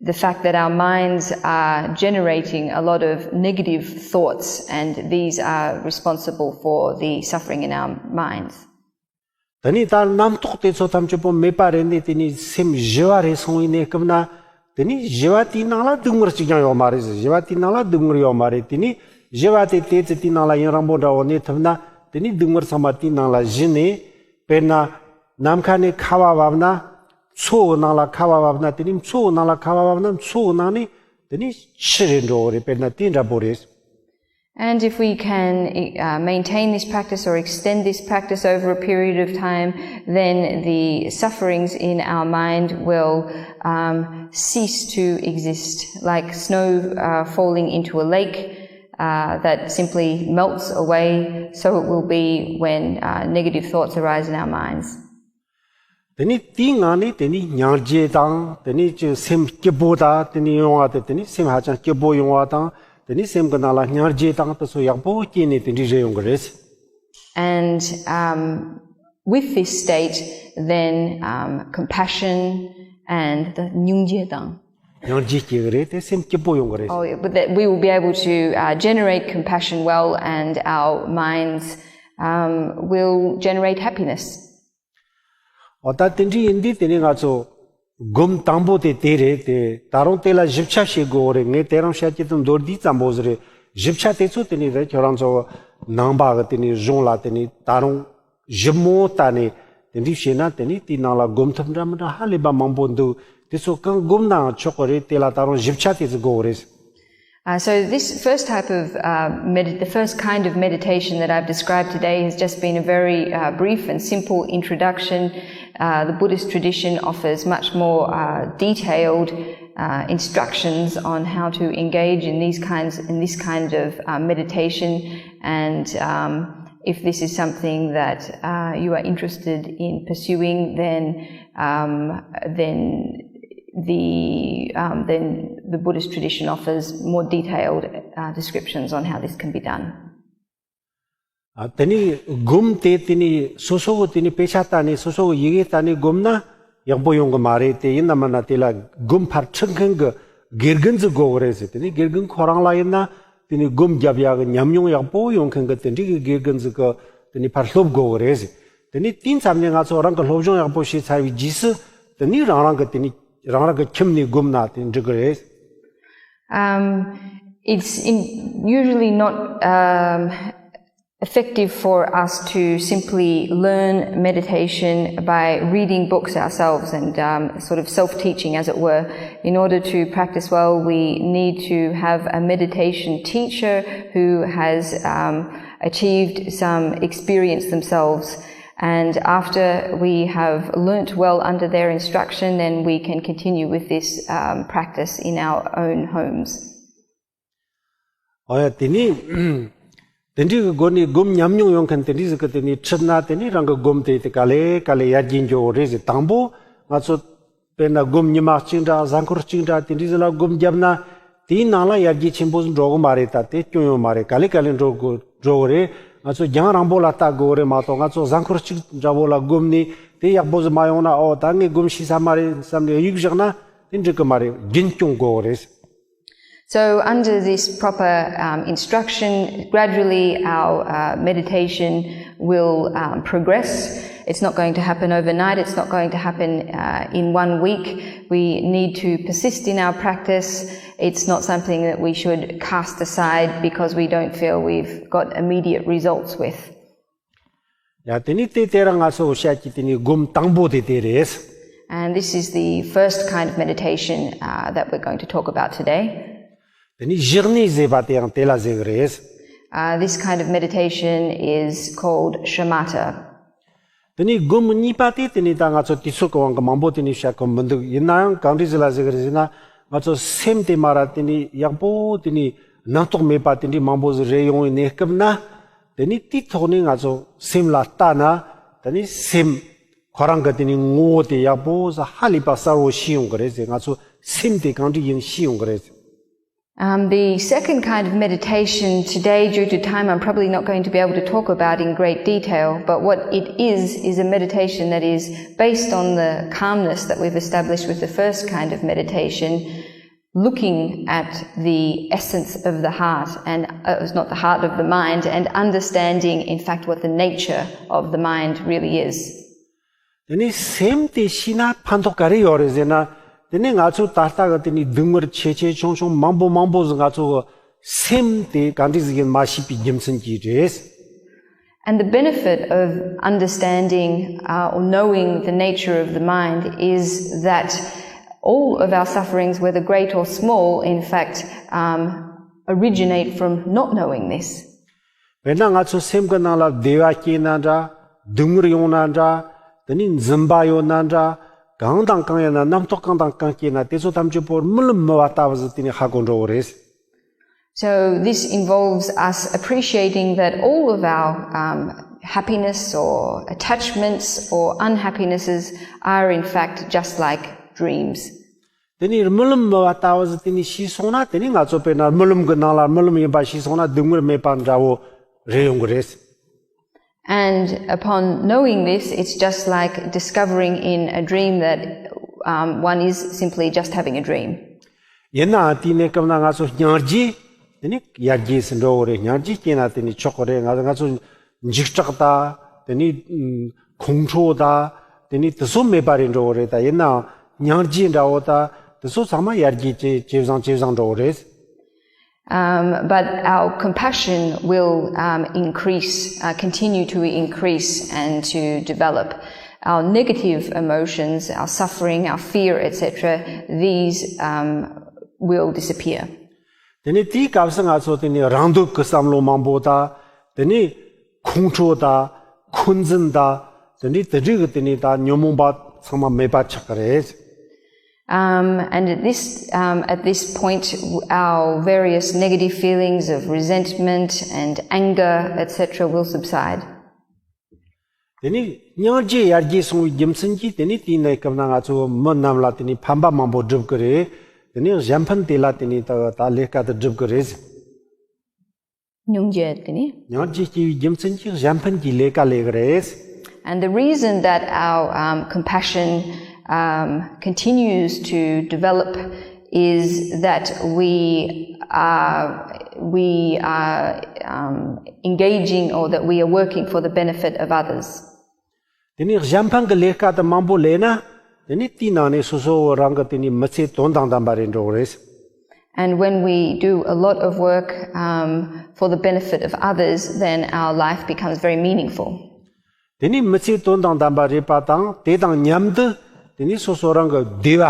the fact that our minds are generating a lot of negative thoughts, and these are responsible for the suffering in our minds. དེ་ནས་ད་རྣམ་རྟོག་དེ་ཚོ་ཐམས་ཅད་པོ་མེད་པ་རེད་ནས། དེ་ནས་སེམས་ཞི་བ་རེད་སོང་བའི་གནས་སྐབས་ན། དེ་ནས་ཞི་བ་དེའི་ནང་ལ་སྡུག་བསྔལ་གཅིག་ཀྱང་ཡོད་མ་རེད། ཞི་བ་དེའི་ནང་ལ་སྡུག་བསྔལ་ཡོད་མ་རེད། དེ་ནས་ཞི་བ་དེ་དེ་ཚེ་དེའི་ནང་ལ་ཡུན་རིང་པོ་འདྲ་བོ་གནས་ཐུབ་ན། དེ་ནས་སྡུག་བསྔལ་ཚང་མ་དེའི་ནང་ལ་ཞི་ནས། དཔེར་ན་ནམ་མཁའ་ནས་ཁ་བ་བབས་ན། མཚོ་གི་ནང་ལ་ཁ་བ་བབས་ན། དེ་ནས་མཚོ་གི་ནང་ལ་ཁ་བ་བབས་ན། མཚོ་གི་ནང་ནས་དེ་ནས་ཆུ་རེད་འགྲོ་བ་རེད། དཔེར་ན་དེ་འདྲ་པོ་རེད། And if we can uh, maintain this practice or extend this practice over a period of time, then the sufferings in our mind will um, cease to exist, like snow uh, falling into a lake uh, that simply melts away. So it will be when uh, negative thoughts arise in our minds. དེ་ནས་དེའི་ངང་ནས་དེ་ནས་སྙིང་རྗེ་དང་། དེ་ནས་ཅིག་སེམས་སྐྱིད་པོ་དང་། དེ་ནས་ཡོང་བ་དེ། དེ་ནས་སེམས་ཧ་ཅང་སྐྱིད་པོ་ཡོང་བ་དང་། དེ་ནས་སེམས་ཀྱི་ནང་ལ་སྙིང་རྗེ་དང་དེ་ཚོ་ཡག་པོ་སྐྱེས་ནས་དེ་འདྲའི་རེ་ཡོང་གི་རེད། And um, with this state, then um, compassion and the စྙིང་རྗེ་དང་སྙིང་རྗེ་སྐྱེ་གི་རེད། དེ་སེམས་སྐྱིད་པོ་ཡོང་གི་རེད། Oh, yeah, but that we will be able to uh, generate compassion well, and our minds um, will generate happiness. འོ་ད་དེ་འདྲ་ཡིན་དུས་དེ་ནས་ང་ཚོ་སྒོམ་དང་པོ་དེ་དེ་རེད། དེ་ད་རུང་དེ་ལ་ཞིབ་ཆ་བྱེད་དགོས་རེད། ངས་དེ་རིང་བཤད་རྒྱུ་དེ་མདོར་བསྡུས་ཙམ་པོ་ཟིག་རེད། ཞིབ་ཆ་དེ་ཚོ་དེ་ནས་རེད། ཁྱོད་རང་ཚོ་ནང་པ་གི་དེ་ནས་གཞུང་ལ་དེ་ནས་ད་རུང་ཞིབ་མོ་ལྟ་ནས་དེ་འདྲ་བྱས་ན་དེ་ནས་དེའི་ནང་ལ་སྒོམ་ཐབས་འདྲ་མི་འདྲ་ཧ་ལས་པ་མང་པོ་འདུག་དེ་ཚོ་གང་སྒོམ་ནའང་ཆོག་གི་རེད། དེ་ལ་ད་རུང་ཞིབ་ཆ་དེ་ཚོ་དགོས་རེད། Uh, so this first type of uh, med- the first kind of meditation that I've described today has just been a very uh, brief and simple introduction. Uh, the Buddhist tradition offers much more uh, detailed uh, instructions on how to engage in these kinds in this kind of uh, meditation, and um, if this is something that uh, you are interested in pursuing, then um, then the um, then the Buddhist tradition offers more detailed uh, descriptions on how this can be done. ཨ། དེ་ནས་སྒོམ་དེ་དེ་ནས་སོ་སོ་གི་དེ་ནས་དཔེ་ཆ་ལྟ་ནས་སོ་སོ་གི་ཡི་གེ་ལྟ་ནས་སྒོམ་ན་ཡག་པོ་ཡོང་གི་མ་རེད། དེ་ཡིན་ན་མིན་ན་དེ་ལ་སྒོམ་ཕར་ཁྲིད་མཁན་གྱི་དགེ་རྒན་ཟིག་དགོས་གི་རེད་ཟེར། དེ་ནས་དགེ་རྒན་ཁོ་རང་ལ་ཡིན་ན་དེ་ནས་སྒོམ་རྒྱབ་ཡག་གི་ཉམས་མྱོང་ཡག་པོ་ཡོང་མཁན་གྱི་དེ་འདྲའི་གི་དགེ་རྒན་ཟིག་གི་དེ་ནས་ཕར་སློབ་དགོས་གི་རེད་ཟེར། དེ་ནས་དེའི་མཚམས་ནས་ང་ཚོ་རང་གི་སློབ་སྦྱོང་ཡག་པོ་བྱས་ཚར་བའི་རྗེས་སུ་དེ་ནས་རང་རང་གི་དེ་ནས་རང་རང་གི་ཁྱིམ་ནས་སྒོམ་ན་དེ་འགྲིག་གི་རེད། Um, it's in, usually not um, effective for us to simply learn meditation by reading books ourselves and um, sort of self teaching, as it were. In order to practice well, we need to have a meditation teacher who has um, achieved some experience themselves. And after we have learnt well under their instruction, then we can continue with this um, practice in our own homes. ཨོ་ཡ། དེ་ནས་དེ་འདྲའི་གི་སྒོ་ནས་སྒོམ་ཉམས་མྱོང་ཡོང་མཁན་དེ་འདྲའི་ཟིག་གི་དེ་ནས་ཁྲིད་ན་དེ་ནས་རང་གི་སྒོམ་དེ་དེ་ག་ལེ་ག་ལེ་ཡར་རྒྱས་འགྱོ་གི་རེད་ཟེར། དང་པོ་ང་ཚོ་དཔེར་ན་སྒོམ་ཉི་མ་གཅིག་འདྲ་གཟའ་འཁོར་གཅིག་འདྲ་དེ་འདྲའི་ཟིག་ལ་སྒོམ་བརྒྱབ་ན་དེའི་ནང་ལ་ཡར་རྒྱས་ཆེན་པོ་ཟིག་འགྲོ་གི་མ་རེད། ད་དེ་སྐྱོན་ཡོད་མ་རེད། ག་ལེ་ག་ལེ་འགྲོ་དགོས་འགྲོ་གི་རེད། ང་ཚོ་རྒྱང་རིང་པོ་ལ་ལྟ་དགོས་གི་རེད་མ་གཏོགས་ང་ཚོ་གཟའ་འཁོར་གཅིག་འདྲ་བོ་ལ་སྒོམ་ནས་དེ་ཡག་པོ་ཟིག་མ་ཡོང་ན་ཨོ་ད་ངས་སྒོམ་ཤེས་ས་མ་རེད་བསམ་ནས་གཡུག་བཞག་ན་དེ་འགྲིག་གི་མ་རེད། རྒྱུན་སྐྱོང་དགོས་གི་རེད། So, under this proper um, instruction, gradually our uh, meditation will um, progress. It's not going to happen overnight, it's not going to happen uh, in one week. We need to persist in our practice. It's not something that we should cast aside because we don't feel we've got immediate results with. ཡ། དེ་ནས་དེ་དེ་རིང་ང་ཚོ་བཤད་ཀྱི་དེ་ནས་སྒོམ་དང་པོ་དེ་དེ་རེད། And this is the first kind of meditation uh, that we're going to talk about today. དེ་ནས་བཞག་གནས་ཟེར་བ་དེ་ཡང་དེ་ལ་ཟེར་གི་རེད། Uh, this kind of meditation is called shamatha. དེ་ནས་སྒོམ་གཉིས་པ་དེ་དེ་ནས་ད་ང་ཚོ་དུས་ཚོད་ཀྱི་དབང་གིས་མང་པོ་དེ་ནས་བཤད་ཁོམ་མི་འདུག་ཡིན་ན་ཡང་གང་འདྲ་ཟིག་ལ་ཟེར་གི་རེད་ཟེར་ན་ང་ཚོ་སེམས་དེ་མར་ར་དེ་ནས་ཡག་པོ་དེ་ནས་རྣམ་རྟོག་མེད་པ་དེ་འདྲའི་མང་པོ་ཟིག་རེ་ཡོང་བའི་གནས་སྐབས་ན། དེ་ནས་དེའི་ཐོག་ནས་ང་ཚོ་སེམས་ལ་ལྟ་ན་དེ་ནས་སེམས་ཁོ་རང་གི་དེ་ནས་ངོ་བོ་དེ་ཡག་པོ་ཟིག་ཧ་ལས་པ་གསལ་བོ་ཤེས་ཡོང་གི་རེད་ཟེར། ང་ཚོ་སེམས་དེ་གང་འདྲ་ཡིན་ཤེས་ཡོང་གི་རེད་ཟེར། Um, the second kind of meditation today, due to time, I'm probably not going to be able to talk about in great detail, but what it is, is a meditation that is based on the calmness that we've established with the first kind of meditation, looking at the essence of the heart, and uh, it's not the heart, of the mind, and understanding, in fact, what the nature of the mind really is. དེ་ནས་སེམས་དེ་ཤེས་ན་ཕན་ཐོགས་ག་རེ་ཡོད་རེད་ཟེར་ན། དེ་ནས་ང་ཚོ་ད་ལྟ་གི་དེ་ནས་སྡུག་བསྔལ་ཆེ་ཆེ་ཆུང་ཆུང་མང་པོ་མང་པོ་ཟིག་ང་ཚོ་གི་སེམས་དེ་ག་འདྲ་ཟིག་ཡིན་མ་ཤེས་པའི་རྒྱུ་མཚན་གྱིས་རེད། And the benefit of understanding uh, or knowing the nature of the mind is that all of our sufferings, whether great or small, in fact, um, originate from not knowing this. དཔེར་ན་ང་ཚོ་སེམས་ཀྱི་ནང་ལ་བདེ་བ་སྐྱེས་ན་འདྲ། སྡུག་བསྔལ་ཡོང་ན་འདྲ། དེ་ནས་འཛིན་པ་ཡོད་ན་འདྲ། གང་དང་གང་ཡིན་ན་རྣམ་རྟོག་གང་དང་གང་སྐྱེས་ན་དེ་ཚོ་ཐམས་ཅད་པོ་རྨི་ལམ་རྨི་བ་ལྟ་བུ་ཟིག་དེ་ནས་ཧ་གོ་འགྲོ་གི་རེད། So this involves us appreciating that all of our um, happiness or attachments or unhappinesses are in fact just like dreams. དེ་ནས་རྨི་ལམ་རྨི་བ་ལྟ་བུ་ཟིག་དེ་ནས་ཤེས་སོང་ན། དེ་ནས་ང་ཚོ་དཔེར་ན་རྨི་ལམ་གྱི་ནང་ལ་རྨི་ལམ་ཡིན་པ་ཤེས་སོང་ན། སྡུག་བསྔལ་མེད་པ་འདྲ་བོ་རེད་ཡོང་གི་རེད། And upon knowing this, it's just like discovering in a dream that um, one is simply just having a dream. ཡིན་ནའང་དེའི་གནས་སྐབས་ན་ང་ཚོ་སྙིང་རྗེ། དེ་ནས་ཡར་རྒྱས་སུ་འགྲོ་བོ་རེད། སྙིང་རྗེ་སྐྱེས་ན་དེ་ནས་ཆོག་གི་རེད། ང་ང་ཚོ་འཇིགས་སྐྲག་དང་། དེ་ནས་ཁོང་ཁྲོ་དང་། དེ་ནས་དེ་ཚོ་མེད་པ་རེད་འགྲོ་བོ་རེད། ད་ཡིན་ནའང་སྙིང་རྗེ་འདྲ་བོ་དང་དེ་ཚོ་ཚང་མ་ཡར་རྒྱས་ཇེ་ཇེ་བཟང་ཇེ་བཟང་འགྲོ་བོ་རེད། Um, but our compassion will um, increase, uh, continue to increase and to develop. Our negative emotions, our suffering, our fear, et cetera, these um, will disappear. དེ་ནས་དེའི་སྐབས་སུ་ང་ཚོ་དེ་ནས་རང་འདོད་ཀྱི་བསམ་བློ་མང་པོ་དང་། དེ་ནས་ཁོང་ཁྲོ་དང་། འཁོན་འཛིན་དང་། དེ་འདྲའི་དེ་འདྲའི་གི་དེ་ནས་ད་ཉོན་མོངས་པ་ཚང་མ་མེད་པ་ཆགས་ཀྱི་རེད། Um, and at this, um, at this point, our various negative feelings of resentment and anger, et cetera, will subside. དེ་ནས་སྙིང་རྗེ་ཡར་རྒྱས་སོང་བའི་རྒྱུ་མཚན་གྱིས། དེ་ནས་དེའི་གནས་སྐབས་ན་ང་ཚོ་མི་རྣམས་ལ་དེ་ནས་ཕན་པ་མང་པོ་སྒྲུབ་ཀྱི་རེད། དེ་ནས་གཞན་ཕན་དེ་ལ་དེ་ནས་ད་ད་ལས་ཀ་དེ་སྒྲུབ་ཀྱི་རེད། སྙིང་རྗེ་དེ་ནི། སྙིང་རྗེ་སྐྱེ་བའི་རྒྱུ་མཚན་གྱིས་གཞན་ཕན་གྱི་ལས་ཀ་ལས་ཀྱི་རེད། And the reason that our um, compassion um, continues to develop is that we are we are um, engaging, or that we are working for the benefit of others. དེ་ནས་གཞན་ཕན་གྱི་ལས་ཀ་དེ་མང་པོ་ལས་ན། དེ་ནས་དེའི་ནང་ནས་སོ་སོ་རང་གི་དེ་ནས་མི་ཚེ་དོན་དང་ལྡན་པ་རེད་འགྲོ་གི་རེད། And when we do a lot of work um, for the benefit of others, then our life becomes very meaningful. དེ་ནས་མི་ཚེ་དོན་དང་ལྡན་པ་རེད་པ་དང་། དེ་དང་མཉམ་དུ་དེ་ནས་སོ་སོ་རང་གི་བདེ་བ།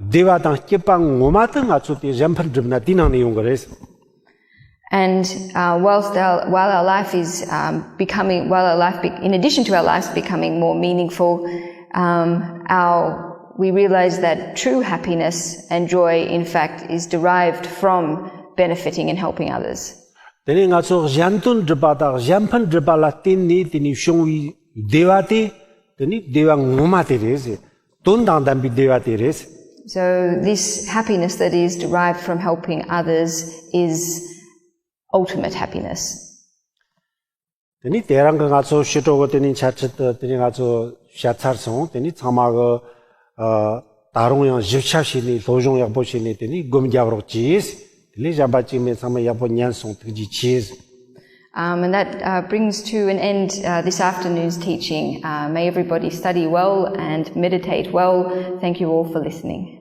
བདེ་བ་དང་སྐྱིད་པ་ངོ་མ་དེ་ང་ཚོ་དེ་གཞན་ཕན་བསྒྲུབས་ན་དེའི་ནང་ནས་ཡོང་གི་རེད། And uh, whilst our, while our life is um, becoming, while our life, be, in addition to our lives becoming more meaningful, um, our, we realize that true happiness and joy, in fact, is derived from benefiting and helping others. དེ་ནས་ང་ཚོ་གཞན་དོན་སྒྲུབ་པ་དང་གཞན་ཕན་སྒྲུབ་པ་ལ་བརྟེན་ནས་དེ་ནས་བྱུང་བའི་བདེ་བ་དེ། དེ་ནས་བདེ་བ་ངོ་མ་དེ་རེད། དོན་དང་ལྡན་པའི་བདེ་བ་དེ་རེད། So this happiness that is derived from helping others is ultimate happiness. དེ་ནས་དེ་རིང་གི་ང་ཚོ་ཕྱི་དྲོ་གི་དེ་ནས་འཆད་ཁྲིད་དེ་དེ་ནས་ང་ཚོ་བཤད་ཚར་སོང་། དེ་ནས་ཚང་མ་གི་ཨ་ད་རུང་ཡང་ཞིབ་ཆ་བྱས་ནས་སློབ་སྦྱོང་ཡག་པོ་བྱས་ནས་དེ་ནས་སྒོམ་རྒྱབ་རོགས་གྱིས། དེ་ལས་གཞན་པ་གཅིག་མིན་ཚང་མ་ཡག་པོ་ཉན་སོང་། ཐུགས་རྗེ་ཆེ། Um, and that uh, brings to an end uh, this afternoon's teaching. Uh, may everybody study well and meditate well. Thank you all for listening.